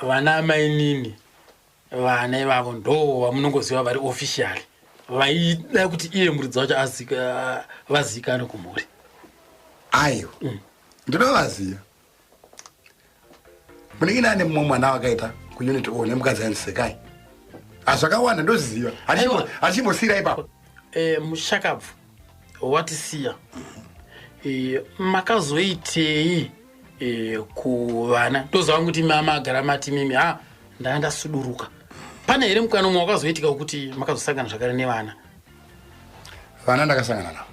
vana mainini, vana ivavo ndo vamunongoziva vari officially vaida kuti iye muridzi wacho vazivikanwe kumhuri? Aiwa, ndinovaziva. Munin'ina ane mumwe mwana wakaita kuUnit O nemukadzi ainzi Sekai. Hazvakawanda, ndoziva, hachimbosiyira ipapo. Mushakabvu watisiya. Makazoitei kuvana? Ndoziva kuti mama agara mati mimi ha ndaa ndasuduruka. Pane here mukana umwe wakazoitika wekuti makazosangana zvakare nevana? Vana ndakasangana navo.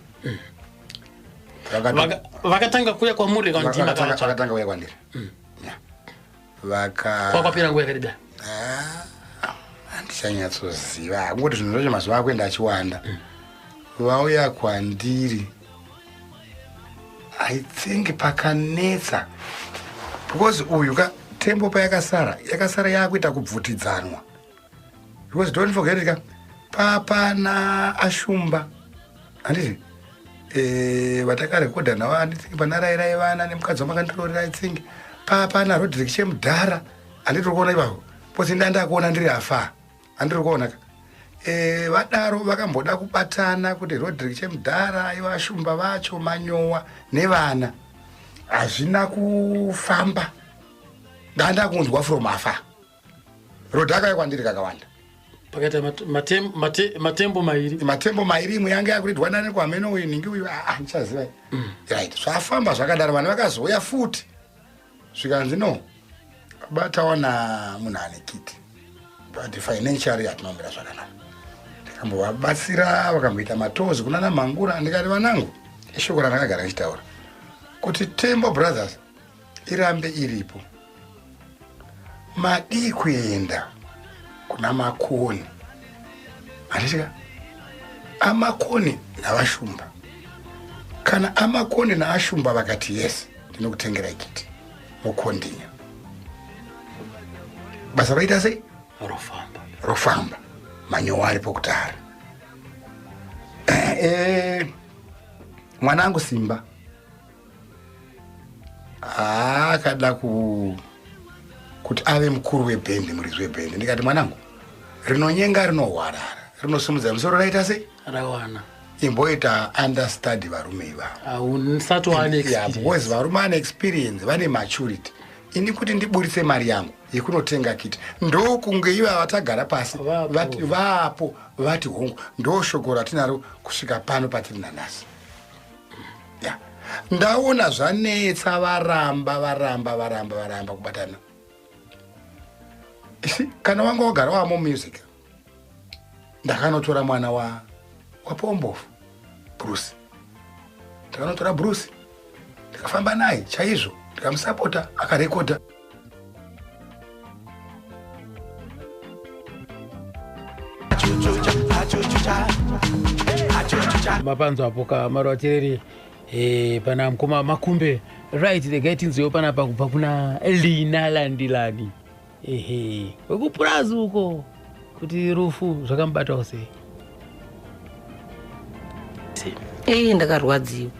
Vakatanga kuuya kwamuri kana kuti makavatsvaka? Vakatanga kuuya kwandiri. Yeah. Vaka Kwakwapera nguva yakadida? Handichanyatsoziva, kungoti zvinhu zvacho mazuva akuenda achiwanda. Vauya kwandiri, I think pakanetsa because uyu ka Tembo payakasara, yakasara yakuita kubvutidzanwa, because don't forget ka papana Ashumba, handiti? Vatakarekodha navo, handiti? Pana Rairai vana nemukadzi wamakandiroorera, I think papana Rodrick Chemudhara, handiti? Uri kuona ipapo pose ndandakuona ndiri afa, handiri kuona ka. Vadaro vakamboda kubatana kuti Rodrick Chemudhara, ivo Ashumba vacho, Manyowa nevana, hazvina kufamba. Ndanda kunzwa from afa Rodhi akauya kwandiri kakawanda. Pakaita matembo mairi. Matembo mairi, imwe yange yakuridwa nani kwamene uyu ningi uyu, aa, ndichaziva. Right, zvafamba zvakadaro, vanhu vakazouya futi, zvikanzi no, batawana munhu ane kiti, but financially hatinomira zvakanaka. Ndikambovabatsira, vakamboita matozi kunana Mhangura. Ndikati, vanangu, ishoko randakagara ndichitaura kuti Tembo Brothers irambe iripo, madii kuenda kuna Makoni, handisika aMakoni navaShumba? Kana aMakoni naAshumba vakati yes, ndinokutengerai kiti, mokondinya basa roita sei? Rofamba. Rofamba. Manyowa aripo kutara. Mwanangu Simba akada kuti ave mukuru webhendi, muridzi webhendi. Ndikati, mwanangu, rinonyenga rinohwarara, rinosimudza musoro raita sei? Rawana. Imboita understudy varume ivavo. Hausati wane Yeah, because varume ane experience, vane maturity. Ini kuti ndiburitse mari yangu yekunotenga kiti, ndokunge ivava tagara pasi, vati vapo, vati hongu. Ndo shoko ratinaro kusvika pano patiri nanhasi. Ya, ndaona zvanetsa, varamba, varamba, varamba, varamba kubatana. Isi kana wanga wagara wamo music, ndakanotora mwana wa waPombofu, Bruce. Ndakanotora Bruce, ndikafamba naye chaizvo, ndikamusapota, akarekodha. Mapanzo apo kamarovatereri, pana mukoma Makumbe. Right, regai tinzwewo panapa kubva kuna Lina Landilani, ehe, wekupurazi uko, kuti rufu zvakamubatawo sei. Ei, ndakarwadziwa.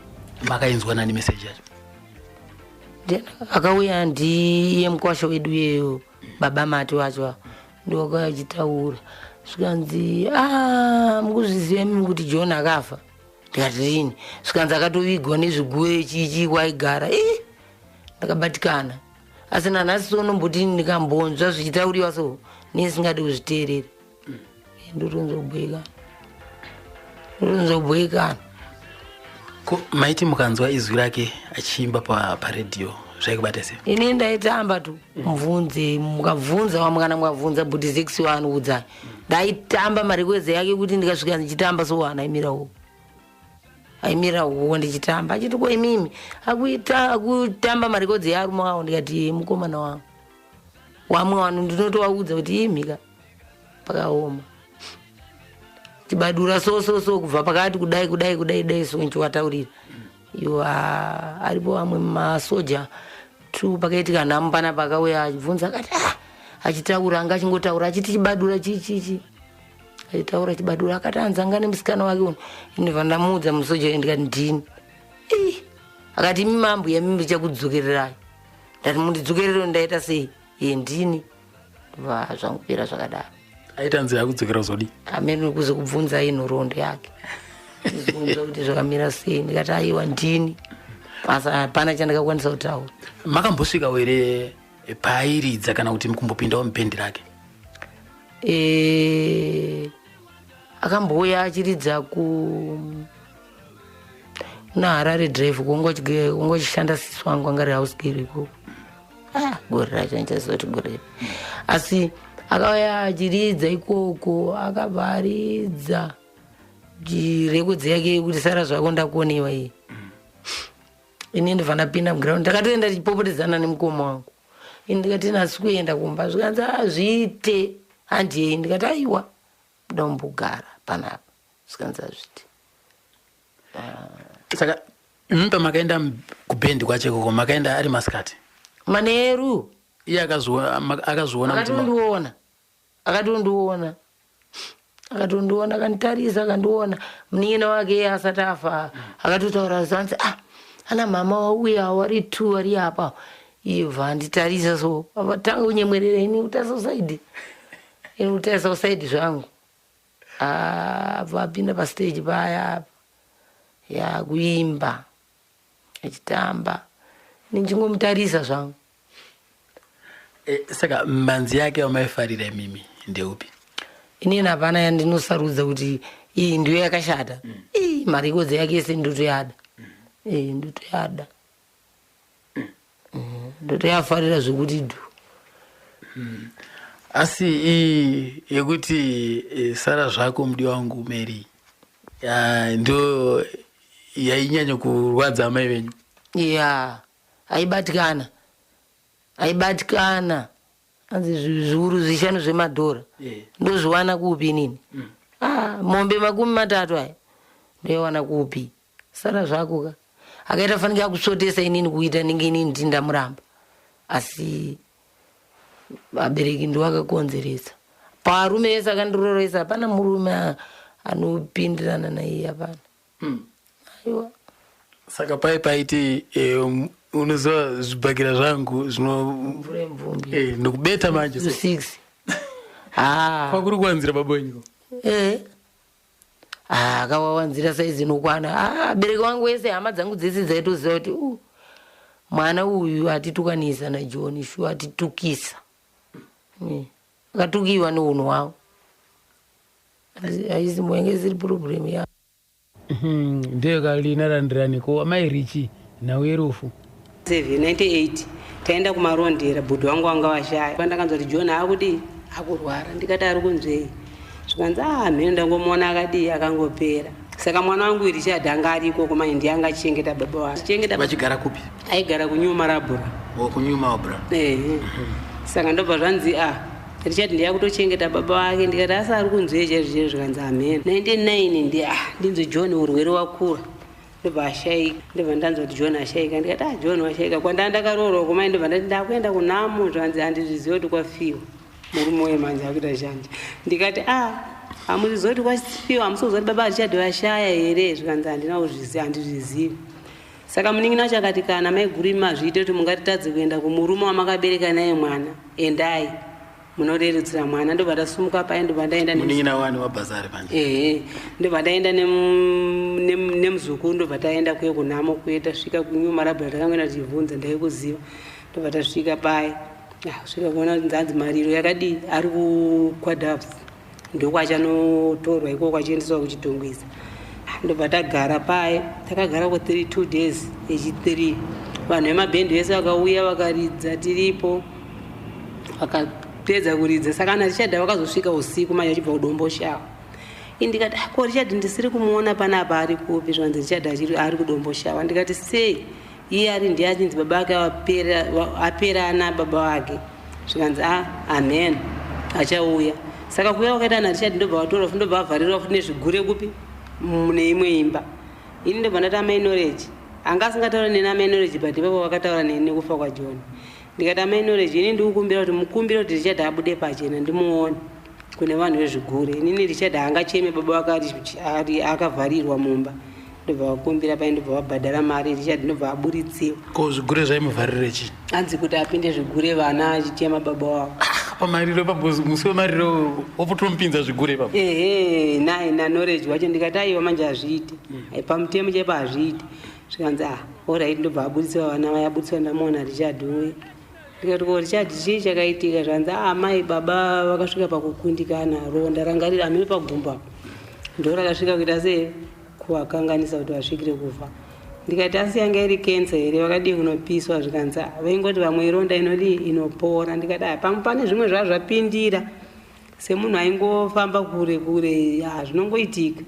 Makainzwa nani meseji yacho? Akauya ndiye mukwasha wedu iyeyo, baba Mati wacho ndowakauya achitaura, zvikanzi, "A, mukuzviziva imimi kuti John akafa?" Ndikati, "Rini?" Zvikanzi akatovigwa nezviguwe chichi kwaigara. I ndakabatikana, asi nanhasi sonomboti ndikambonzwa zvichitauriwa so nesingadi kuzviteerera, ndotonzwa kubhoikana, ndotonzwa kubhoikana. Ko maiti mukanzwa izwi rake achiimba paredhiyo zvaikubata sei? Ini ndaitamba tu. Mubvunze, mukabvunza vamwe, kana mukabvunza bhuti zex waanoudza, ndaitamba marekweze yake kuti ndikasvika ndichitamba so wana aimira uko, aimira uko ndichitamba, achiti, "Ko imimi akuita akutamba marekodzi yearume wavo?" Ndikati, "Mukomana wangu." Wamwe vanhu ndinotovaudza kuti imhika pakaoma, chibadura so so so, kubva pakati kudai kudai kudai dai so nchiwataurira iwo. Aripo vamwe masoja tu, pakaitika nhamo panapa akauya achibvunza, akati, "Ah," achitaura, anga achingotaura achiti chibadura chichichi, achitaura chibadura, akati anzi anga nemusikana wake uno. Ndibva ndamuudza musoja, ndikati, "Ndini." Ii, akati, "Imi mambuya, mimi ndichakudzokererai." Ndati, "Mundidzokerere ndaita sei?" "Ye, ndini." Ndibva zvangupera zvakadaro. Aita nzira yekudzokera kuzodii? Amene kuzokubvunzai nhoroondo yake, kuzobvunza kuti zvakamira sei. Ndikati, "Aiwa, ndini," asi hapana chandakakwanisa kutaura. Makambosvikawo here paairidza kana kuti mukumbopindawo mubhendi rake? Akambouya achiridza ku naHarare Drive, kunga uchishanda sisi wangu anga ri house girl ikoko. Ah, gore racho ndichaziva kuti gore ripi, asi akauya achiridza ikoko, akabva aridza rekodzi yake yekuti "Sara Zvako Ndakonewa" iyi. Ini ndobva ndapinda muground, ndakatoenda tichipopotedzana nemukoma wangu. Ini ndikati, "Nhasi kuenda kumba." Zvikanzi, "Azviite, handiyei." Ndikati, "Aiwa, ndoda kumbogara panapa." Zvikanzi, "Azviite." Saka imi pamakaenda kubhendi kwacho ikoko, makaenda ari masikati? Manheru. Iye akazviona kuti Akatondiona, akatondiona, akatondiona, akanditarisa, akandiona. Munin'ina wake iye asati afa akatotaura zanzi, "Ah, ana mama wauya wari two wari apa." Ibva anditarisa so, avatanga kunyemwerera. Ini kutarisa uside, ini kutarisa uside zvangu. Ah, abva apinda pastage paya apa yakuimba achitamba, ndichingomutarisa zvangu. Saka mhanzi yake wamaifarira imimi ndeupi? Inini hapana yandinosarudza kuti iyi ndiyo yakashata. Ii, marekodzi yake ese ndotoyada. Ndotoyada, ndotoyafarira zvekuti dhu. Asi iyi yekuti "Sara Zvako Mudiwa Wangu Mary", ndo yainyanya kurwadza amai venyu? Ya, aibatikana, aibatikana. Anzi zviuru 5 zvemadhora ndozviwana kupi inini? Ah, mombe 30 aya ndoiwana kupi? Sara zvako ka. Akaita fanike akusvotesa inini, kuita ninge inini ndindamuramba, asi vabereki ndo vakakonzeresa. Parume ese akandiroresa, hapana murume anopindirana naiye, hapana. Aiwa. Saka pai paiti unoziva zvibhakira zvangu zvino mvura yemvumbi. Ndokubeta manje so. Six, ah. Kwakuri kuwanzira baba wenyu? Ah, akawawanzira saizi inokwana. Ah, abereki vangu vese, hama dzangu dzese dzaitoziva kuti mwana uyu atitukanisa naJohn, shu atitukisa. Akatukiwa neunhu hwavo. Haisi moyange isiri problem ya. Ndiyo kalina randirani. Ko amai Richi, nhau yerufu? 98 taenda kumarondera, bhudhi wangu wanga washaya. Pandakanzwa kuti John akudii, akurwara, ndikati, "Ari kunzwei?" Zvikanzi, "A, mheno, ndangomuona akadii, akangopera." Saka mwana wangu Richard anga ari ikoko manje, ndiye anga achichengeta baba wake, chichengeta. Vachigara kupi? Aigara kuNew Marabura. KuNew Marabura. Ehe. Saka ndobva zvanzi, "A, Richard ndiye akutochengeta baba vake." Ndikati, "Asi ari kunzwei chaizvo chaizvo?" Zvikanzi, "Hameno." 99 ndi a ndinzwe John urwere wakura. Ndobva ashaika, ndobva ndanzwa kuti John ashaika. Ndikati, ah, John washaika. Kwandanga ndakaroorwa kumai, ndobva ndati ndakuenda kunhamo. Zvanzi handizvizive kuti kwafiwa murume uye manje akuita shanje. Ndikati, ah, hamuzizive kuti kwafiwa? Hamusi kuziva kuti baba Richard vashaya here? Zvikanzi handina kuzviziva, handizvizivi. Saka munin'ina wacho akati, kana maiguru imi mazviite kuti mungatitadze kuenda kumurume wamakabereka naye mwana, endai munorerutsira mwana. Ndobva ndasumuka paye, ndobva ndaenda. Munin'ina wani wabhazari manje? Ehe, ndobva ndaenda nemuzukuru. Ndobva taenda kuye kunhamo kuye. Tasvika kuNew Marabura, takangoenda tichibvunza, ndaikuziva. Ndobva tasvika paye. Ah, kusvika kuona kuti nzanzi mariro yakadii, ari kukwadavs, ndokwachanotorwa ikoko achiendeswa kuChitungwiza. Ah, ndobva tagara paye, takagara ko 3 2 days echi3. Vanhu vemabhendi vese vakauya vakaridza tiripo, vakapedza kuridza. Saka ana Richard vakazosvika usiku manje achibva kuDomboshawa. Ini ndikati, "Ah, ko Richard ndisiri kumuona panapa, ari kupi?" Zvanzi Richard ari kuDomboshawa. Ndikati, sei iye ari ndiye achinzi baba ake aperana baba vake? Zvikanzi, a, amen, achauya. Saka kuuya kwakaita ana Richard, ndobva vatorwa futi, ndobva vavharirwa futi nezvigure kupi, mune imwe imba. Ini ndobva ndati, amai Knowledge, anga asingataura neni amai Knowledge, but ipapo vakataura neni nekufa kwaJohn. Ndikati, amai Knowledge, ini ndikukumbira kuti mukumbire kuti Richard abude pachena, ndimuone kune vanhu vezvigure. Inini Richard haangacheme baba vake ari akavharirwa mumba. Ndobva vakumbira pai, ndobva vabhadhara mari, Richard ndobva aburitsiwa. Ko zvigure zvaimuvharire chii? Hanzi kuti apinde zvigure, vana achichema baba wavo. Pamariro ipapo, musi wemariro wopotomupinza zvigure ipapo? Ehe, naye naKnowledge wacho. Ndikati, aiwa, manje hazviiti. Pamutemo chaipo hazviiti. Zvikanzi, ah, alright. Ndobva aburisiwa, vana vayaburisiwa. Ndamuona Richard uye. Ndikati, ko Richard, chii chakaitika? Zvanzi, ah, mai, baba vakasvika pakukundikana, ronda ranga riri amene pagumbo apo, ndo rakasvika kuita sei, kuvakanganisa kuti vasvikire kufa. Ndikati, asi yanga iri kensa here? Vakadii kunopiswa? Zvikanzi, "Ah, vaingoti vamwe ironda inodii, inopora." Ndikati, ah, pamwe pane zvimwe zvava zvapindira, semunhu aingofamba kure kure, ah, zvinongoitika.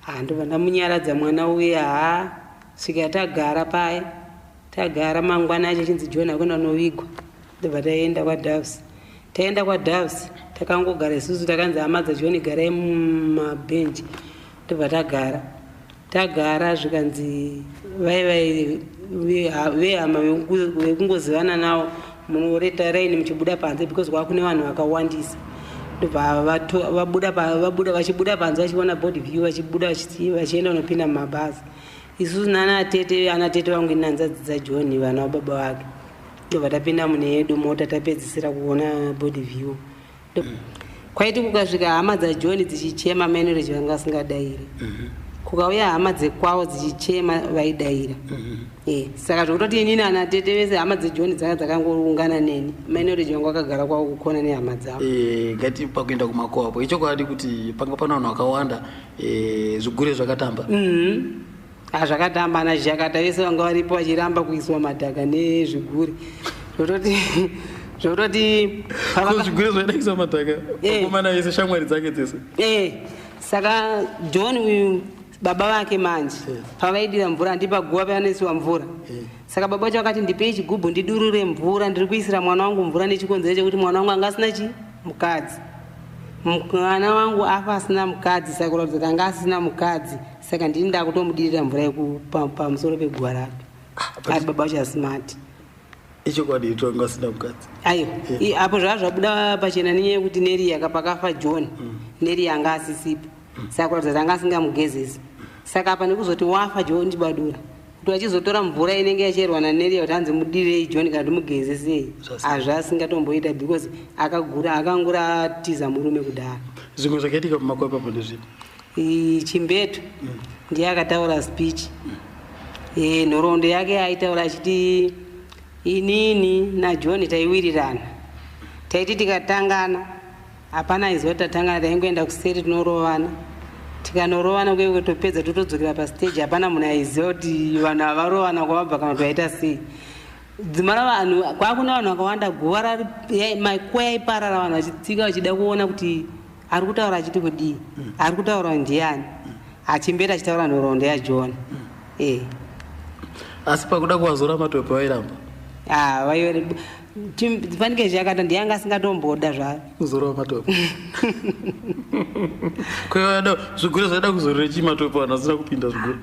Ah, ndobva ndamunyaradza mwana uye. Ha, svika tagara paya, tagara. Mangwana acho chinzi John akuenda kunovigwa. Ndobva taenda kwaDavs. Taenda kwaDavs, takangogara isusu. Takanzi hama dzaJohn garai mumabhenji. Ndobva tagara, tagara. Zvikanzi vai vehama vekungozivana navo munoreta raini muchibuda panze, because kwakune vanhu vakawandisa. Ndobva vabuda, vachibuda panze, vachiona body view, vachibuda vachienda kunopinda mumabhazi. Isusu nana tete, ana tete vangu, inanzadzi dzaJohn, vana vababa vake, ndobva tapinda mune yedu mota, tapedzisira kuona body view. Kwaiti kukasvika hama dzaJohn dzichichema, Knowledge vanga vasingadayiri. Kukauya hama dzekwavo dzichichema, vaidayira. Saka zvokutoti inini, ana tete vese, hama dzeJohn dzanga dzakangoungana neni, Knowledge vangu vakagara kwavo kukona nehama dzavo. Ngati pakuenda kumakowapo, ichokwadi kuti panga pana vanhu vakawanda, zvigure zvakatamba? Ah, zvakatamba. Ana Zhakata vese vanga varipo vachiramba kuiswa madhaka nezvigure, zvototi Ko zvigure zvaida kuiswa madhaka? Vakomana vese, shamwari dzake dzese? Saka John uyu, baba vake manje pavaidira mvura, handipa guva pavanoisiwa mvura. Saka baba vacho vakati, ndipei chigubhu ndidurure mvura, ndiri kuisira mwana wangu mvura, nechikonzero chekuti mwana wangu anga asina chi mukadzi. Mwana wangu afa asina mukadzi, saka kuratidza kuti anga asina mukadzi, saka ndini ndakutomudirira mvura pamusoro peguva rake. Ari baba vacho asimati. Ichokwadi ito anga asina mukadzi? Aiwa. Apo zvava zvabuda pachena nenyaya yekuti Neriya pakafa John, Neriya anga asisipo, saka kuratidza kuti anga asingamugezesi. Saka apa nekuzoti wafa John Chibadura, kuti vachizotora mvura inenge yacherwa naNeriya kuti hanzi mudirei John kana kuti mugezesei, hazvasingatomboita, because akagura, akangura atiza murume kudhara. Zvimwe zvakaitika mumakuva ipapo ndezvipi? Chimbetu ndiye akataura speech. Nhoroondo yake aitaura achiti, inini naJohn taiwirirana, taiti tikatangana hapana aiziva kuti tatangana, taingoenda kuseri tinorovana, tikanorovana kuye kutopedza totodzokera pastage, hapana munhu aiziva kuti vanhu havarovana kwavabva kana kuti vaita sei. Dzimara vanhu kwakuna vanhu vakawanda, guva makuva yaiparara, vanhu vachitsika vachida kuona kuti ari kutaura achiti kudii, ari kutaura ndiani, achimberi achitaura nhoroondo yaJohn. Asi pakuda kuvazora matope vairamba? Ah, fanike zvakata ndiye anga asingatomboda zvayo. Kuzora matope kwevada zvigure zvaida kuzorera chii matope, vanhu vasina kupinda zvigure?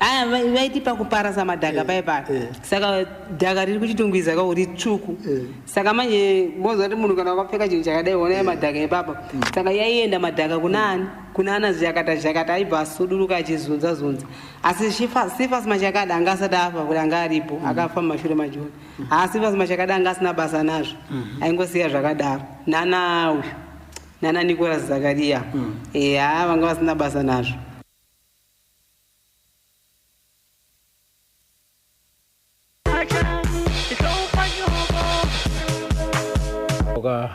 Aya, vaiti pakuparasa madhaka paye paya. Saka dhaka riri kuchitungwiza ka uri tsvuku. Saka manje moziva kuti munhu kana wakapfeka chinhu chakadai, onai madhaka ipapa. Saka yaienda madhaka kuna ani? Kuna ana Zhakata. Zhakata aibva asuduruka achizunza zunza, asi Sifas Machakada anga asati afa, kuti anga aripo, akafa mumashure maJoni. Asi Sifas Machakada anga asina basa nazvo, aingosiya zvakadaro. Nana uyu, nana Nicolas Zakaria, eya, vanga vasina basa nazvo.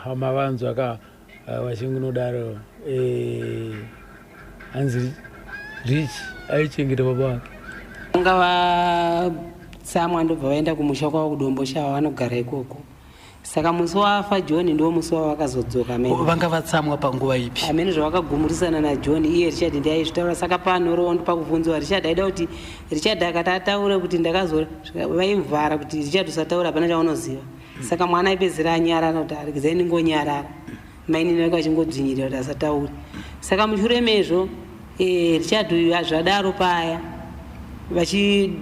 Hama vanzwa ka vachingunodaro, hanzi Rich aichengeta baba vake. Vanga vatsamwa, ndobva vaenda kumusha kwavo kuDomboshawa, vanogara ikoko. Saka musi wafa John ndo musi wavakazodzoka mene. Vanga vatsamwa panguva ipi? Amene zvavakagumurisana naJohn, iye Richard ndiye aizvitaura. Saka panhoroondo pakubvunziwa Richard, aida kuti Richard akati ataure kuti ndakazo, vaimuvhara kuti, "Richard, usataura, hapana chaunoziva." Saka mwana aipedzisira anyarara kuti aregedzai ndingonyarara, mainini vake vachingodzvinyirira kuti asataure. Saka mushure mezvo, Richard uyu zvadaro paya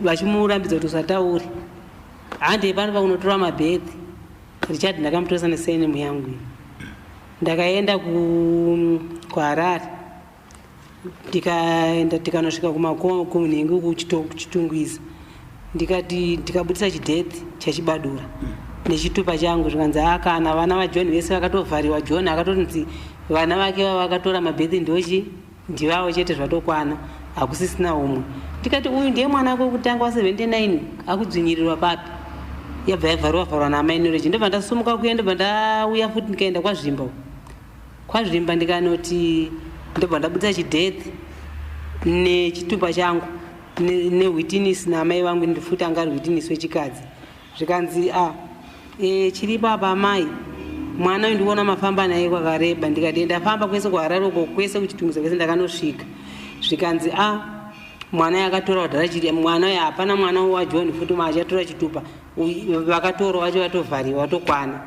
vachimurambidza kuti usataure, handei pano pakunotora mabirth. Richard ndakamutoresa nesurname yangu iyi. Ndakaenda kuHarare, ndikaenda tikanosvika kunhengi kuChitungwiza, ndikati ndikabudisa chideath chaChibadura nechitupa changu. Zvikanzi akana vana vaJohn vese vakatovhariwa. John akatonzi vana vake vava vakatora mabirth ndochi ndivavo chete, zvatokwana, hakusisina umwe. Ndikati uyu ndiye mwana wake wekutanga wa79, akudzvinyirirwa papi? Yabva yavhariwa vharwa naamai Knowledge. Ndobva ndasumuka kuya, ndobva ndauya futi, ndikaenda kwaZvimba. KwaZvimba ndikanoti, ndobva ndabudisa chideath nechitupa changu newitness naamai vangu, ndifuti anga ari witness wechikadzi. Zvikanzi, a chiripo apa amai, mwana uyu ndikuona mafamba naye kwakareba. Ndikati ndafamba kwese kuHarare uko, kwese kuChitungwiza kwese ndakanosvika. Zvikanzi, a mwana uyu akatora kudhara chiri mwana uyu, hapana mwana waJohn futi achatora chitupa, vakatora vacho vatovhariwa, vatokwana.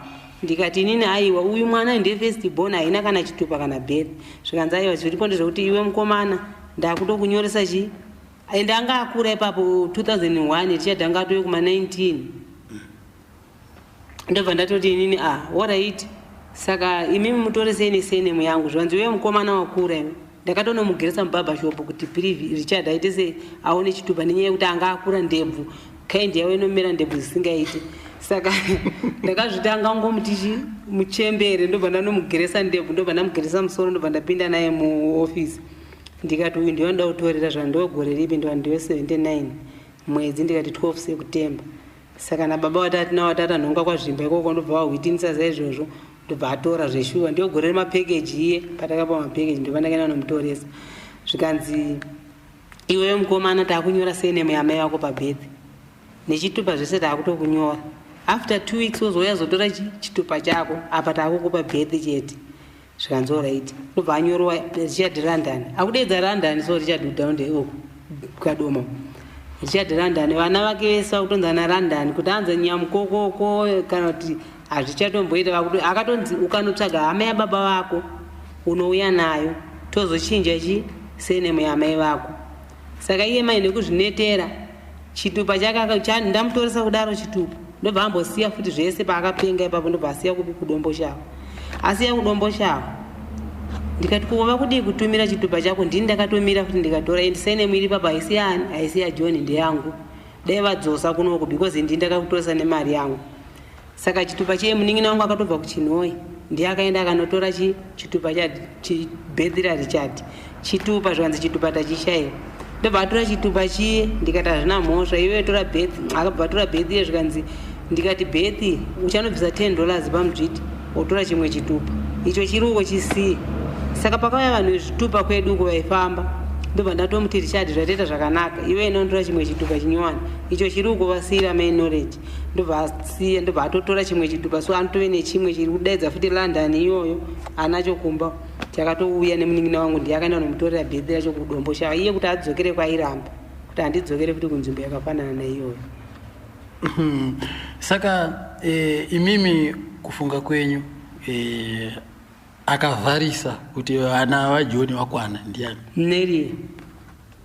Ndikati inini, aiwa, uyu mwana uyu ndiye first born, haina kana chitupa kana birth. Zvikanzi, aiwa, zviripo ndezvekuti iwe mukomana ndakutokunyoresa chi. Ende anga akura ipapo 2001, Richard anga atove kuma 19. Ndobva ndatoti inini, a alright, saka imimi mutoresei nesurname yangu. Zvanzi, iwe mukomana wakura iwe. Ndakatonomugeresa mubarbershop kuti privi Richard aite sei, aone chitupa, nenyaya yekuti anga akura ndebvu, kind yavo inomera ndebvu zisingaiti. Saka ndakazviti angangomuti chi muchembere. Ndobva ndanomugeresa ndebvu, ndobva ndamugeresa musoro, ndobva ndapinda naye muofisi. Ndikati uyu ndiyo ndoda kutorera zvandiwo gore ripi? Ndiwa ndiwe 79 mwedzi. Ndikati 12 September. Saka nababa watati nawatata nhonga kwaZvimba ikoko, ndobva vahwitinisa saizvozvo, ndobva atora zveshuwa. Ndiyo gore remapackage iye patakapa mapackage, ndobva ndakaenda nomutoresa. Zvikanzi, iwewe mukomana, taakunyora surname yamai vako pabirth nechitupa zvese, taakutokunyora. After 2 weeks wozouya zotora chitupa chako, apa taakukupa birth chete. Zvikanzi alright. Ndobva anyorwa Richard London, akudedza London. So Richard down uku Kadoma, Richard London, vana vake vese vakutonzi ana London, kuti anzi nyamukokoko kana kuti hazvichatomboita. Akatonzi ukanotsvaga hama yababa vako unouya nayo, tozochinja chi surname yamai vako. Saka iye mai nekuzvinetera chitupa chake, ndamutoresa kudaro chitupa, ndobva ambosiya futi zvese paakapenga ipapo, ndobva asiya kupi? Kudombo Shava. Asiya kudombo Shava. Ndikati kova kudii kutumira chitupa chako? Ndini ndakatomira futi ndikatora, and surname iri papa haisi yani, haisi yaJohn, ndeyangu. Dai vadzosa kunoko because ndini ndakakutoresa nemari yangu. Saka chitupa chiye munin'ina wangu akatobva kuChinhoi, ndiye akaenda akanotora chitupa chibirth raRichard. Chitupa zvanzi chitupa tachishayiwa. Ndobva atora chitupa chiye. Ndikati hazvina mhosva, iwe tora birth. Akabva atora birth iye. Zvikanzi, ndikati birth uchanobvisa $10 pamudzviti, wotora chimwe chitupa icho chiri uko chisiye. Saka pakauya vanhu vezvitupa kwedu uko vaifamba, ndobva ndatomuti, Richard, zvatoita zvakanaka, iwe inontora chimwe chitupa chinyowani, icho chiri uko vasiyira mai Knowledge. Ndobva asiya, ndobva atotora chimwe chitupa. So anotove nechimwe chiri kudaidza futi London iyoyo, anacho kumba, chakatouya nemunin'ina wangu, ndiye akaenda nomutorera birth racho kudombo Shava. Iye kuti adzokere kwairamba, kuti handidzokere futi kunzvimbo yakafanana naiyoyo. Saka imimi kufunga kwenyu, akavharisa kuti vana vaJohn vakwana ndiani? Neria.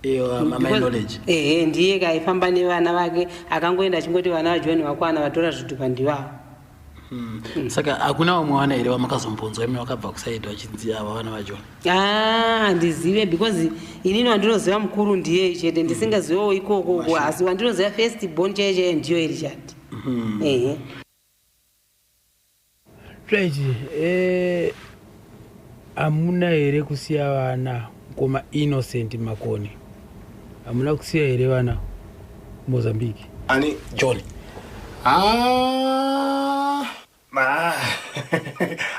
My knowledge. Ehe, ndiye kaifamba nevana vake, akangoenda achingoti vana vaJohn vakwana vatora zvitupa ndivavo. Saka hakuna vamwe vana here vamakazombonzwa imi vakabva kusaidi vachinzi ava vana vaJohn? Ah, handizive, because inini wandinoziva mukuru ndiye chete, ndisingazivewo ikoko, asi wandinoziva first born chaiye chaiye ndiyo Richard. Ehe. Right, hamuna here kusiya vana, mukoma Innocent Makoni? Hamuna kusiya here vana Mozambique? Ani? John. Ah, ma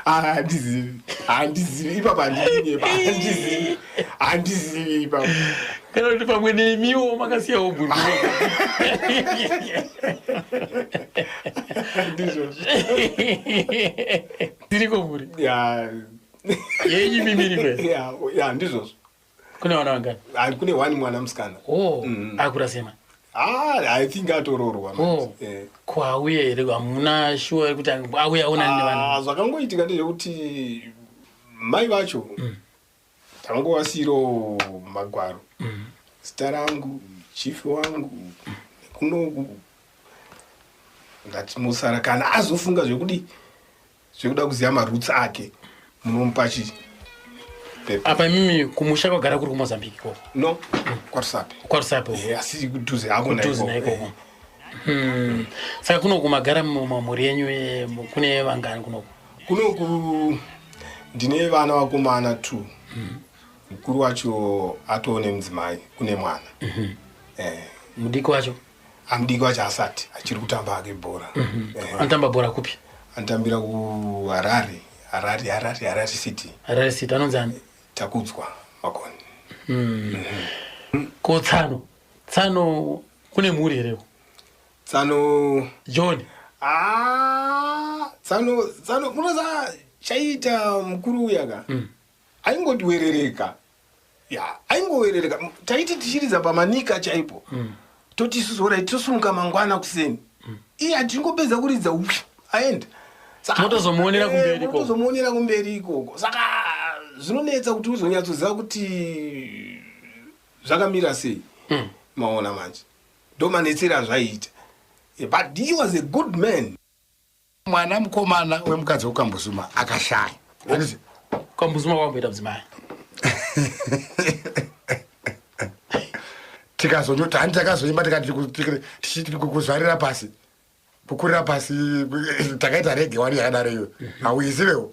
ah, handizivi, handizivi ipapo, handinyepa, handizivi, handizivi ipapo. Kana kuti pamwe nemiwo makasiyawo mhuri? Ndizvozvo. Tiriko mhuri ya yenyu mimiriko? Ya, ndizvozvo. Kune vana vangani? Ah, kune one mwana musikana. Oh, akura sema? Ah, I think atororwa. Oh. Ko auye here? Hamuna shuwa yekuti auya aonani nevana? Ah, zvakangoitika ndezvekuti mai vacho tangovasiyirawo magwaro, zita rangu, chief wangu nekunoku, ngati musara kana azofunga zvekudi zvekuda kuziva maroots ake, munomupa chi Apa imimi kumusha kwagara kuri kuMozambique ikoko? No, kwaRusape. KwaRusape. Asi kudhuze hako. Kudhuze naikoko. Saka kunoku magara mumhuri yenyu kune vangani kunoku? Kunoku ndine vana vakomana two. Mukuru wacho atoo nemudzimai, kune mwana. Mudiki wacho? Amudiki wacho asati, achiri kutamba ake bhora. Anotamba bhora kupi? Anotambira kuHarare, Harare, Harare, Harare City. Harare City. Anonzi ani? Takudzwa Makoni. Ko tsano, tsano kune mhuri hereko? Tsano? John. Ah, tsano, tsano munoza chaiita mukuru uya ka, aingotiwerereka ya, aingowerereka. Taiti tichiridza pamanika chaipo, toti isusu orai tosumuka mangwana kuseni, iye atingopedza kuridza aenda. Motozomuonera kumberi ikoko. Motozomuonera kumberi ikoko. Saka zvinonetsa kuti uzonyatsoziva kuti zvakamira sei. Maona manje, ndo manetsero azvaiita. But he was a good man. Mwana mukomana wemukadzi wekuKambuzuma akashaya. Handiti? Kambuzuma kwamboita mudzimai. Tikazonyota, handi takazoimba tikati tichiti kuzvarira pasi, kukurira pasi, takaita reggae wani yakadaro iyo, hauizivewo?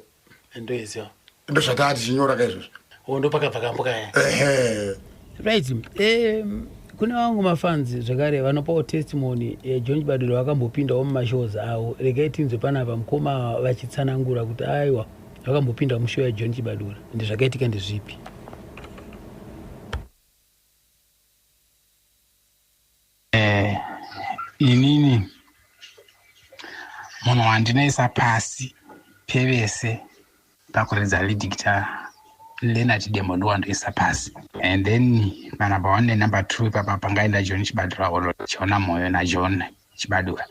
Ndoiziva. Ndozvataa tichinyora kaizvozvo. O, ndopakabva kambo kaya. Ehe. Right, kune vangu mafans zvakare vanopawo testimony yaJohn Chibadura, vakambopindawo mumashows avo. Regai tinzwe panapa mukoma vachitsanangura kuti aiwa, vakambopinda mushow yaJohn Chibadura, ende zvakaitika ndezvipi. Inini munhu wandinoisa pasi pevese pakuridza lead guitar, Leonard Dembo, ndowandoisa pasi. And then panumber one nenumber two ipapa pangaenda John Chibadura or Jona Moyo naJohn Chibadura.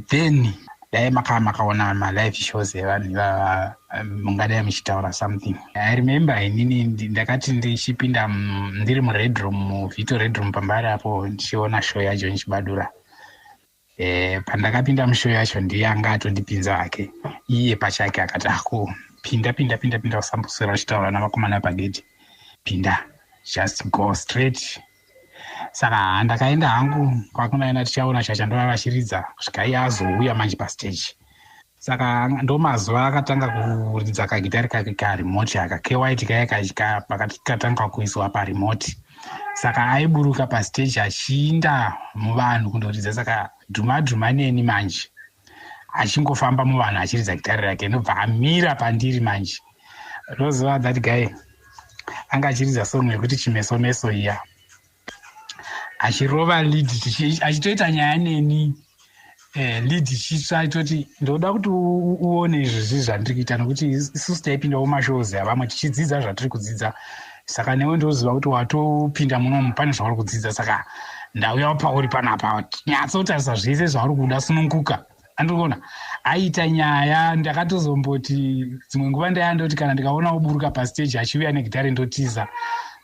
Then dai makaona malive shows evanhu ivava, mungadai muchitaura something. I remember inini ndakati ndichipinda ndiri mured room, muVito Red Room pambari apo, ndichiona show yaJohn Chibadura. Pandakapinda mushow yacho, ndiye anga atondipinza hake iye pachake, akati, "Ako, pinda, pinda, pinda, pinda, usamboswera uchitaura navakomana pagedhi, pinda, just go straight." Saka ndakaenda hangu kwakunaenda, tichaona chachandova vachiridza kusvika iye azouya manje pastage. Saka ndo mazuva akatanga kuridza kagitari kake karemote aka kewhite kaya, pakati katanga kuiswa paremote. Saka aiburuka pastage achiinda muvanhu kundoridza. Saka dhuma dhuma neni manje, achingofamba muvanhu achiridza gitari rake, ndobva amira pandiri manje. Roziva that guy anga achiridza song yekuti "Chimeso Meso" iya, achirova lead, achitoita nyaya neni, lead chitsva, achitoti, "Ndoda kuti uone izvozvi zvandiri kuita, nokuti isusu taipindawo mashows avamwe tichidzidza zvatiri kudzidza. Saka newe ndoziva kuti watopinda munomu pane zvauri kudzidza. Saka ndauyawo pauri panapa, nyatsotarisa zvese zvauri kuda, sununguka." Andikuona aita nyaya. Ndakatozomboti dzimwe nguva ndayandoti kana ndikaona uburuka pastage achiuya negitare, ndotiza.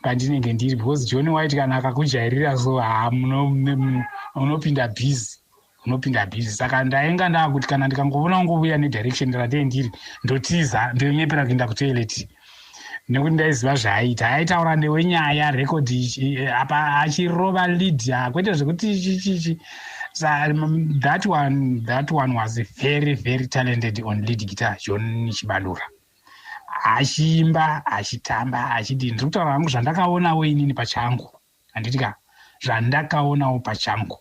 Pandinenge ndiri, because John White kana akakujairira so, ha, unopinda busy, unopinda busy. Saka ndainga ndaakuti kana ndikangovona ungovuya nedirection ratee ndiri, ndotiza, ndonyepera kuenda kutoilet, nekuti ndaiziva zvaaita. Aitaura newe nyaya rekodhi apa achirova lead, kwete zvekuti chichichi. That one was very very talented on lead guitar, John Chibadura, achiimba, achitamba, achidii. Ndiri kutaura hangu zvandakaonawo inini pachangu, handiti ka? Zvandakaonawo pachangu,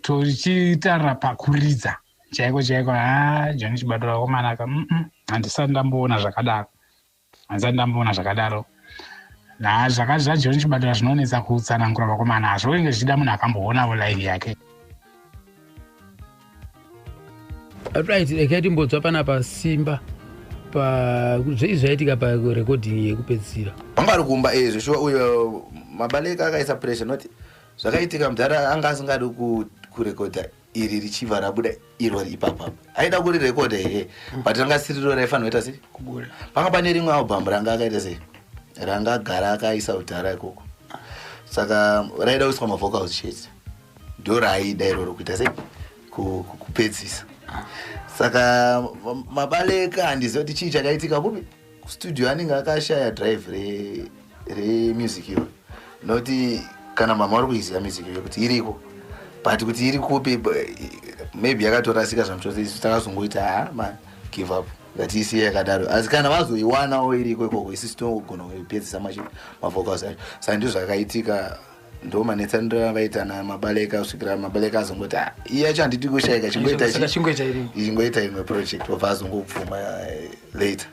tochitarira pakuridza chaiko chaiko, ha, John Chibadura komanaka. Handisati ndamboona zvakadaro, handisati ndamboona zvakadaro. Na zvaJohn Chibadura zvinonetsa kutsanangura, vakomana. Hazvoinge zvichida munhu akamboonawo live yake. Right, regai timbodzwa panapa Simba pa zvei zvaitika parecording yekupedzisira. Vanga vari kumba zveshuwa. Uyo Mabaleka akaisa pressure, not zvakaitika mudhara anga asingadi kurekodha iri richibva rabuda iro ipapapa. Aida kurirekodha here, but ranga siriro raifanira kuita sei? Kubuda. Panga pane rimwe album ranga akaita sei, ranga agara akaisa kudhara ikoko, saka raida kuiswa mavocals chete. Ndo raaida iroro kuita sei, kupedzisa. Saka Mabaleka, handiziva kuti chii chakaitika kupi kustudio, anenge akashaya drive remusic iyoyo, nokuti kana mama vari kuiziva music iyoyo kuti iriko, but kuti iri kupi, maybe yakatorasika zvamuchose. Isu takazongoita, ha, man, give up, ngatiisiye yakadaro. Asi kana vazoiwanawo iriko ikoko, isusu tinogona kuipedzisa mavocals acho. Saka ndizvo zvakaitika, ndo manetsaniro avaita naMabaleka, kusvikira Mabaleka azongoti, "Ah, iye yacho handiti kushayika, chingoita Saka chingoita irimo." Chingoita imwe project. Wabva azongobvuma later.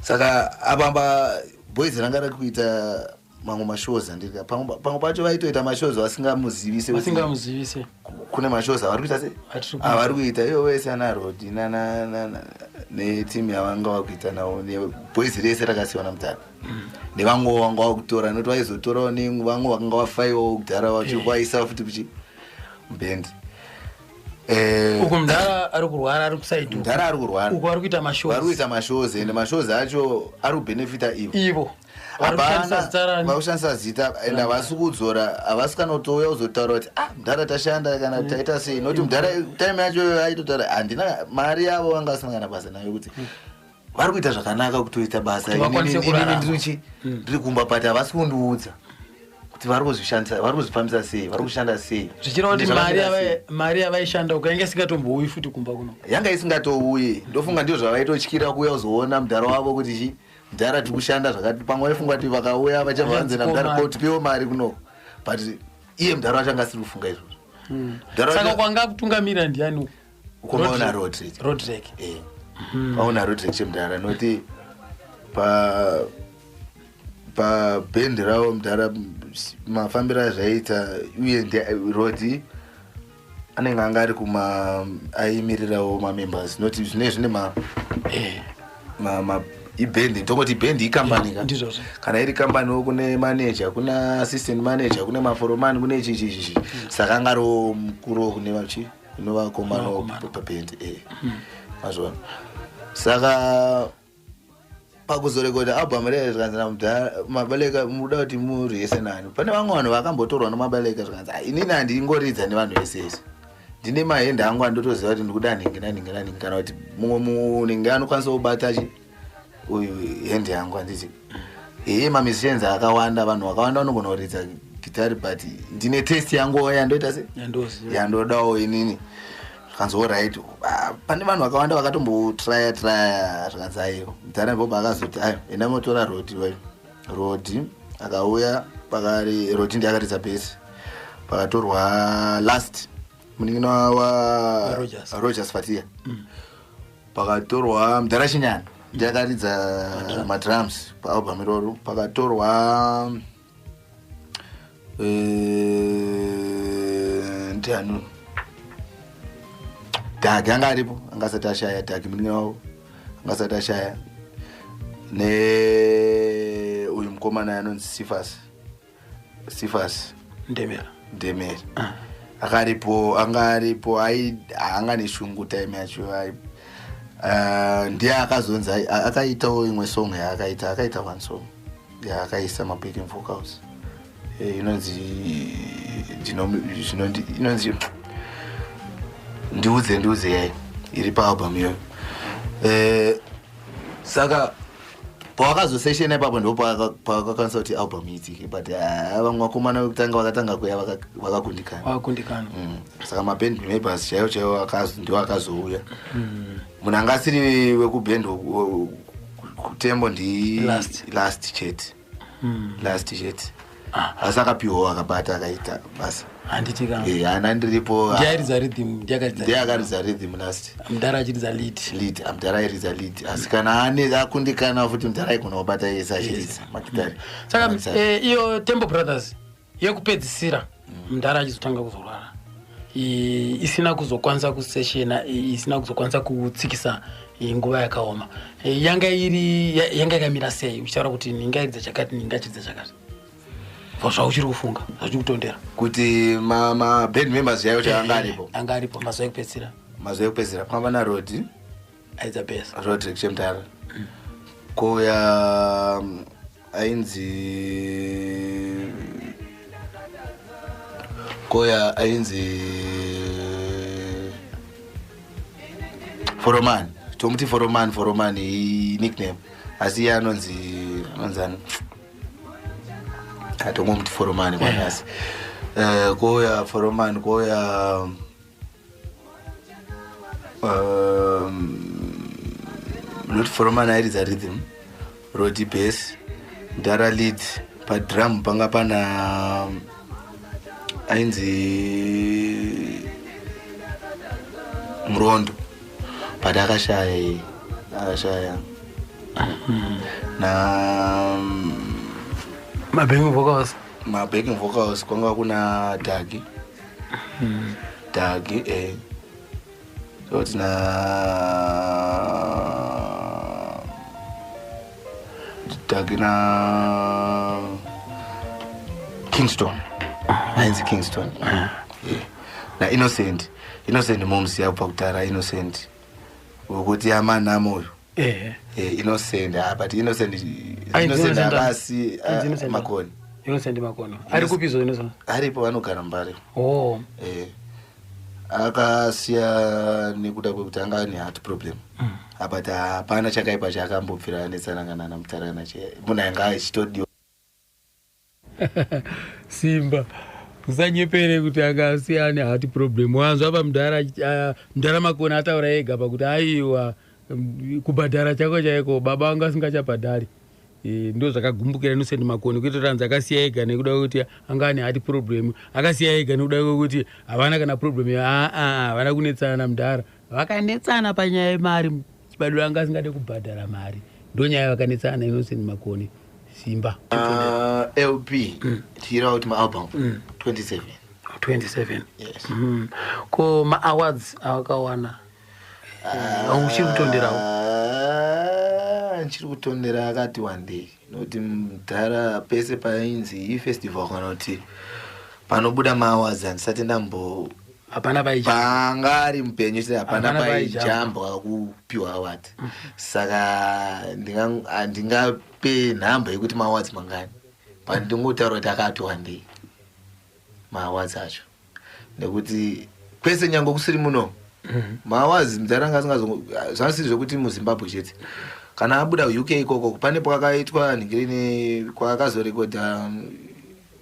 Saka apamba boys ranga riri kuita mamwe mashows, handiti? Pamwe pacho vaitoita mashows vasingamuzivise kuti Vasingamuzivise. Kune mashows avari kuita se Atiri kuita. Avari kuita ivo vese, ana Rodi netimu yavanga vakuita navo, neboys rese rakasiyiwa namudhara, nevamwewo vanga vakutora, nokuti vaizotorawo nevamwe vakanga vafaiwawo kudhara vacho, vaisa futi kuchi mubhendi. Uku mudhara ari kurwara, ari kusaidi. Mudhara ari kurwara. Uku ari kuita mashows. Vari kuita mashows, ende mashows acho ari kubhenefita ivo. Ivo vari kushandisa zita rani? Vari kushandisa zita, ende havasi kudzora, havasi kana kutouya kuzotaura kuti, "Ah, mudhara, tashanda," kana kuti, "Taita sei," nokuti mudhara time yacho aitotaura, "Handina mari." Yavo vanga vasina kana basa nayo, kuti vari kuita zvakanaka, kutoita basa. Kuti vakwanise Inini kurarama. ndiri kumba, but havasi kundiudza kuti vari kuzvishandisa, vari kuzvifambisa sei, vari kushanda sei. Zvichireva kuti Ende mari zvakamira sei. mari yavaishanda uku yanga isingatombouyi futi kumba kuno. Yanga isingatouyi. Ndofunga ndizvo zvavaitotyira kuuya kuzoona mudhara wavo kuti chi, mudhara, tiri kushanda zvakati. Pamwe vaifunga kuti vakauya vachabva vanzi namudhara, Mari. "Ko, tipewo mari kunoko." But iye mudhara wacho anga asiri kufunga izvozvo. Mudhara Saka kwanga kutungamira ndiani uku? Ukomaona Rodrick. Rodrick. Paona Rodrick chemudhara, nokuti pabhendi ravo mudhara, mafambiro azvaiita, uye Rodi anenge anga ari kuma aimirirawo mamembers, noti zvine zvine ma, ma, ma ibhendi, tongoti ibhendi, ikambani ka. Ndizvozvo. Kana iri kambaniwo, kune manager, kuna assistant manager, kune maforomani, kune chichichichi. Saka anga ariwo mukuru kune vachi, kune vakomanawo pabhendi, mazvona. Saka pakuzorekodha album rere, zvikanzi namudhara Mabaleka, "Muda kuti muriyese nani?" Pane vamwe vanhu vakambotorwa noMabaleka, zvikanzi, "Ah, inini handingoridza nevanhu vese ese, ndine mahende angu andotoziva kuti ndikuda nhingi nanhingi nanhingi, kana kuti mumwe munhingi anokwanisa kubata chi uyu hende yangu." Handiti heye, mamusicians akawanda, vanhu vakawanda vanogona kuridza gitari, but ndine taste yanguwo yandoita se Yandoziva. Yandodawo inini. Zvikanzi, "Alright." Ah, pane vanhu vakawanda vakatombotraya traya, zvikanzi aiwa. Mudhara bob akazoti, "Ayo, enda motora Rodi." Wayo Rodi akauya, pakari Rodi ndiye akaridza bhesi. Pakatorwa last munin'ina wa Rogers. Rogers Fatia. Pakatorwa mudhara Chinyana, ndiye akaridza madrums paalbum iroro. Pakatorwa ndiani, Dhagi anga aripo, anga asati ashaya. Dhagi munin'ina wavo anga asati ashaya, ne uyu mukomana anonzi Sifas, Sifas Ndemera. Ndemera akaripo, anga aripo. Anga neshungu time yacho. Ndiye akazonzi akaitawo imwe song yaakaita, akaita one song. Yaakaisa mabacking vocals. Inonzi inonzi Ndiudze Ndiudze yayi iri paalbum iyoyo. Saka pawakazoseshena ipapo ndo pawakakwanisa kuti album iitike, but ah, vamwe vakomana vekutanga vakatanga kuya vakakundikana. Vakakundikana. Saka maband members chaivo chaivo ndiwo akazouya. Munhu anga asiri wekuband kutembo ndi Last. Last chete. Last chete, asi akapiwawo, akabata, akaita basa. Handiti ka? Eh, ana ndiripo. Ndiye airidza rhythm, ndiye akaridza. Ndiye akaridza rhythm last. Mudhara achiridza lead. Lead, mudhara airidza lead, asi kana ane akundikana futi, mudhara aigona kubata yese achiridza magitari. Saka Magitari. iyo Temple Brothers yekupedzisira mudhara achizotanga kuzorwara, isina kuzokwanisa kuseshena, isina kuzokwanisa kutsikisa nguva yakaoma, yanga iri yanga yakamira sei, uchitaura kuti ndingairidza chakati, ndingachiridza chakati, zvauchiri kufunga, zvauchiri kutondera? Kuti maband members chaivo chaivo anga aripo? Anga aripo mazuva ekupedzisira. Mazuva ekupedzisira kwamba naRodi. Aidza besa. Rodrick Chemtara. Kouya ainzi, kouya ainzi Foromani, tomuti Foromani. Foromani nickname, asi iye anonzi ani, atongomuti Foromani kwanasi. Kouya Foromani, kouya not Foromani airidza rhythm, Rodi bass, Mdara lead. Padrum panga pana ainzi Murondo, but akashaya iye, akashaya na Mabacking vocals? Mabacking vocals kwanga kuna Dagi. Dagi, toti na Dagi na Kingston, ainzi Kingston. Yeah. Na Innocent, Innocent moms yabva kudhara, Innocent wekuti amanamoyo. Innocent, ah, but Innocent Ainzi Innocent Innocent akasi Ainzi Innocent. Makoni. Innocent Makono ari kupi zo Innocent? Aripo, vanogara Mbare. Oh. Akasiya nekuda kwekuti anga ane heart problem. But hapana chakaipa chaakambobvira anetsanangana namutarana che munhu anga achitodiwa. Simba, usanyepere kuti akasiya ane heart problem. Wanzwa pamudhara, mudhara Makoni ataura ega pakuti aiwa, kubhadhara chako chaiko baba vanga asingachabhadhari. Ndo zvakagumbukira Innocent Makoni, kuita kuti anzi akasiya ega nekuda kwekuti anga ane heart problem, akasiya ega nekuda kwekuti havana kana problem. Aa, havana kunetsana namudhara, vakanetsana panyaya yemari. Chibadura anga asingade kubhadhara mari, ndo nyaya vakanetsana naInnocent Makoni, Simba. LP, tichireva kuti maalbum, 27. 27? Yes. Ko maawards awakawana, uchiri kutonderawo? Ah, ndichiri kutondera akati wandei, nokuti mudhara pese painzi ifestival kana kuti panobuda maawards, handisati ndambo Hapana paijamba. Panga ari mupenyu chete, hapana Hapana paijamba. paijambwa kupiwa award. Saka handingape nhamba yekuti maawards mangani, but ndingotaura kuti akati wandei maawards acho, nekuti kwese nyange kusiri muno maawards mudhara anga asingazo zvasiri zvekuti muZimbabwe chete. Kana abuda UK ikoko, pane kwakaitwa nhingirini kwakazorekodha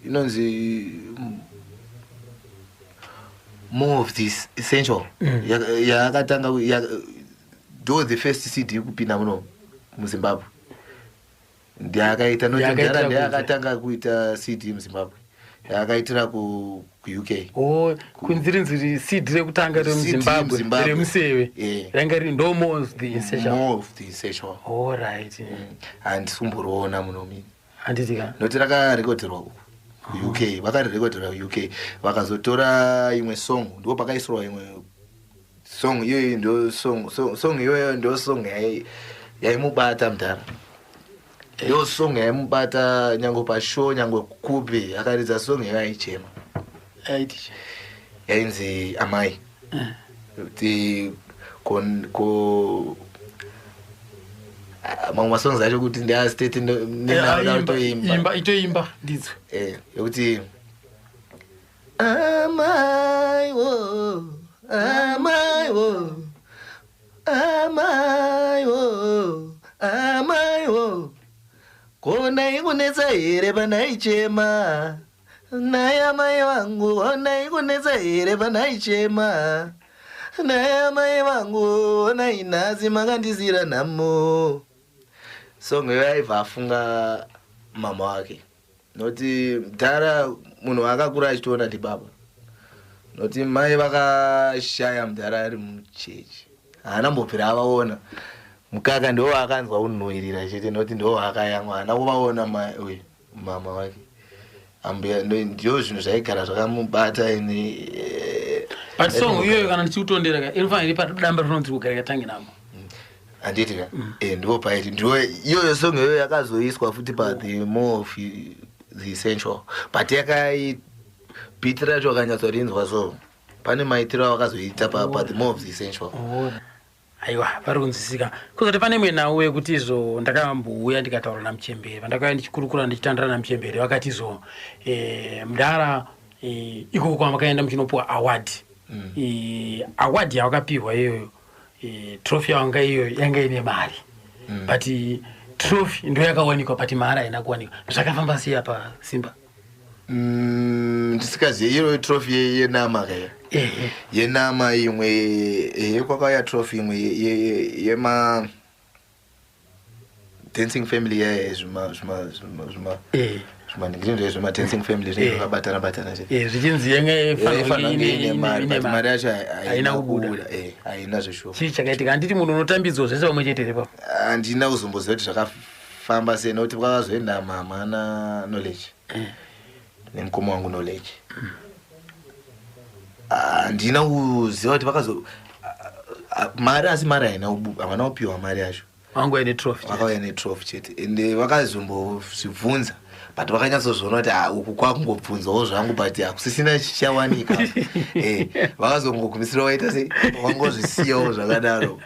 inonzi More of This Essential. Yaakatanga ndo the first CD kupinda muno muZimbabwe ndiakaita noti Yaakaitira mudhara kunze. ndiakatanga kuita CD muZimbabwe, yaakaitira kuUK. O, kunzirinziri CD rekutanga CD remuZimbabwe muZimbabwe. remuseve ranga riri ndo More of the Essential. More of the Essential. Allright. Handisi kumboriona muno mini. Handiti ka? Nokuti rakarekodherwa uku kuUK, vakarirekodhera kuUK, vakazotora imwe song, ndo pakaisirwa imwe song iyoyo, ndo song iyoyo, ndo song yaimubata mudhara, ndo song yaimubata nyange pashow, nyange kupi akaridza song iyoyo aichema. Aiti? Yainzi Amai. Kuti ko Ah, mamwe masongs acho kuti ndeastate Eh, imba itoimba ndidzo Eh, yekuti amai wo amai wo amai wo amai wo konai kunetsa here panaichema naye amai vangu onai kunetsa here panaichema naye amai vangu onai nhasi makandisira nhamo. Song iyo aibva afunga mama wake, nokuti mudhara munhu waakakura achitoona ndibaba, nokuti mai vakashaya mudhara ari muchechi, haana mbobvira avaona. Mukaka ndo waakanzwa unhuhwirira chete, nokuti ndo waakayamwa, haana kuvaona mai uyu mama wake ambuya. Ndio zvinhu zvaigara zvakamubata ini But song iyoyo, kana ndichikutondera ka, inofanira iri padamba rinonzi Kugara Katange Namo. Handiti ka? Ndipo paiti ndiwo iyoyo song iyoyo yakazoiswa futi pa The More of the Essential, but yakai beat racho akanyatsorinzwa, so pane maitiro avakazoita pa The More of the Essential. Aiwa, pari kunzwisika. Kuzoti pane imwe nhau yekuti izvo ndakambouya ndikataura namuchemberi, pandakauya ndichikurukura ndichitandira namuchemberi, vakati izvo mudhara ikoko kwamakaenda muchinopiwa award, award yavakapiwa iyoyo, trophy yavanga iyoyo yanga ine mari, but trophy ndo yakawanikwa, but mari haina kuwanikwa. Zvakafamba sei apa, Simba? Ndisikazive iyoyo trophy yenama kaya, yenama imwe, ehe, kwakauya trophy imwe yema dancing family yaye, zvima zvima zvima zvima zvimaningiri zvema dancing family zvinenge zvakabatana batana chete. Zvichinzi yanga Yaifanira kunge ine mari, ine but mari yacho Haina haina kubuda. kubuda, haina zveshuwa. Chii chakaitika? Handiti munhu unotambidzwa zvese pamwe chete here papo? Handina kuzomboziva kuti zvakafamba sei, nokuti kwakazoenda mama na Knowledge nemukoma wangu Knowledge. Handina kuziva kuti vakazo mari, asi mari haina havana kupiwa mari yacho. Vangouya netrophy. Vakauya netrophy chete, ende vakazombozvibvunza, but vakanyatsozviona kuti, "Ah, uku kwakungobvunzawo zvangu, but hakusisina chichawanika." Vakazongogumisira vaita sei, vangozvisiyawo zvakadaro.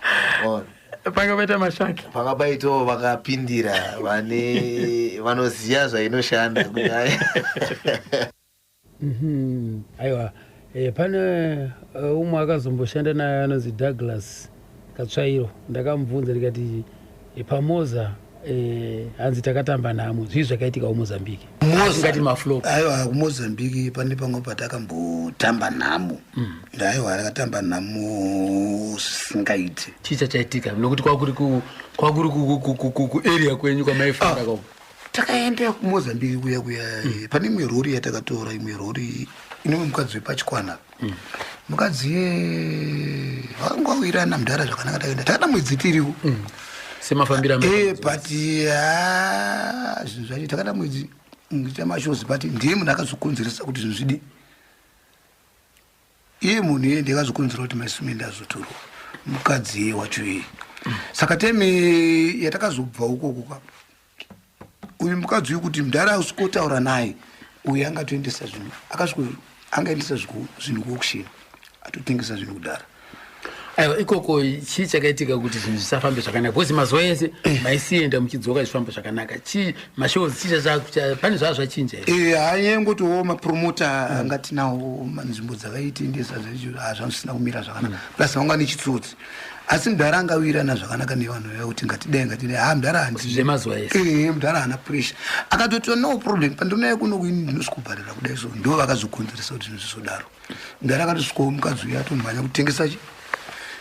Ona. Panga paita mashaki. Panga paitawo vakapindira vane vanoziva zvainoshanda kuti Aiwa, pane umwe akazomboshanda naye anonzi Douglas Katsvairo. Ndakamubvunza ndikati, paMoza hanzi takatamba namo, zvii zvakaitika kuMozambique ngati maflop? Aiwa, kuMozambique pane pamwe patakambotamba nhamo. Aiwa, takatamba nhamo zvisingaiti. Chii chachaitika? Nokuti kwakuri kwakuri kuarea kwenyu kwamaifara kako. Takaenda kuMozambique kuya kuya, pane imwe rori yatakatora, imwe rori ine mukadzi wepachikwana. Mukadzi ye vakangwawirana mudhara zvakanaka, takaenda takaita mwedzi tiriwo. Semafambiro But ha, zvinhu zvacho takaita mwedzi ngiita mashows, but ndiye munhu akazokonzeresa kuti zvinhu zvidi, iye munhu iye ndiye akazokonzera kuti maisumendi azotorwa, mukadzi iye wacho iye. Saka teme yatakazobva ukoko ka, uyu mukadzi uyu kuti mudhara asikotaura naye uyu angatoendesa zvinhu, akasviko angaendesa zvinhu kuauction, atotengesa zvinhu kudhara. Aiwa, ikoko chii chakaitika kuti zvinhu zvisafambe zvakanaka? Because mazuva ese maisienda muchidzoka zvichifamba zvakanaka. Chii mashows, chii pane zvaa zvachinja here? Hayengotiwo mapromota anga tinawo manzvimbo dzavaitendesa zvacho hazvisina kumira zvakanaka, plus vanga nechitsotsi. Asi mudhara angawirana zvakanaka nevanhu vaya kuti ngatidai, ngatidai. Ha, mudhara handi Zvemazuva ese. Mudhara haana pressure, akatoti no problem, pandinouya kuno kuini ndinosvikobharira kudai. So ndo vakazokonzeresa kuti zvinhu zvizodaro. Mudhara akatosvikawo mukadzi uyu atomhanya kutengesa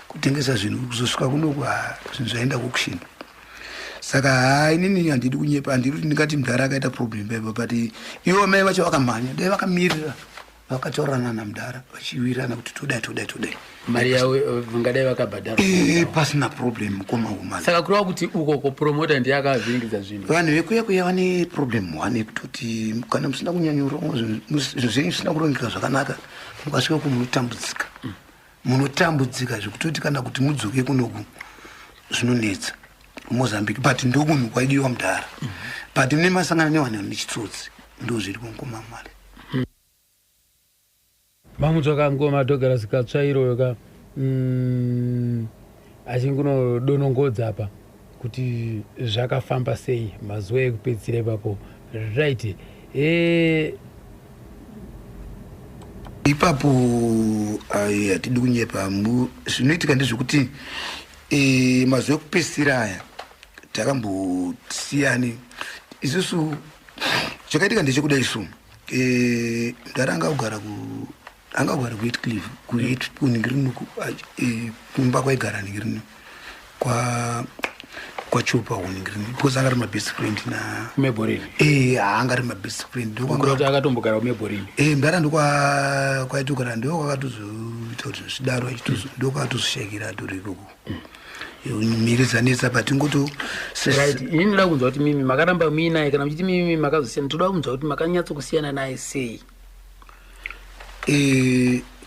kutengesa zvinhu, kuzosvika kunoku, ha, zvinhu zvaenda kuauction. Saka ha, inini handidi kunyepa, handidi kuti ndingati mudhara akaita problem paipa, but ivo mai vacho vakamhanya. Dai vakamirira vakataurirana namudhara vachiwirirana kuti todai, todai, todai, mari yavo vangadai vakabhadhara. Pasina problem, mukoma umani. Saka kureva kuti ukoko promota ndiye akavhiringidza zvinhu? Vanhu vekuya kuya vane problem one yekutoti kana musina kunyanyoronga zvinhu zvenyu zvisina kurongeka zvakanaka, mukasvika ku munotambudzika, munotambudzika zvekutoti kana kuti mudzoke kunoku zvinonetsa. Mozambique, but ndokunhu kwaidiwa mudhara, but mune masangana nevanhu nechitsotsi, ndo zviri kumukoma mari. Mamutsvaka ngoma Douglas Katsvairoyo ka, achingunodonongodza apa. Kuti zvakafamba sei mazuva ekupedzisira ipapo. Right, e. Ipapo ai, hatidi kunyepa. Zvinoitika ndezvekuti mazuva ekupedzisira aya takambosiyani isusu. Chakaitika ndechekudai so, mudhara anga kugara ku anga kugara kuHatcliffe, kuningirino, kumba kwaigara ningirino kwachopa kuningirino, because anga ari mabest friend na KuMabelreign. Anga ari mabest friend. Kuti akatombogara kuMabelreign. Mudhara ndokwa kwaitogara, ndo kwakatozoita kuti zvidaro, achitozo ndo kwakatozoshayikira atori ikoko. Miri dzanetsa patingoto. Right, ini ndoda kunzwa kuti mimi makaramba muinaye, kana muchiti mimi makazosiyana, toda kunzwa kuti makanyatsokusiyana naye sei.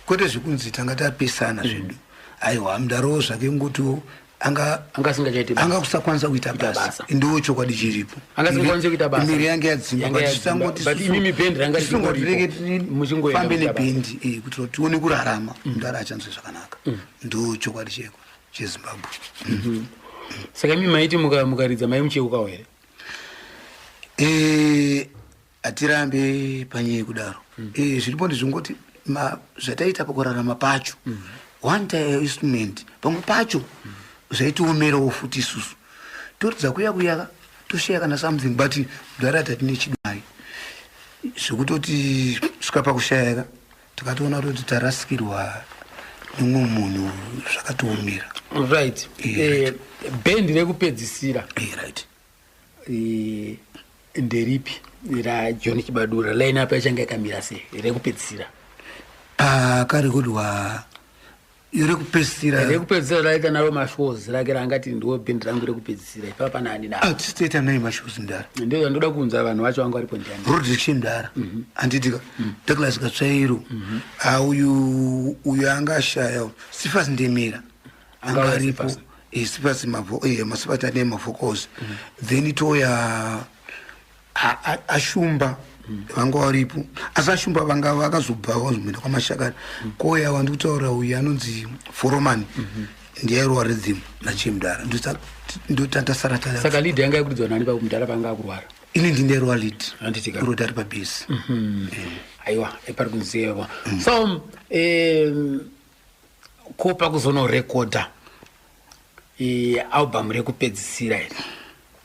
Kwete zvekunzi tanga tapesana zvedu, aiwa. Mudharawo zvake ngotiwo anga anga asingachaiti basa. Anga kusakwanisa kuita basa. Basa, ndo chokwadi chiripo. Anga asingakwanisi kuita basa. Miri yange yadzimba. Yanga But yadzimba. tisangoti But imimi bhendi ranga richingoripo. Muchingoenda fambe kuita basa. nebhendi, kuti tione kurarama, mudhara achanzwe zvakanaka. Ndo chokwadi cheko cheZimbabwe. Saka imi maiti mukaridza maimucheukawo here? Hatirambe panyaya yekudaro. Zviripo ndezvingoti zvataita pakurarama pacho, one time instrument pamwe pacho zvaitiomerawo futi isusu toridza kuya kuya, toshaya kana something, but mudhara tatine chidai zvekutoti svika pakushayaka, tikatoona kutoti tarasikirwa nemumwe munhu, zvakatiomera. Right, bhendi rekupedzisira right nderipi raJohn Chibadura? Line up yachanga yakamira sei rekupedzisira? Pakarekodwa rekupedzisira? Rekupedzisira raita naro mashows rake raangati ndiwo bhendi rangu rekupedzisira, ipapa pana ani navo? Tisitoita naye mashows, mudhara. Ndio zvandoda kuunza, vanhu vacho vanga varipo ndiani? Rodrick mudhara, handitika? Douglas Katsvairo. Ah, uyu uyu anga ashaya, Sifas Ndemera anga Anga aripo. Sifas. Sifas masifas ane mavocals. Then toya ashumba vanga varipo, asi ashumba vanga vakazobva vazomboenda kwamashakani. Koya wandi kutaura uyu anonzi Foromani, ndiyairwa rhythm nachemudhara, ndotatasara. Saka lead yanga yakuridzwa nani pakumudhara panga akurwara? Ini ndindairwa lead. Handitika? Rodi ari pabhesi. Aiwa, epari kunziva. So ko pakuzonorekodha album rekupedzisira iri,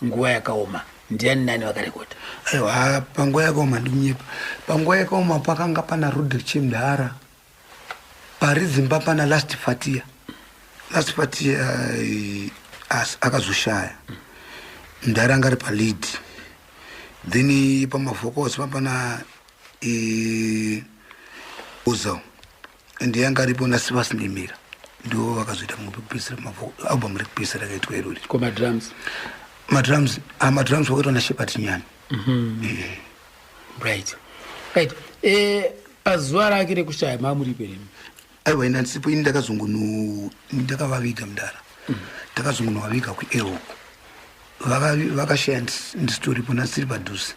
nguva yakaoma, ndiani nani vakarekodha? Aiwa, panguva yakaoma, ndikunyepa, panguva yakaoma pakanga pana Rodrick Chimdara paridzimba, pana Last Fatia. Last Fatia akazoshaya, mudhara anga ari palead. Then pamavocals papana Ozao, ndiye anga aripo, naSivas Ndemera. Ndo vakazoita mupedzisira album rekupedzisira rakaitwa irori. Ko madrums? Madrums, ah, madrums vakaitwa naShepard Nyani. Right, pazuva rake rekushaya mamuripo here? Aiwa, ina ndisipo ini. Ndakazongono ndakavaviga mudara, ndakazongonovaviga kueroko. Vakashaya ndisitoripo, ndasiri padhuze.